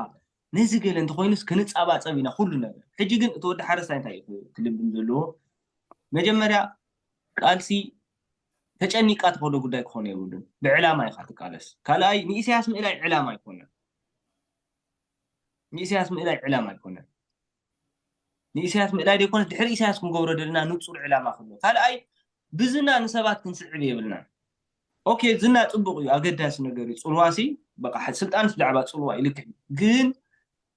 ነዚ ገለ እንተኮይኑስ ክንጻባጸብ ኢና ኩሉ ነገር ሕጂ ግን እቲ ወዲ ሓረስታይ እንታይ እዩ ክልብም ዘለዎ መጀመርያ ቃልሲ ተጨኒቃ ትኸዶ ጉዳይ ክኾነ የብሉን ብዕላማ ኢኻ ትቃለስ ካልኣይ ንኢሳያስ ምእላይ ዕላማ ኣይኮነን ንኢሳያስ ምእላይ ዕላማ ኣይኮነን ንኢሳያስ ምእላይ ዘይኮነስ ድሕሪ ኢሳያስ ክንገብሮ ዘለና ንጹር ዕላማ ክሎ ካልኣይ ብዝና ንሰባት ክንስዕብ የብልና። ኦኬ፣ ዝና ጽቡቕ እዩ፣ ኣገዳሲ ነገር እዩ። ጽልዋሲ በቃ፣ ስልጣን ብዛዕባ ጽልዋ ይልክዕ እዩ። ግን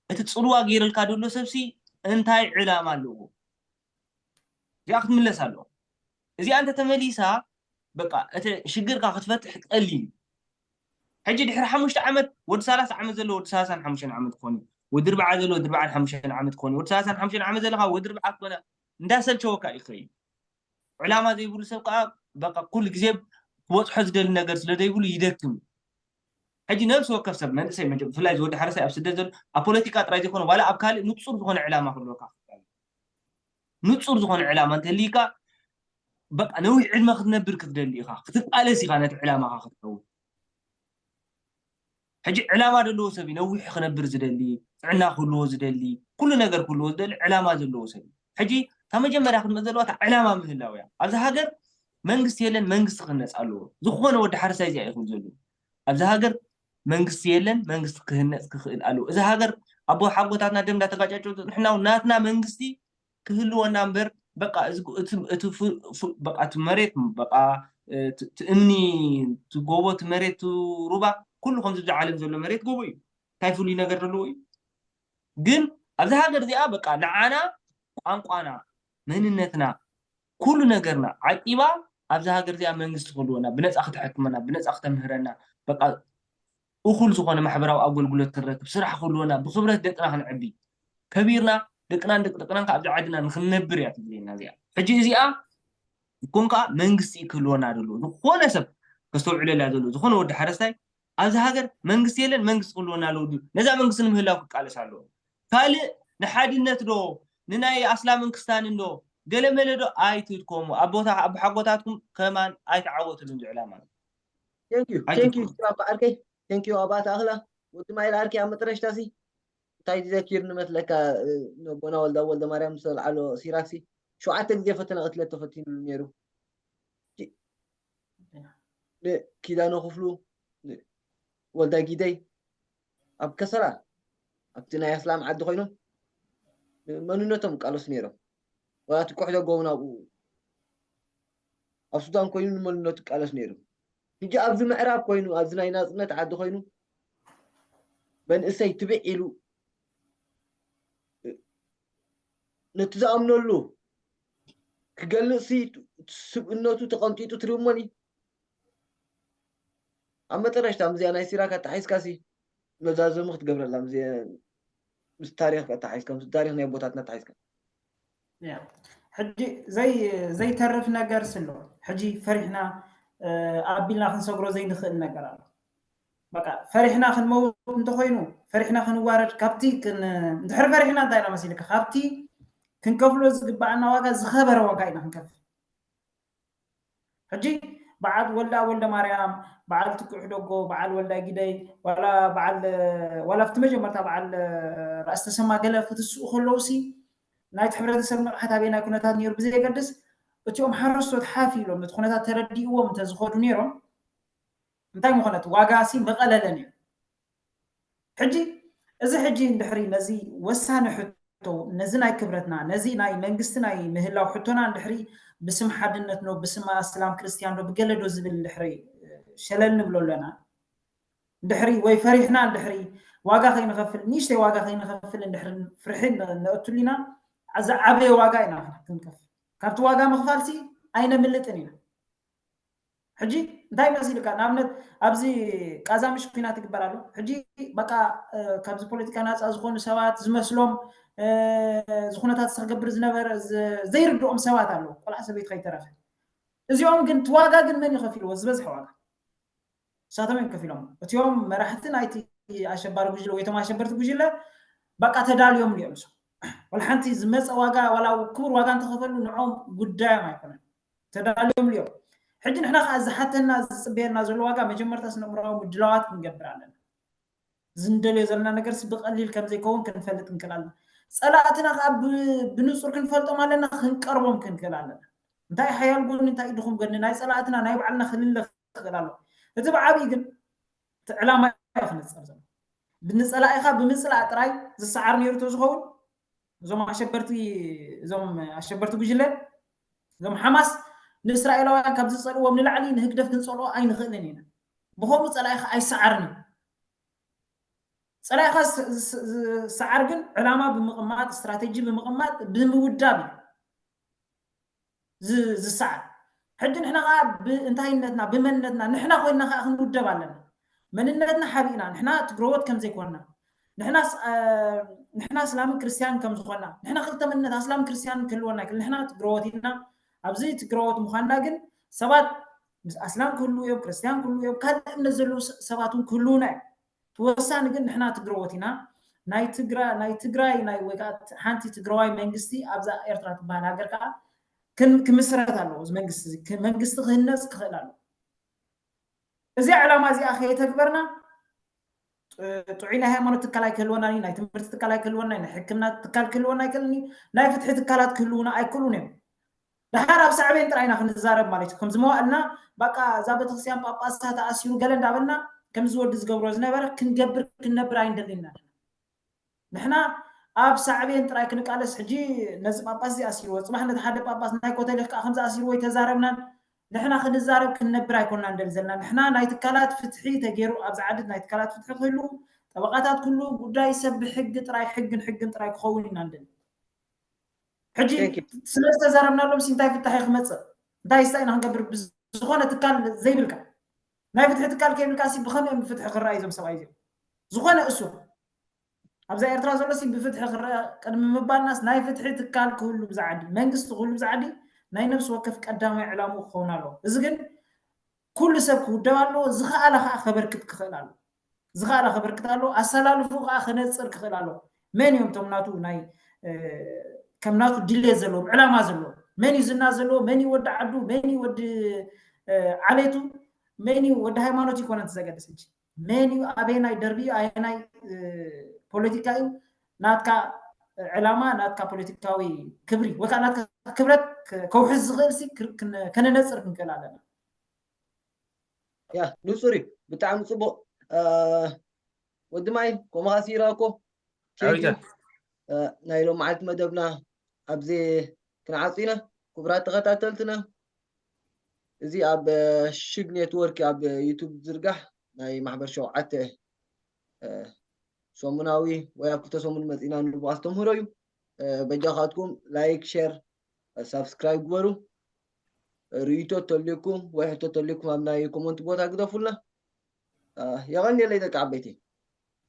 እቲ ጽልዋ ገይርልካ ዘሎ ሰብሲ እንታይ ዕላማ ኣለዎ? እዚኣ ክትምለስ ኣለዎ። እዚኣ እንተተመሊሳ በቃ እቲ ሽግርካ ክትፈትሕ ቀሊል እዩ። ሕጂ ድሕሪ ሓሙሽተ ዓመት ወዲ ሰላሳ ዓመት ዘሎ ወዲ ሰላሳን ሓሙሽተን ዓመት ክኾን እዩ። ወዲ ርብዓ ዘሎ ወዲ ርብዓን ሓሙሽተን ዓመት ክኾን እዩ። ወዲ ሰላሳን ሓሙሽተን ዓመት ዘለካ ወዲ ርብዓ ክኾነ እንዳሰልቸወካ ይኸይድ። ዕላማ ዘይብሉ ሰብ ከዓ በቃ ኩሉ ግዜ ክበፅሖ ዝደሊ ነገር ስለ ዘይብሉ ይደክም። ሕጂ ነብሲ ወከፍ ሰብ መንእሰይ መጀ- ብፍላይ ዝወዲ ሓረሳይ ኣብ ስደት ዘሎ ኣብ ፖለቲካ ጥራይ ዘይኮነ ዋላ ኣብ ካልእ ንፁር ዝኾነ ዕላማ ክህልወካ ክእል። ንፁር ዝኾነ ዕላማ እንተልይካ በቃ ነዊሕ ዕድመ ክትነብር ክትደሊ ኢኻ፣ ክትቃለስ ኢኻ ነቲ ዕላማኻ ክትከውን። ሕጂ ዕላማ ዘለዎ ሰብ እዩ ነዊሕ ክነብር ዝደሊ፣ ጥዕና ክህልዎ ዝደሊ፣ ኩሉ ነገር ክህልዎ ዝደሊ ዕላማ ዘለዎ ሰብ እዩ። ሕጂ ካብ መጀመርያ ክትመፅ ዘለዋ እታ ዕላማ ምህላው እያ። ኣብዚ ሃገር መንግስቲ የለን፣ መንግስቲ ክህነፅ ኣለዎ። ዝኾነ ወዲ ሓረሳይ እዚኣ ይኹን ዘሎ ኣብዚ ሃገር መንግስቲ የለን፣ መንግስቲ ክህነፅ ክኽእል ኣለዎ። እዚ ሃገር ኣቦ ሓጎታትና ደም እንዳተጋጫጨው ንሕና እውን ናትና መንግስቲ ክህልወና እምበር በቃ እዚ እቲ እቲ ፍ- ፍ- በቃ እቲ መሬት በቃ እቲ እቲ እምኒ እቲ ጎቦ እቲ መሬት እቲ ሩባ ኩሉ ከምዚ ኣብዚ ዓለም ዘሎ መሬት ጎቦ እዩ። እንታይ ፍሉይ ነገር ዘለዎ እዩ? ግን ኣብዚ ሃገር እዚኣ በቃ ንዓና ቋንቋና መንነትና ኩሉ ነገርና ዓቂባ ኣብዚ ሃገር እዚኣ መንግስቲ ክህልወና ብነፃ ክተሐክመና ብነፃ ክተምህረና በቃ እኹል ዝኾነ ማሕበራዊ ኣገልግሎት ክንረክብ ስራሕ ክህልወና ብክብረት ደቅና ክንዕቢ ከቢርና ደቅናን ደቂ ደቅናን ከዓ ኣብዚ ዓድና ንክንነብር እያ ትድልየና እዚኣ። ሕጂ እዚኣ ይኩን ከዓ መንግስቲ ክህልወና ደሎ ዝኾነ ሰብ ከስተውዕለላ ዘሎ ዝኾነ ወዲ ሓረስታይ ኣብዚ ሃገር መንግስቲ የለን መንግስቲ ክህልወና ኣለዎ ድዩ? ነዛ መንግስቲ ንምህላው ክቃለስ ኣለዎ። ካልእ ንሓድነት ዶ ንናይ ኣስላምን ክስታንን ዶ ገለመለ ዶ ኣይትድከሙ። ኣቦታ ኣቦሓጎታትኩም ከማን ኣይተዓወትሉን ዝዕላ ማለት Thank you thank you ስራባ ዓርከይ thank you ኣባታ ኣኽላ ወዲ ማይል ዓርከይ ኣብ መጥረሽታ ሲ እንታይ ትዘኪር ንመስለካ ነቦና ወልዳ ወልደ ማርያም ዝተልዓሎ ሲራክሲ ሸውዓተ ግዜ ፈተነ ቅትለት ተፈቲኑሉ ነይሩ። ኪዳነ ክፍሉ ወልዳ ጊደይ ኣብ ከሰላ ኣብቲ ናይ ኣስላም ዓዲ ኮይኖም መንነቶም ቃለሱ ነይሮም። ወላ እቲ ኩሕዶ ጎብና ኣብኡ ኣብ ሱዳን ኮይኑ ንመንነቱ ቃለስ ነይሩ። ሕጂ ኣብዚ ምዕራብ ኮይኑ ኣብዚ ናይ ናፅነት ዓዲ ኮይኑ መንእሰይ ትብዕ ኢሉ ነቲ ዝኣምነሉ ክገልፅ ሲ ስብእነቱ ተቐንጢጡ ትሪእሞኒ ኣብ መጠረሽታ ምስዚኣ ናይ ሲራክ ኣተሓሒዝካ ሲ መዛዘሚ ክትገብረላ ምስዚ ምስ ታሪክ ኣተሓሒዝካ ምስ ታሪክ ናይ ኣቦታትና ኣተሓሒዝካ ሕጂ ዘይተርፍ ነገር ስሎ ሕጂ ፈሪሕና ኣቢልና ክንሰግሮ ዘይንኽእል ነገር ኣሎ በቃ ፈሪሕና ክንመውት እንተኮይኑ ፈሪሕና ክንዋረድ ካብቲ እንድሕር ፈሪሕና እንታይ ኢና መሲልካ ካብቲ ክንከፍሎ ዝግባኣና ዋጋ ዝኸበረ ዋጋ ኢና ክንከፍል ሕጂ በዓል ወልዳ ወልደ ማርያም በዓል ትኩዕ ሕደጎ በዓል ወልዳ ጊደይ ዋላ በዓል ዋላ ኣብቲ መጀመርታ በዓል ራእሲ ተሰማ ገለ ክትስኡ ከለውሲ ናይቲ ሕብረተሰብ ንቕሓት ኣበይ ናይ ኩነታት ነይሩ ብዘየገድስ እቲኦም ሓረስቶት ሓፍ ኢሎም ነቲ ኩነታት ተረዲእዎም እንተዝኸዱ ነይሮም እንታይ ምኾነት ዋጋ ሲ መቐለለ ነይሩ ሕጂ እዚ ሕጂ እንድሕሪ ነዚ ወሳኒ ሕቶ ነዚ ናይ ክብረትና ነዚ ናይ መንግስቲ ናይ ምህላው ሕቶና እንድሕሪ ብስም ሓድነት ዶ ብስም ኣስላም ክርስትያን ዶ ብገለ ዶ ዝብል እንድሕሪ ሸለል ንብሎ ኣለና እንድሕሪ ወይ ፈሪሕና እንድሕሪ ዋጋ ከይንኸፍል ንእሽተይ ዋጋ ከይንኸፍል እንድሕሪ ፍርሒ ነእትሉ ኢና ዝዓበየ ዋጋ ኢና ክንከፍል ካብቲ ዋጋ ምኽፋል ሲ ኣይነምልጥን ኢና ሕጂ እንታይ መሲልካ ንኣብነት ኣብዚ ቃዛ ምሽ ኩናት ይግበር ኣሎ ሕጂ በቃ ካብዚ ፖለቲካ ናፃ ዝኾኑ ሰባት ዝመስሎም ዝኩነታት ክገብር ዝነበረ ዘይርድኦም ሰባት ኣለዉ ቆልዓ ሰበይቲ ከይተረፈ እዚኦም ግን ትዋጋ ግን መን ይኸፊልዎ ዝበዝሐ ዋጋ ንሳቶም እዮም ከፊሎም እቲኦም መራሕቲ ናይቲ ኣሸባሪ ጉጅለ ወይ ቶም ኣሸበርቲ ጉጅለ በቃ ተዳልዮም እዮም ንሶም ወላ ሓንቲ ዝመፀ ዋጋ ዋላ ክቡር ዋጋ እንተኸፈሉ ንዖም ጉዳዮም ኣይኮነን ተዳልዮም እዮም ሕጂ ንሕና ከዓ ዝሓተና ዝፅበየና ዘሎ ዋጋ መጀመርታ ስነምራዊ ምድላዋት ክንገብር ኣለና ዝንደልዮ ዘለና ነገር ብቀሊል ከም ዘይከውን ክንፈልጥ ክንክእል ኣለና ፀላእትና ከዓ ብንፁር ክንፈልጦም ኣለና ክንቀርቦም ክንክእል ኣለና እንታይ ሓያል ጎኒ እንታይ ድኹም ጎኒ ናይ ፀላእትና ናይ ባዕልና ክልለ ክኽእል ኣሎ እቲ ብዓብይ ግን ዕላማ ክንፀር ዘሎ ንፀላኢኻ ብምፅላእ ጥራይ ዝሰዓር ነይሩ ተዝኸውን እዞም ኣሸበርቲ እዞም ኣሸበርቲ ጉጅለ እዞም ሓማስ ንእስራኤላውያን ካብ ዝፀልዎም ንላዕሊ ንህግደፍ ክንፀልኦ ኣይንኽእልን ኢና። ብኸምኡ ፀላኢኻ ኣይሰዓርን እዩ። ፀላኢኻ ዝሰዓር ግን ዕላማ ብምቕማጥ፣ ስትራቴጂ ብምቕማጥ፣ ብምውዳብ እዩ ዝሰዓር። ሕጂ ንሕና ከዓ ብእንታይነትና ብመንነትና ንሕና ኮይንና ከዓ ክንውደብ ኣለና። መንነትና ሓቢእና ንሕና ትግረዎት ከም ዘይኮንና፣ ንሕና ኣስላምን ክርስትያንን ከም ዝኾንና፣ ንሕና ክልተ መንነት ኣስላም ክርስትያን ክህልወና ይክእል። ንሕና ትግረዎት ኢና። ኣብዚ ትግረዎት ምዃንና ግን ሰባት ምስ ኣስላም ክህልዉ እዮም፣ ክርስትያን ክህልዉ እዮም፣ ካልእ እምነት ዘለዉ ሰባት እውን ክህልዉና እዮም። ተወሳኒ ግን ንሕና ትግረዎት ኢና። ናይ ትግራይ ናይ ትግራይ ናይ ወይ ከዓ ሓንቲ ትግራዋይ መንግስቲ ኣብዛ ኤርትራ ትበሃል ሃገር ከዓ ክምስረት ኣለዎ። እዚ መንግስቲ እዚ መንግስቲ ክህነፅ ክኽእል ኣለዎ። እዚኣ ዕላማ እዚኣ ከየተግበርና ጥዑይ ናይ ሃይማኖት ትካል ኣይክህልወና፣ ናይ ትምህርቲ ትካል ኣይክህልወና፣ ናይ ሕክምና ትካል ክህልወና ኣይክእልን፣ ናይ ፍትሒ ትካላት ክህልውና ኣይክእሉን እዮም። ደሓር ኣብ ሳዕቤን ጥራይ ኢና ክንዛረብ ማለት እዩ። ከምዚ መዋእልና በቃ እዛ ቤተክርስትያን ጳጳሳ ተኣሲሩ ገለ እንዳበልና ከምዚ ወዲ ዝገብሮ ዝነበረ ክንገብር ክንነብር ኣይንደልይና። ንሕና ኣብ ሳዕቤን ጥራይ ክንቃለስ፣ ሕጂ ነዚ ጳጳስ እዚ ኣሲርዎ፣ ጽባሕ ነቲ ሓደ ጳጳስ ናይ ኮተሊክ ከዓ ከምዚ ኣሲርዎ ኣይተዛረብናን። ንሕና ክንዛረብ ክንነብር ኣይኮንና እንደሊ ዘለና። ንሕና ናይ ትካላት ፍትሒ ተገይሩ ኣብዚ ዓዲ ናይ ትካላት ፍትሒ ክህሉ፣ ጠበቃታት ክህሉ፣ ጉዳይ ሰብ ብሕጊ ጥራይ፣ ሕግን ሕግን ጥራይ ክኸውን ኢና እንደሊ። ሕጂ ስለዝተዛረብናሎም እንታይ ፍታሕ ክመፅእ? እንታይ ስታይ ኢና ክንገብር? ዝኾነ ትካል ዘይብልካ ናይ ፍትሒ ትካል ከይብልካ ሲ ብኸመይ እዮም ብፍትሒ ክረኣዩ እዞም ሰብኣይ እዚኦም? ዝኾነ እሱር ኣብዛ ኤርትራ ዘሎ ሲ ብፍትሒ ክረአ ቅድሚ ምባልናስ ናይ ፍትሒ ትካል ክህሉ ብዛ ዓዲ መንግስቲ ክህሉ ብዛ ዓዲ ናይ ነብሲ ወከፍ ቀዳማይ ዕላምኡ ክኸውን ኣለዎ። እዚ ግን ኩሉ ሰብ ክውደብ ኣለዎ። ዝኸኣለ ከዓ ከበርክት ክኽእል ኣለዎ። ዝኸኣለ ከበርክት ኣለዎ። ኣሰላልፉ ከዓ ከነፅር ክኽእል ኣለዎ። መን እዮም እቶም ናቱ ናይ ከም ናቱ ድሌት ዘለዎም ዕላማ ዘለዎም መን እዩ ዝና ዘለዎ መን እዩ ወዲ ዓዱ መን እዩ ወዲ ዓሌቱ መን እዩ ወዲ ሃይማኖት ይኮነን ዘገድስ እንጂ መን እዩ ኣበየናይ ደርቢ እዩ ኣየናይ ፖለቲካ እዩ ናትካ ዕላማ ናትካ ፖለቲካዊ ክብሪ ወይ ከዓ ናትካ ክብረት ከውሕዝ ዝኽእል ሲ ከነነፅር ክንክእል ኣለና። ያ ንፁር እዩ ብጣዕሚ ፅቡቅ። ወዲ ማይ ከምኡ ከዓ ሲራ እኮ ናይ ሎመዓልቲ መደብና ኣብዚ ክንዓፁ ኢና። ክቡራት ተኸታተልትና እዚ ኣብ ሽግ ኔትወርክ ኣብ ዩቱብ ዝርጋሕ ናይ ማሕበር ሸውዓተ ሰሙናዊ ወይ ኣብ ክልተ ሰሙን መፂና ንቦ ኣስተምህሮ እዩ። በጃኻትኩም ላይክ ሸር ሳብስክራይብ ግበሩ። ርእይቶ ተልኩም ወይ ሕቶ ተልኩም ኣብ ናይ ኮመንት ቦታ ግደፉልና። የቐንየለይ ደቂ ዓበይቲ።